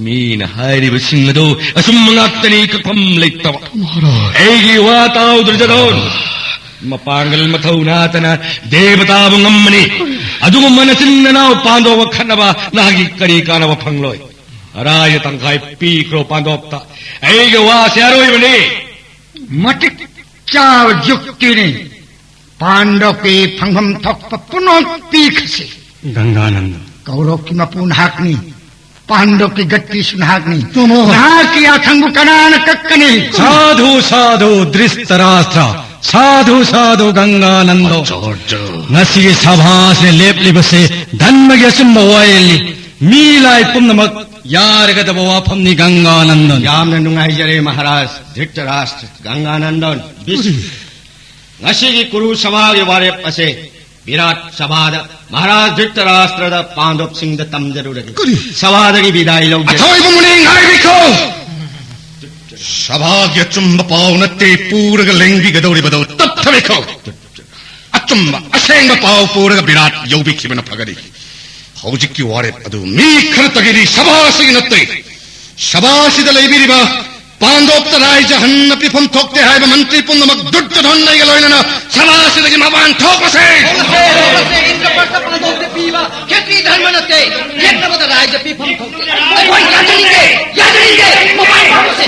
ꯃꯤꯅ ꯍꯥꯏꯔꯤꯕꯁꯤꯡ ꯑꯗꯨ ꯑꯆꯨꯝꯕ ꯉꯥꯛꯇꯅꯤ, ꯀꯛꯐꯝ ꯂꯩꯇꯕ꯫ ꯃꯍꯥꯔꯥꯖ꯫ ꯑꯩꯒꯤ ꯋꯥ ꯇꯥꯎ ꯗꯨꯔꯖꯣꯙꯟ꯫ ꯃꯄꯥꯡꯒꯜ ꯃꯊꯧ ꯅꯥꯇꯅ ꯗꯦꯕꯇꯥꯕꯨ ꯉꯝꯃꯅꯤ꯫ ꯑꯗꯨꯒꯨꯝꯕ ꯅꯆꯤꯟ ꯅꯅꯥꯎ ꯄꯥꯟꯗꯣꯞ ꯈꯠꯅꯕ ꯅꯍꯥꯛꯀꯤ ꯀꯔꯤ ꯀꯥꯟꯅꯕ ꯐꯪꯂꯣꯏ꯫ ꯑꯔꯥꯏꯕ ꯇꯪꯈꯥꯏ ꯄꯤꯈ꯭ꯔꯣ ꯄꯥꯟꯗꯣꯞꯇ꯫ ꯑꯩꯒꯤ ꯋꯥꯁꯦ ꯑꯔꯣꯏꯕꯅꯤ꯫ ꯃꯇꯤꯛ ꯆꯥꯕ ꯌꯨꯛꯇꯤꯅꯤ꯫ ꯄꯥꯟꯗꯣꯞꯀꯤ ꯐꯪꯐꯝ ꯊꯣꯛꯄ ꯄꯨꯝꯅꯃꯛ ꯄꯤꯈ꯭ꯔꯁꯤ꯫ ꯒꯪꯒꯥꯅꯟꯗ꯫ ꯀꯧꯔꯣꯞꯀꯤ ꯃꯄꯨ ꯅꯍꯥꯛꯅꯤ꯫ ꯄꯥꯟꯗꯣꯞꯀꯤ ꯒꯠꯇꯤꯁꯨ ꯅꯍꯥꯛꯅꯤ꯫ ꯇꯥꯃꯣ꯫ ꯅꯍꯥꯛꯀꯤ ꯌꯥꯊꯪꯕꯨ ꯀꯅꯥꯅ ꯀꯛꯀꯅꯤ? ꯁꯥꯙꯨ, ꯁꯥꯙꯨ, ꯙ꯭ꯔꯤꯇꯔꯥꯁꯇ꯭ꯔ꯫ ꯁꯥꯙꯨ, ꯁꯥꯙꯨ, ꯒꯪꯒꯥꯅꯟꯗꯣ꯫ ꯑꯆꯥꯔꯌ꯫ ꯉꯁꯤꯒꯤ ꯁꯚꯥꯁꯤꯗ ꯂꯦꯞꯂꯤꯕꯁꯦ ꯙꯔꯃꯒꯤ ꯑꯆꯨꯝꯕ ꯋꯥꯌꯦꯜꯅꯤ꯫ ꯃꯤ ꯂꯥꯏ ꯄꯨꯝꯅꯃꯛ ꯌꯥꯔꯒꯗꯕ ꯋꯥꯐꯝꯅꯤ, ꯒꯪꯒꯥꯅꯟꯗꯟ꯫ ꯌꯥꯝꯅ ꯅꯨꯡꯉꯥꯏꯖꯔꯦ ꯃꯍꯥꯔꯥꯖ ꯙ꯭ꯔꯤꯇꯔꯥꯁꯇ꯭ꯔ, ꯒꯪꯒꯥꯅꯟꯗꯟ, ꯚꯤꯁ-, ꯉꯁꯤꯒꯤ ꯀꯨꯔꯨ ꯁꯚꯥꯒꯤ ꯋꯥꯔꯦꯞ ꯑꯁꯦ ꯕꯤꯔꯥꯠ ꯁꯚꯥꯗ ꯃꯍꯥꯔꯥꯖ ꯙ꯭ꯔꯤꯇꯔꯥꯁꯇ꯭ꯔꯗ ꯄꯥꯟꯗꯣꯞꯁꯤꯡꯗ ꯇꯝꯖꯔꯨꯔꯒꯦ꯫ ꯀꯔꯤ? ꯁꯚꯥꯗꯒꯤ ꯕꯤꯗꯥꯏ ꯂꯧꯖꯔꯦ꯫ ꯑꯊꯣꯏꯕ ꯃꯨꯅꯤ, ꯉꯥꯏꯕꯤꯈꯣ꯫ ꯁꯚꯥꯒꯤ ꯑꯆꯨꯝꯕ ꯄꯥꯎ ꯅꯠꯇꯦ ꯄꯨꯔꯒ ꯂꯦꯡꯕꯤꯒꯗꯧꯔꯤꯕꯗꯣ, ꯇꯞꯊꯕꯤꯈꯣ꯫ ꯑꯆꯨꯝꯕ, ꯑꯁꯦꯡꯕ ꯄꯥꯎ ꯄꯨꯔꯒ ꯕꯤꯔꯥꯠ ꯌꯧꯕꯤꯈꯤꯕꯅ ꯐꯒꯅꯤ꯫ ꯍꯧꯖꯤꯛꯀꯤ ꯋꯥꯔꯦꯞ ꯑꯗꯨ ꯃꯤ ꯈꯔꯇꯒꯤꯗꯤ ꯁꯚꯥ ꯑꯁꯤꯒꯤ ꯅꯠꯇꯦ꯫ ꯁꯚꯥ ꯑꯁꯤꯗ ꯂꯩꯕꯤꯔꯤꯕ ꯄꯥꯟꯗꯣꯞꯇ ꯔꯥꯏꯖ ꯍꯟꯅ ꯄꯤꯐꯝ ꯊꯣꯛꯇꯦ ꯍꯥꯏꯕ ꯃꯟꯇ꯭ꯔꯤ ꯄꯨꯝꯅꯃꯛ ꯗꯨꯔꯖꯣꯙꯟ ꯑꯩꯒ ꯂꯣꯏꯅꯅ ꯁꯚꯥ ꯑꯁꯤꯗꯒꯤ ꯃꯄꯥꯟ ꯊꯣꯛꯂꯁꯦ꯫ ꯊꯣꯛꯂꯁꯦ, ꯊꯣꯛꯂꯁꯦ꯫ ꯏꯟꯗ꯭ꯔꯄ꯭ꯔꯁꯊ ꯄꯥꯟꯗꯣꯞꯇ ꯄꯤꯕ ꯈꯦꯇ꯭ꯔꯤ ꯙꯔꯃ ꯅꯠꯇꯦ꯫ ꯌꯦꯛꯅꯕꯗ ꯔꯥꯏꯖ ꯄꯤꯐꯝ ꯊꯣꯛꯇꯦ꯫ ꯑꯩꯈꯣꯏ ꯌꯥꯖꯅꯤꯡꯗꯦ, ꯌꯥꯖꯅꯤꯡꯗꯦ꯫ ꯃꯄꯥꯟ ꯊꯣꯛꯂꯁꯦ꯫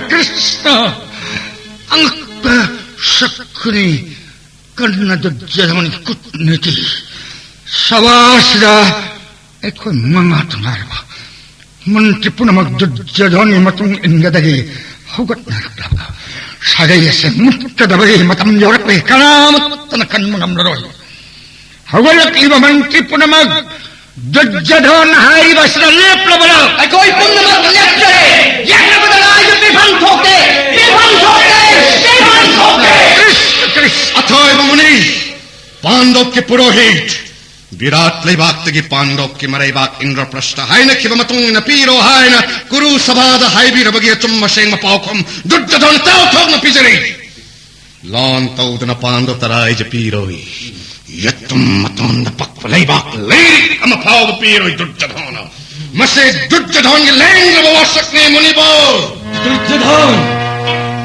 ꯀ꯭ꯔꯤꯁꯅ, ꯑꯉꯛꯄ ꯁꯛꯈꯨꯅꯤ꯫ ꯀꯔꯅ ꯗꯨꯔꯖꯣꯙꯟꯒꯤ ꯈꯨꯠꯅꯤꯇꯤ꯫ ꯁꯚꯥꯁꯤꯗ ꯑꯩꯈꯣꯏ ꯃꯉꯥꯇ ꯉꯥꯏꯔꯕ꯫ ꯃꯟꯇ꯭ꯔꯤ ꯄꯨꯝꯅꯃꯛ ꯗꯨꯔꯖꯣꯙꯟꯒꯤ ꯃꯇꯨꯡ ꯏꯟꯒꯗꯒꯦ ꯍꯧꯒꯠꯅꯔꯛꯂꯕ꯫ ꯁꯥꯒꯩ ꯑꯁꯦ ꯃꯨꯠꯀꯗꯕꯒꯤ ꯃꯇꯝ ꯌꯧꯔꯛꯂꯦ꯫ ꯀꯅꯥꯃꯠꯇꯅ ꯀꯟꯕ ꯉꯝꯂꯔꯣꯏ꯫ ꯍꯧꯒꯠꯂꯛꯂꯤꯕ ꯃꯟꯇ꯭ꯔꯤ ꯄꯨꯝꯅꯃꯛ ꯗꯨꯔꯖꯣꯙꯟ ꯍꯥꯏꯔꯤꯕ ꯑꯁꯤꯗ ꯂꯦꯞꯂꯕꯔꯣ? ꯑꯩꯈꯣꯏ ꯄꯨꯝꯅꯃꯛ ꯂꯦꯞꯆꯔꯦ꯫ ꯌꯦꯛꯅꯕꯗ ꯔꯥꯏꯖ ꯄꯤꯐꯝ ꯊꯣꯛꯇꯦ, ꯄꯤꯐꯝ ꯊꯣꯛꯇꯦ, ꯄꯤꯐꯝ ꯊꯣꯛꯇꯦ꯫ ꯀ꯭ꯔꯤꯁ, ꯀ꯭ꯔꯤꯁ, ꯑꯊꯣꯏꯕ ꯃꯨꯅꯤ, ꯄꯥꯟꯗꯣꯞꯀꯤ ꯄꯨꯔꯣꯍꯤꯠ, ꯕꯤꯔꯥꯠ ꯂꯩꯕꯥꯛꯇꯒꯤ ꯄꯥꯟꯗꯣꯞꯀꯤ ꯃꯔꯩꯕꯥꯛ ꯏꯟꯗ꯭ꯔꯄ꯭ꯔꯁꯊ ꯍꯥꯏꯅꯈꯤꯕ ꯃꯇꯨꯡ ꯏꯟꯅ ꯄꯤꯔꯣ ꯍꯥꯏꯅ ꯀꯨꯔꯨ ꯁꯚꯥꯗ ꯍꯥꯏꯕꯤꯔꯕꯒꯤ ꯑꯆꯨꯝꯕ ꯑꯁꯦꯡꯕ ꯄꯥꯎꯈꯨꯝ ꯗꯨꯔꯖꯣꯙꯟ ꯆꯥꯎꯊꯣꯛꯅ ꯄꯤꯖꯔꯤ꯫ ꯂꯥꯟ ꯇꯧꯗꯅ ꯄꯥꯟꯗꯣꯞꯇ ꯔꯥꯏꯖ ꯄꯤꯔꯣꯏ꯫ ꯌꯦꯇꯨꯝ ꯃꯇꯣꯟꯗ ꯄꯛꯄ ꯂꯩꯕꯥꯛ ꯂꯩꯔꯤꯛ ꯑꯃ ꯐꯥꯎꯕ ꯄꯤꯔꯣꯏ ꯗꯨꯔꯖꯣꯙꯅ꯫ ꯃꯁꯤ ꯗꯨꯔꯖꯣꯙꯟꯒꯤ ꯂꯦꯡꯂꯕ ꯋꯥꯁꯛꯅꯤ, ꯃꯨꯅꯤꯕꯣ꯫ ꯗꯨꯔꯖꯣꯙꯟ,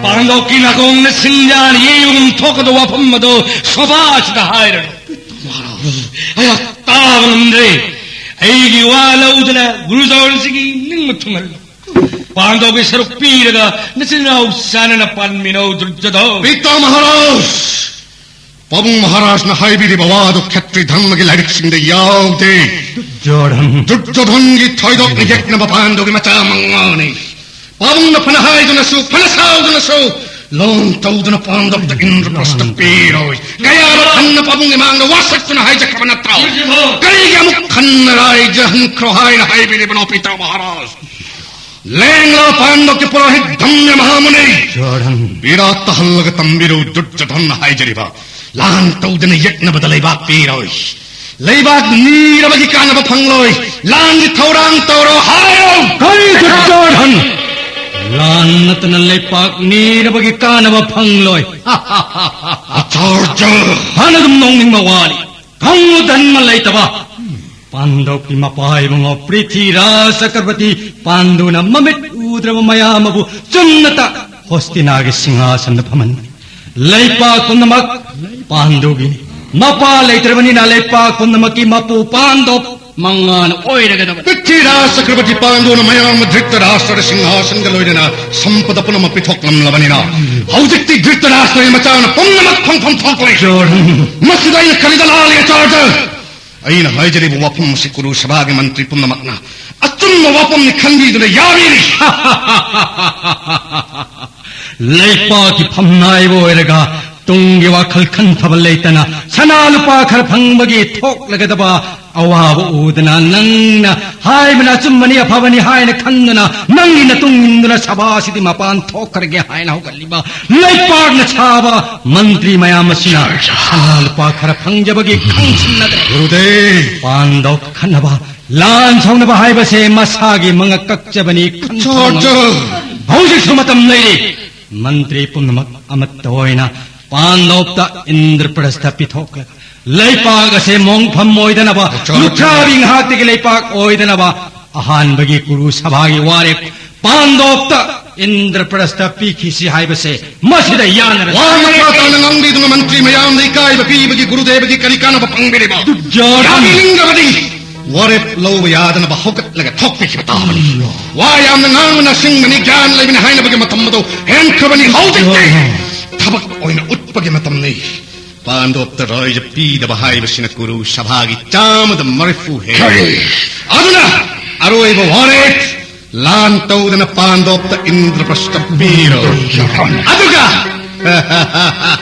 ꯄꯥꯟꯗꯣꯞꯀꯤ ꯅꯥꯀꯣꯡꯅ ꯁꯤꯡꯖꯥꯅ ꯌꯩꯕꯒꯨꯝ ꯊꯣꯛꯀꯗꯕ ꯋꯥꯐꯝ ꯑꯗꯨ ꯁꯣꯚꯥꯁꯤꯗ ꯍꯥꯏꯔꯅꯨ꯫ ꯑꯩꯍꯥꯛ ꯇꯥꯕ ꯉꯝꯗ꯭ꯔꯦ꯫ ꯑꯩꯒꯤ ꯋꯥ ꯂꯧꯗꯅ ꯒꯨꯔꯨꯖꯥꯎꯟꯁꯤꯒꯤ ꯅꯤꯡꯕ ꯊꯨꯡꯍꯜꯂꯨ꯫ ꯄꯥꯟꯗꯣꯞꯀꯤ ꯁꯔꯨꯛ ꯄꯤꯔꯒ ꯅꯆꯤꯟ ꯅꯅꯥꯎ ꯆꯥꯟꯅꯅ ꯄꯥꯟꯃꯤꯟꯅꯧ, ꯗꯨꯔꯖꯣꯙꯟ꯫ ꯄꯤꯇꯥ ꯃꯍꯥꯔꯥꯖ, ꯄꯥꯕꯨꯡ ꯃꯍꯥꯔꯥꯖꯅ ꯍꯥꯏꯕꯤꯔꯤꯕ ꯋꯥꯗꯨ ꯈꯦꯇ꯭ꯔꯤ ꯙꯔꯃꯒꯤ ꯂꯥꯏꯔꯤꯛꯁꯤꯡꯗ ꯌꯥꯎꯗꯦ꯫ ꯗꯨꯔꯖꯣꯙꯟ꯫ ꯗꯨꯔꯖꯣꯙꯟꯒꯤ ꯊꯣꯏꯗꯣꯛꯅ ꯌꯦꯛꯅꯕ ꯄꯥꯟꯗꯣꯞꯀꯤ ꯃꯆꯥ ꯃꯉꯥꯅꯤ꯫ ꯄꯥꯕꯨꯡꯅ ꯐꯅ ꯍꯥꯏꯗꯨꯅꯁꯨ, ꯐꯅ ꯁꯥꯎꯗꯨꯅꯁꯨ, ꯂꯣꯟ ꯇꯧꯗꯨꯅ ꯄꯥꯟꯗꯣꯞꯇ ꯏꯟꯗ꯭ꯔꯄ꯭ꯔꯁꯊ ꯄꯤꯔꯣꯏ꯫ ꯀꯌꯥꯔꯛ ꯍꯟꯅ ꯄꯥꯕꯨꯡꯒꯤ ꯃꯥꯡꯗ ꯋꯥꯁꯛꯇꯨꯅ ꯍꯥꯏꯖꯈ꯭ꯔꯕ ꯅꯠꯇ꯭ꯔꯣ? ꯀꯔꯤꯒꯤ ꯑꯃꯨꯛ ꯍꯟꯅ ꯔꯥꯏꯖ ꯍꯟꯈ꯭ꯔꯣ ꯍꯥꯏꯅ ꯍꯥꯏꯕꯤꯔꯤꯕꯅꯣ, ꯄꯤꯇꯥ ꯃꯍꯥꯔꯥꯖ? ꯂꯦꯡꯂꯕ ꯄꯥꯟꯗꯣꯞꯀꯤ ꯄꯨꯔꯣꯍꯤꯠ ꯙꯝꯌ ꯃꯍꯥꯃꯨꯅꯤ꯫ ꯗꯨꯔꯖꯣꯙꯟ꯫ ꯕꯤꯔꯥꯠꯇ ꯍꯜꯂꯒ ꯇꯝꯕꯤꯔꯨ, ꯗꯨꯔꯖꯣꯙꯟꯅ ꯍꯥꯏꯖꯔꯤꯕ꯫ ꯂꯥꯟ ꯇꯧꯗꯅ ꯌꯦꯛꯅꯕꯗ ꯂꯩꯕꯥꯛ ꯄꯤꯔꯣꯏ꯫ ꯂꯩꯕꯥꯛ ꯅꯤꯔꯕꯒꯤ ꯀꯥꯟꯅꯕ ꯐꯪꯂꯣꯏ꯫ ꯂꯥꯟꯒꯤ ꯊꯧꯔꯥꯡ ꯇꯧꯔꯣ ꯍꯥꯏꯔꯣ꯫ ꯀꯔꯤ ꯗꯨꯔꯖꯣꯙꯟ? ꯂꯥꯟ ꯅꯠꯇꯅ ꯂꯩꯄꯥꯛ ꯅꯤꯔꯕꯒꯤ ꯀꯥꯟꯅꯕ ꯐꯪꯂꯣꯏ꯫ ꯑꯆꯥꯔꯖ꯫ ꯍꯥꯟꯅ ꯑꯗꯨꯝ ꯅꯣꯛꯅꯤꯡꯕ ꯋꯥꯅꯤ꯫ ꯈꯪꯉꯨ ꯙꯟꯃ ꯂꯩꯇꯕ ꯄꯥꯟꯗꯧꯀꯤ ꯃꯄꯥ ꯏꯕꯨꯡꯉꯣ ꯄ꯭ꯔꯤꯊꯤꯔꯥꯖ ꯆꯀ꯭ꯔꯕꯔꯇꯤ ꯄꯥꯟꯗꯨꯅ ꯃꯃꯤꯠ ꯎꯗ꯭ꯔꯕ ꯃꯌꯥꯝ ꯑꯃꯕꯨ ꯆꯨꯝꯅꯇ ꯍꯣꯁꯇꯤꯅꯥꯒꯤ ꯁꯤꯡꯍꯥꯁꯟꯗ ꯐꯝꯍꯟꯕꯅꯤ꯫ ꯂꯩꯄꯥꯛ ꯄꯨꯝꯅꯃꯛ ꯄꯥꯟꯗꯨꯒꯤꯅꯤ꯫ ꯃꯄꯥ ꯂꯩꯇ꯭ꯔꯕꯅꯤꯅ ꯂꯩꯄꯥꯛ ꯄꯨꯝꯅꯃꯛꯀꯤ ꯃꯄꯨ ꯄꯥꯟꯗꯧ ꯃꯉꯥꯅ ꯑꯣꯏꯔꯒꯗꯕ꯫ ꯄ꯭ꯔꯤꯊꯤꯔꯥꯖ ꯆꯀ꯭ꯔꯕꯔꯇꯤ ꯄꯥꯟꯗꯨꯅ ꯃꯌꯥꯝ ꯙ꯭ꯔꯤꯇꯔꯥꯁꯇ꯭ꯔꯗ ꯁꯤꯡꯍꯥꯁꯟꯒ ꯂꯣꯏꯅꯅ ꯁꯝꯄꯗ ꯄꯨꯝꯅꯃꯛ ꯄꯤꯊꯣꯛꯂꯝꯂꯕꯅꯤꯅ ꯍꯧꯖꯤꯛꯇꯤ ꯙ꯭ꯔꯤꯇꯔꯥꯁꯇ꯭ꯔꯒꯤ ꯃꯆꯥꯅ ꯄꯨꯝꯅꯃꯛ ꯐꯪꯐꯝ ꯊꯣꯛꯂꯦ꯫ ꯃꯁꯤꯗ ꯑꯩꯅ ꯀꯔꯤꯗ ꯂꯥꯜꯂꯤ ꯑꯆꯥꯔꯗ? ꯑꯩꯅ ꯍꯥꯏꯖꯔꯤꯕ ꯋꯥꯐꯝ ꯑꯁꯤ ꯀꯨꯔꯨ ꯁꯚꯥꯒꯤ ꯃꯟꯇ꯭ꯔꯤ ꯄꯨꯝꯅꯃꯛꯅ ꯑꯆꯨꯝꯕ ꯋꯥꯐꯝꯅꯤ ꯈꯟꯕꯤꯗꯨꯅ ꯌꯥꯕꯤꯔꯤ꯫ ꯂꯩꯄꯥꯛꯀꯤ ꯐꯝꯅꯥꯏꯕ ꯑꯣꯏꯔꯒ ꯇꯨꯡꯒꯤ ꯋꯥꯈꯜ ꯈꯟꯊꯕ ꯂꯩꯇꯅ ꯁꯅꯥ ꯂꯨꯄꯥ ꯈꯔ ꯐꯪꯕꯒꯤ ꯊꯣꯛꯂꯒꯗꯕ ꯑꯋꯥꯕ ꯎꯗꯅ ꯅꯪꯅ ꯍꯥꯏꯕꯅ ꯑꯆꯨꯝꯕꯅꯤ ꯑꯐꯕꯅꯤ ꯍꯥꯏꯅ ꯈꯟꯗꯨꯅ ꯅꯪꯒꯤ ꯅꯇꯨꯡ ꯏꯟꯗꯨꯅ ꯁꯚꯥꯁꯤꯗꯤ ꯃꯄꯥꯟ ꯊꯣꯛꯈ꯭ꯔꯒꯦ ꯍꯥꯏꯅ ꯍꯧꯒꯠꯂꯤꯕ ꯂꯩꯄꯥꯛꯅ ꯁꯥꯕ ꯃꯟꯇ꯭ꯔꯤ ꯃꯌꯥꯝ ꯑꯁꯤꯅ ꯁꯅꯥ ꯂꯨꯄꯥ ꯈꯔ ꯐꯪꯖꯕꯒꯤ ꯈꯪꯁꯤꯟꯅꯗ꯭ꯔꯦ꯫ ꯒꯨꯔꯨꯗꯦꯕ꯫ ꯄꯥꯟꯗꯧ ꯈꯠꯅꯕ ꯂꯥꯟ ꯁꯥꯎꯅꯕ ꯍꯥꯏꯕꯁꯦ ꯃꯁꯥꯒꯤ ꯃꯉꯛ ꯀꯛꯆꯕꯅꯤ ꯈꯟꯊꯣꯛꯅꯕ ꯍꯧꯖꯤꯛꯁꯨ ꯃꯇꯝ ꯂꯩꯔꯤ꯫ ꯃꯟꯇ꯭ꯔꯤ ꯄꯨꯝꯅꯃꯛ ꯑꯃꯠꯇ ꯑꯣꯏꯅ ꯄꯥꯟꯗꯧꯇ ꯏꯟꯗ꯭ꯔꯄ꯭ꯔꯁꯇ ꯄꯤꯊꯣꯛꯂꯒ ꯂꯩꯄꯥꯛ ꯑꯁꯦ ꯃꯣꯡꯐꯝ ꯑꯣꯏꯗꯅꯕ, ꯂꯨꯈ꯭ꯔꯥꯕꯤ ꯉꯥꯏꯍꯥꯛꯇꯒꯤ ꯂꯩꯄꯥꯛ ꯑꯣꯏꯗꯅꯕ ꯑꯍꯥꯟꯕꯒꯤ ꯀꯨꯔꯨ ꯁꯚꯥꯒꯤ ꯋꯥꯔꯦꯞ ꯄꯥꯟꯗꯧꯇ ꯏꯟꯗ꯭ꯔꯄ꯭ꯔꯁꯇ ꯄꯤꯈꯤꯁꯤ ꯍꯥꯏꯕꯁꯦ ꯃꯁꯤꯗ ꯌꯥꯅꯔꯁꯤ꯫ ꯋꯥ ꯃꯈꯥ ꯇꯥꯅ ꯉꯥꯡꯕꯤꯗꯨꯅ ꯃꯟꯇ꯭ꯔꯤ ꯃꯌꯥꯝꯗ ꯏꯀꯥꯏꯕ ꯄꯤꯕꯒꯤ ꯒꯨꯔꯨꯗꯦꯕꯒꯤ ꯀꯔꯤ ꯀꯥꯟꯅꯕ ꯐꯪꯕꯤꯔꯤꯕ? ꯗꯨꯔꯖꯣꯙꯟ! ꯌꯥꯕꯤꯅꯤꯡꯗꯕꯗꯤ ꯋꯥꯔꯦꯞ ꯂꯧꯕ ꯌꯥꯗꯅꯕ ꯍꯧꯒꯠꯂꯒ ꯊꯣꯛꯄꯤꯈꯤꯕ ꯇꯥꯕꯅꯤ꯫ ꯋꯥ ꯌꯥꯝꯅ ꯉꯥꯡꯕꯅ ꯁꯤꯡꯕꯅꯤ, ꯒ꯭ꯌꯥꯟ ꯂꯩꯕꯅꯤ ꯍꯥꯏꯅꯕꯒꯤ ꯃꯇꯝ ꯑꯗꯨ ꯍꯦꯟꯈ꯭ꯔꯕꯅꯤ꯫ ꯍꯧꯖꯤꯛꯇꯤ ꯊꯕꯛ ꯑꯣꯏꯅ ꯎꯠꯄꯒꯤ ꯃꯇꯝꯅꯤ꯫ ꯄꯥꯟꯗꯣꯞꯇ ꯔꯥꯏꯖ ꯄꯤꯗꯕ ꯍꯥꯏꯕꯁꯤꯅ ꯀꯨꯔꯨ ꯁꯚꯥꯒꯤ ꯆꯥꯝꯃꯗ ꯃꯔꯤꯐꯨ ꯍꯦꯜꯂꯤ꯫ ꯀꯔꯤ? ꯑꯗꯨꯅ ꯑꯔꯣꯏꯕ ꯋꯥꯔꯦꯞ ꯂꯥꯟ ꯇꯧꯗꯅ ꯄꯥꯟꯗꯣꯞꯇ ꯏꯟꯗ꯭ꯔꯄ꯭ꯔꯁꯇ ꯄꯤꯔꯣ꯫ ꯑꯗꯨꯒ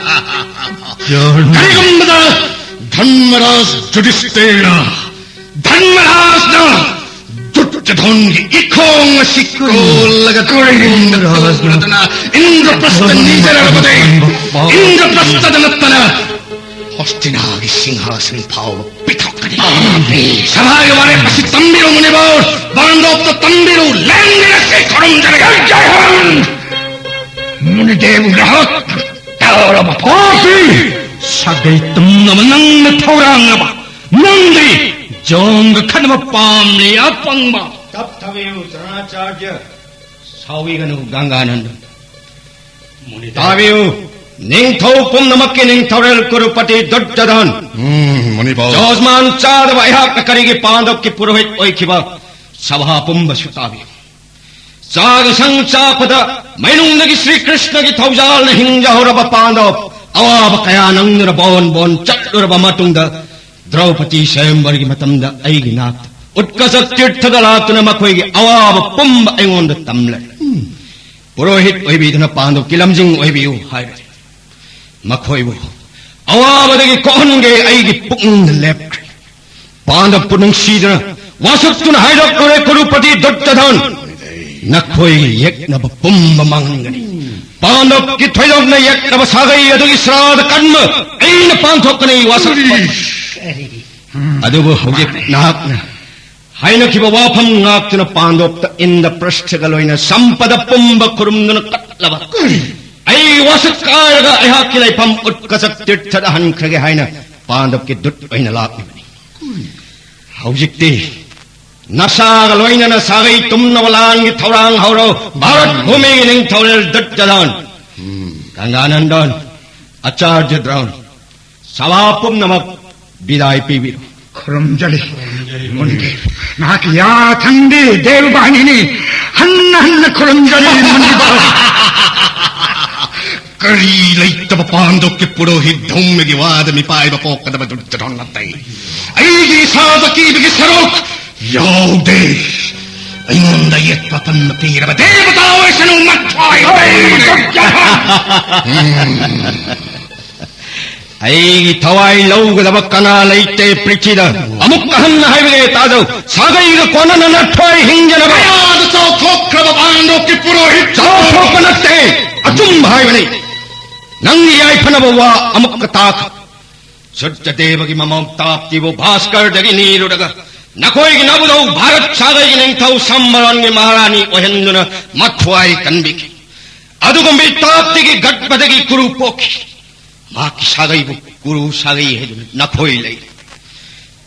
ꯀꯔꯤꯒꯨꯝꯕꯗ ꯙꯔꯃꯔꯥꯖ ꯖꯨꯗꯤꯁꯇꯤꯔꯅ ꯙꯔꯃꯔꯥꯖꯅ ꯗꯨꯔꯖꯣꯙꯟꯒꯤ ꯏꯈꯣꯡ ꯑꯁꯤ ꯀꯣꯜꯂꯒ ꯀꯣꯜꯂꯗꯅ ꯏꯟꯗ꯭ꯔꯄ꯭ꯔꯁꯇ ꯅꯤꯖꯔꯕꯗꯤ ꯏꯟꯗ꯭ꯔꯄ꯭ꯔꯁꯇꯗ ꯅꯠꯇꯅ ꯍꯣꯁꯇꯤꯅꯥꯒꯤ ꯁꯤꯡꯍꯥꯁꯟ ꯐꯥꯎꯕ ꯄꯤꯊꯣꯛꯀꯅꯤ꯫ ꯁꯚꯥꯒꯤ ꯋꯥꯔꯦꯞ ꯑꯁꯤ ꯇꯝꯕꯤꯔꯣ ꯃꯨꯅꯤꯕꯔ, ꯄꯥꯟꯗꯣꯞꯇ ꯇꯝꯕꯤꯔꯨ, ꯂꯦꯡꯕꯤꯔꯁꯤ ꯈꯨꯔꯨꯝꯖꯔꯒꯦ꯫ ꯖꯥꯏ ꯍꯤꯟꯗ! ꯃꯨꯅꯤꯗꯦꯕ ꯉꯥꯏꯍꯥꯛ ꯇꯥꯎꯔꯕ ꯄꯥꯄꯤ! ꯁꯥꯒꯩ ꯇꯨꯝꯅꯕ ꯅꯪꯅ ꯊꯧꯔꯥꯡꯅꯕ, ꯅꯪꯗꯤ ꯖꯣꯟꯒ ꯈꯠꯅꯕ ꯄꯥꯝꯂꯤ, ꯑꯄꯪꯕ꯫ ꯇꯞꯊꯕꯤꯌꯨ, ꯗ꯭ꯔꯣꯅꯥꯆꯥꯔꯌ꯫ ꯁꯥꯎꯕꯤꯒꯅꯨ, ꯒꯪꯒꯥꯅꯟꯗ꯫ ꯃꯨꯅꯤꯗꯦꯕ꯫ ꯇꯥꯕꯤꯌꯨ, ꯅꯤꯡꯊꯧ ꯄꯨꯝꯅꯃꯛꯀꯤ ꯅꯤꯡꯊꯧꯔꯦꯜ ꯀꯨꯔꯨꯄꯇꯤ ꯗꯨꯔꯖꯣꯙꯟ꯫ ꯎꯝ, ꯃꯨꯅꯤꯕꯥ꯫ ꯖꯣꯖꯃꯥꯟ ꯆꯥꯗꯕ ꯑꯩꯍꯥꯛꯅ ꯀꯔꯤꯒꯤ ꯄꯥꯟꯗꯕꯀꯤ ꯄꯨꯔꯣꯍꯤꯠ ꯑꯣꯏꯈꯤꯕ? ꯁꯚꯥ ꯄꯨꯝꯕꯁꯨ ꯇꯥꯕꯤꯌꯨ꯫ ꯆꯥꯛ ꯏꯁꯪ ꯆꯥꯛꯄꯗ ꯃꯩꯅꯨꯡꯗꯒꯤ ꯁ꯭ꯔꯤ ꯀ꯭ꯔꯤꯁꯅꯒꯤ ꯊꯧꯖꯥꯜꯅ ꯍꯤꯡꯖꯍꯧꯔꯕ ꯄꯥꯟꯗꯕ, ꯑꯋꯥꯕ ꯀꯌꯥ ꯅꯪꯗꯨꯅ ꯕꯣꯟ ꯕꯣꯟ ꯆꯠꯂꯨꯔꯕ ꯃꯇꯨꯡꯗ, ꯗ꯭ꯔꯧꯄꯗꯤ ꯁ꯭ꯋꯌꯝꯕꯔꯒꯤ ꯃꯇꯝꯗ ꯑꯩꯒꯤ ꯅꯥꯛꯇ ꯎꯠꯀꯁ ꯇꯤꯔꯊꯗ ꯂꯥꯛꯇꯨꯅ ꯃꯈꯣꯏꯒꯤ ꯑꯋꯥꯕ ꯄꯨꯝꯕ ꯑꯩꯉꯣꯟꯗ ꯇꯝꯂꯦ꯫ ꯄꯨꯔꯣꯍꯤꯠ ꯑꯣꯏꯕꯤꯗꯨꯅ ꯄꯥꯟꯗꯕꯀꯤ ꯂꯝꯖꯤꯡ ꯑꯣꯏꯕꯤꯌꯨ ꯍꯥꯏꯕꯅꯤ꯫ ꯃꯈꯣꯏꯕꯨ ꯑꯋꯥꯕꯗꯒꯤ ꯀꯣꯛꯍꯟꯒꯦ ꯑꯩꯒꯤ ꯄꯨꯛꯅꯤꯡꯗ ꯂꯦꯞꯈ꯭ꯔꯦ꯫ ꯄꯥꯟꯗꯕꯄꯨ ꯅꯨꯡꯁꯤꯗꯨꯅ ꯋꯥꯁꯛꯇꯨꯅ ꯍꯥꯏꯗꯣꯛꯂꯨꯔꯦ, ꯀꯨꯔꯨꯄꯇꯤ ꯗꯨꯔꯖꯣꯙꯟ, ꯅꯈꯣꯏꯒꯤ ꯌꯦꯛꯅꯕ ꯄꯨꯝꯕ ꯃꯥꯡꯍꯟꯒꯅꯤ꯫ ꯄꯥꯟꯗꯕꯀꯤ ꯊꯣꯏꯗꯣꯛꯅ ꯌꯦꯛꯅꯕ ꯁꯥꯒꯩ ꯑꯗꯨꯒꯤ ꯁ꯭ꯔꯥꯗ ꯀꯟꯕ ꯑꯩꯅ ꯄꯥꯡꯊꯣꯛꯀꯅꯤ꯫ ꯋꯥꯁꯛ ꯑꯗꯨꯕꯨ ꯍꯧꯖꯤꯛ ꯅꯍꯥꯛꯅ ꯍꯥꯏꯅꯈꯤꯕ ꯋꯥꯐꯝ ꯉꯥꯛꯇꯨꯅ ꯄꯥꯟꯗꯣꯞꯇ ꯏꯟꯗ ꯄ꯭ꯔꯁꯊꯒ ꯂꯣꯏꯅ ꯁꯝꯄꯗ ꯄꯨꯝꯕ ꯈꯨꯔꯨꯝꯗꯨꯅ ꯀꯠꯂꯕ ꯑꯩ ꯋꯥꯁꯛ ꯀꯥꯏꯔꯒ ꯑꯩꯍꯥꯛꯀꯤ ꯂꯩꯐꯝ ꯎꯠꯀꯆꯛ ꯇꯤꯔꯊꯗ ꯍꯟꯈ꯭ꯔꯒꯦ ꯍꯥꯏꯅ ꯄꯥꯟꯗꯣꯞꯀꯤ ꯗꯨꯠ ꯑꯣꯏꯅ ꯂꯥꯛꯂꯤꯕꯅꯤ꯫ ꯍꯧꯖꯤꯛꯇꯤ ꯅꯁꯥꯒ ꯂꯣꯏꯅꯅ ꯁꯥꯒꯩ ꯇꯨꯝꯅꯕ ꯂꯥꯟꯒꯤ ꯊꯧꯔꯥꯡ ꯍꯧꯔꯣ, ꯚꯥꯔꯠ ꯚꯨꯃꯤꯒꯤ ꯅꯤꯡꯊꯧꯔꯦꯜ ꯗꯨꯔꯖꯣꯙꯟ, ꯒꯪꯒꯥꯅꯟꯗꯟ, ꯑꯆꯥꯔꯌ ꯗ꯭ꯔꯣꯟ꯫ ꯁꯚꯥ ꯄꯨꯝꯅꯃꯛ ꯕꯤꯗꯥꯏ ꯄꯤꯕꯤꯔꯣ꯫ ꯈꯨꯔꯨꯝꯖꯔꯤ꯫ ꯃꯨꯅꯤꯗꯦꯕ, ꯅꯍꯥꯛꯀꯤ ꯌꯥꯊꯪꯗꯤ ꯗꯦꯕ ꯕꯥꯍꯤꯅꯤꯅꯤ꯫ ꯍꯟꯅ ꯍꯟꯅ ꯈꯨꯔꯨꯝꯖꯔꯤ, ꯃꯨꯅꯤꯕꯥ꯫ ꯀꯔꯤ ꯂꯩꯇꯕ ꯄꯥꯟꯗꯣꯞꯀꯤ ꯄꯨꯔꯣꯍꯤꯠ ꯙꯧꯃꯒꯤ ꯋꯥꯗ ꯃꯤꯄꯥꯏꯕ ꯄꯣꯛꯀꯗꯕ ꯗꯨꯔꯖꯣꯙꯟ ꯅꯠꯇꯦ꯫ ꯑꯩꯒꯤ ꯏꯁꯥꯗ ꯀꯤꯕꯒꯤ ꯁꯔꯨꯛ ꯌꯥꯎꯗꯦ꯫ ꯑꯩꯉꯣꯟꯗ ꯌꯦꯠꯄ ꯄꯟꯕ ꯄꯤꯔꯕ ꯗꯦꯕꯇꯥ ꯑꯣꯏꯁꯅꯨ, ꯃꯊ꯭ꯋꯥꯏ ꯄꯦꯟꯗꯦ꯫ ꯑꯩꯒꯤ ꯊꯋꯥꯏ ꯂꯧꯒꯗꯕ ꯀꯅꯥ ꯂꯩꯇꯦ ꯄ꯭ꯔꯤꯊꯤꯗ꯫ ꯑꯃꯨꯛꯀ ꯍꯟꯅ ꯍꯥꯏꯕꯤꯒꯦ ꯇꯥꯖꯧ, ꯁꯥꯒꯩꯒ ꯀꯣꯟꯅꯅ ꯅꯊ꯭ꯋꯥꯏ ꯍꯤꯡꯖꯅꯕ꯫ ꯀꯌꯥꯗ ꯆꯥꯎꯊꯣꯛꯈ꯭ꯔꯕ ꯄꯥꯟꯗꯣꯞꯀꯤ ꯄꯨꯔꯣꯍꯤꯠ ꯆꯥꯎꯊꯣꯛꯄ ꯅꯠꯇꯦ, ꯑꯆꯨꯝꯕ ꯍꯥꯏꯕꯅꯤ꯫ ꯅꯪꯒꯤ ꯌꯥꯏꯐꯅꯕ ꯋꯥ ꯑꯃꯨꯛꯀ ꯇꯥꯈꯣ꯫ ꯁꯨꯔꯖꯗꯦꯕꯒꯤ ꯃꯃꯧ ꯇꯥꯞꯇꯤꯕꯨ ꯚꯥꯁꯀꯔꯗꯒꯤ ꯅꯤꯔꯨꯔꯒ ꯅꯈꯣꯏꯒꯤ ꯅꯕꯨꯙꯧ ꯚꯥꯔꯠ ꯁꯥꯒꯩꯒꯤ ꯅꯤꯡꯊꯧ ꯁꯝꯕꯔꯟꯒꯤ ꯃꯍꯥꯔꯥꯅꯤ ꯑꯣꯏꯍꯟꯗꯨꯅ ꯃꯊ꯭ꯋꯥꯏ ꯀꯟꯕꯤꯈꯤ꯫ ꯑꯗꯨꯒꯨꯝꯕꯤ ꯇꯥꯞꯇꯤꯒꯤ ꯒꯠꯄꯗꯒꯤ ꯀꯨꯔꯨ ꯄꯣꯛꯈꯤ꯫ ꯃꯍꯥꯛꯀꯤ ꯁꯥꯒꯩꯕꯨ ꯀꯨꯔꯨ ꯁꯥꯒꯩ ꯍꯥꯏꯗꯨꯅ ꯅꯈꯣꯏ ꯂꯩ꯫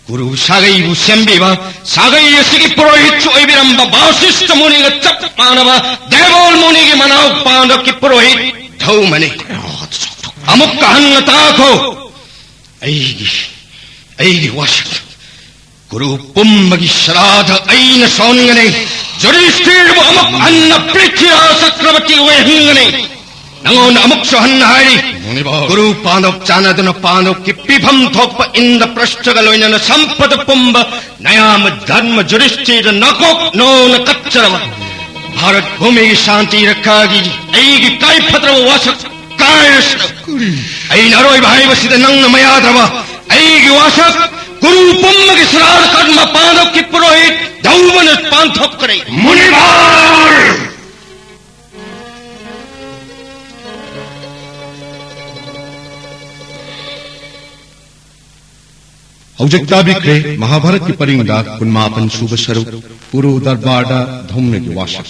ꯀꯨꯔꯨ ꯁꯥꯒꯩꯕꯨ ꯁꯦꯝꯕꯤꯕ, ꯁꯥꯒꯩ ꯑꯁꯤꯒꯤ ꯄꯨꯔꯣꯍꯤꯠꯁꯨ ꯑꯣꯏꯕꯤꯔꯝꯕ ꯕꯥꯁꯤꯁꯇ ꯃꯨꯅꯤꯒ ꯆꯞ ꯃꯥꯟꯅꯕ ꯗꯦꯕꯣꯜ ꯃꯨꯅꯤꯒꯤ ꯃꯅꯥꯎ ꯄꯥꯟꯗꯣꯞꯀꯤ ꯄꯨꯔꯣꯍꯤꯠ ꯙꯧꯃꯅꯤ꯫ ꯑꯃꯨꯛꯀ ꯍꯟꯅ ꯇꯥꯈꯣ꯫ ꯑꯩꯒꯤ, ꯑꯩꯒꯤ ꯋꯥꯁꯛ ꯀꯨꯔꯨ ꯄꯨꯝꯕꯒꯤ ꯁꯔꯥꯗ ꯑꯩꯅ ꯁꯣꯟꯒꯅꯤ꯫ ꯖꯨꯔꯤꯁꯇꯤꯔꯕꯨ ꯑꯃꯨꯛ ꯍꯟꯅ ꯄ꯭ꯔꯤꯊꯤꯔꯥꯖ ꯆꯀ꯭ꯔꯕꯔꯇꯤ ꯑꯣꯏꯍꯟꯒꯅꯤ꯫ ꯅꯉꯣꯟꯗ ꯑꯃꯨꯛꯁꯨ ꯍꯟꯅ ꯍꯥꯏꯔꯤ, ꯃꯨꯅꯤꯕꯥ꯫ ꯀꯨꯔꯨ ꯄꯥꯟꯗꯣꯞ ꯆꯥꯟꯅꯗꯨꯅ ꯄꯥꯟꯗꯣꯞꯀꯤ ꯄꯤꯐꯝ ꯊꯣꯛꯄ ꯏꯟꯗ꯭ꯔꯄ꯭ꯔꯁꯊꯒ ꯂꯣꯏꯅꯅ ꯁꯝꯄꯗ ꯄꯨꯝꯕ ꯅꯌꯥꯝꯕ ꯙꯔꯃ ꯖꯨꯔꯤꯁꯇꯤꯔꯗ ꯅꯀꯣꯛ ꯅꯧꯅ ꯀꯠꯆꯔꯕ ꯚꯥꯔꯠ ꯚꯨꯃꯤꯒꯤ ꯁꯥꯟꯇꯤ ꯔꯛꯈꯥꯒꯤ ꯑꯩꯒꯤ ꯇꯉꯥꯏ ꯐꯗ꯭ꯔꯕ ꯋꯥꯁꯛ ꯀꯥꯏꯔꯁꯨ, ꯑꯩꯅ ꯑꯔꯣꯏꯕ ꯍꯥꯏꯕꯁꯤꯗ ꯅꯪꯅ ꯃꯌꯥꯗ꯭ꯔꯕ ꯑꯩꯒꯤ ꯋꯥꯁꯛ ꯀꯨꯔꯨ ꯄꯨꯝꯕꯒꯤ ꯁ꯭ꯔꯥꯗ ꯀꯔꯃ ꯄꯥꯟꯗꯣꯞꯀꯤ ꯄꯨꯔꯣꯍꯤꯠ ꯙꯧꯃꯅ ꯄꯥꯟꯊꯣꯛꯈ꯭ꯔꯦ꯫ ꯃꯨꯅꯤꯕꯥꯔ! ꯍꯧꯖꯤꯛ ꯇꯥꯕꯤꯈ꯭ꯔꯦ ꯃꯍꯥꯚꯥꯔꯠꯀꯤ ꯄꯔꯤꯡꯗ ꯀꯨꯟꯃꯥꯄꯟ ꯁꯨꯕ ꯁꯔꯨꯛ, ꯀꯨꯔꯨ ꯗꯔꯕꯥꯔꯗ ꯙꯧꯃꯅꯒꯤ ꯋꯥꯁꯛ꯫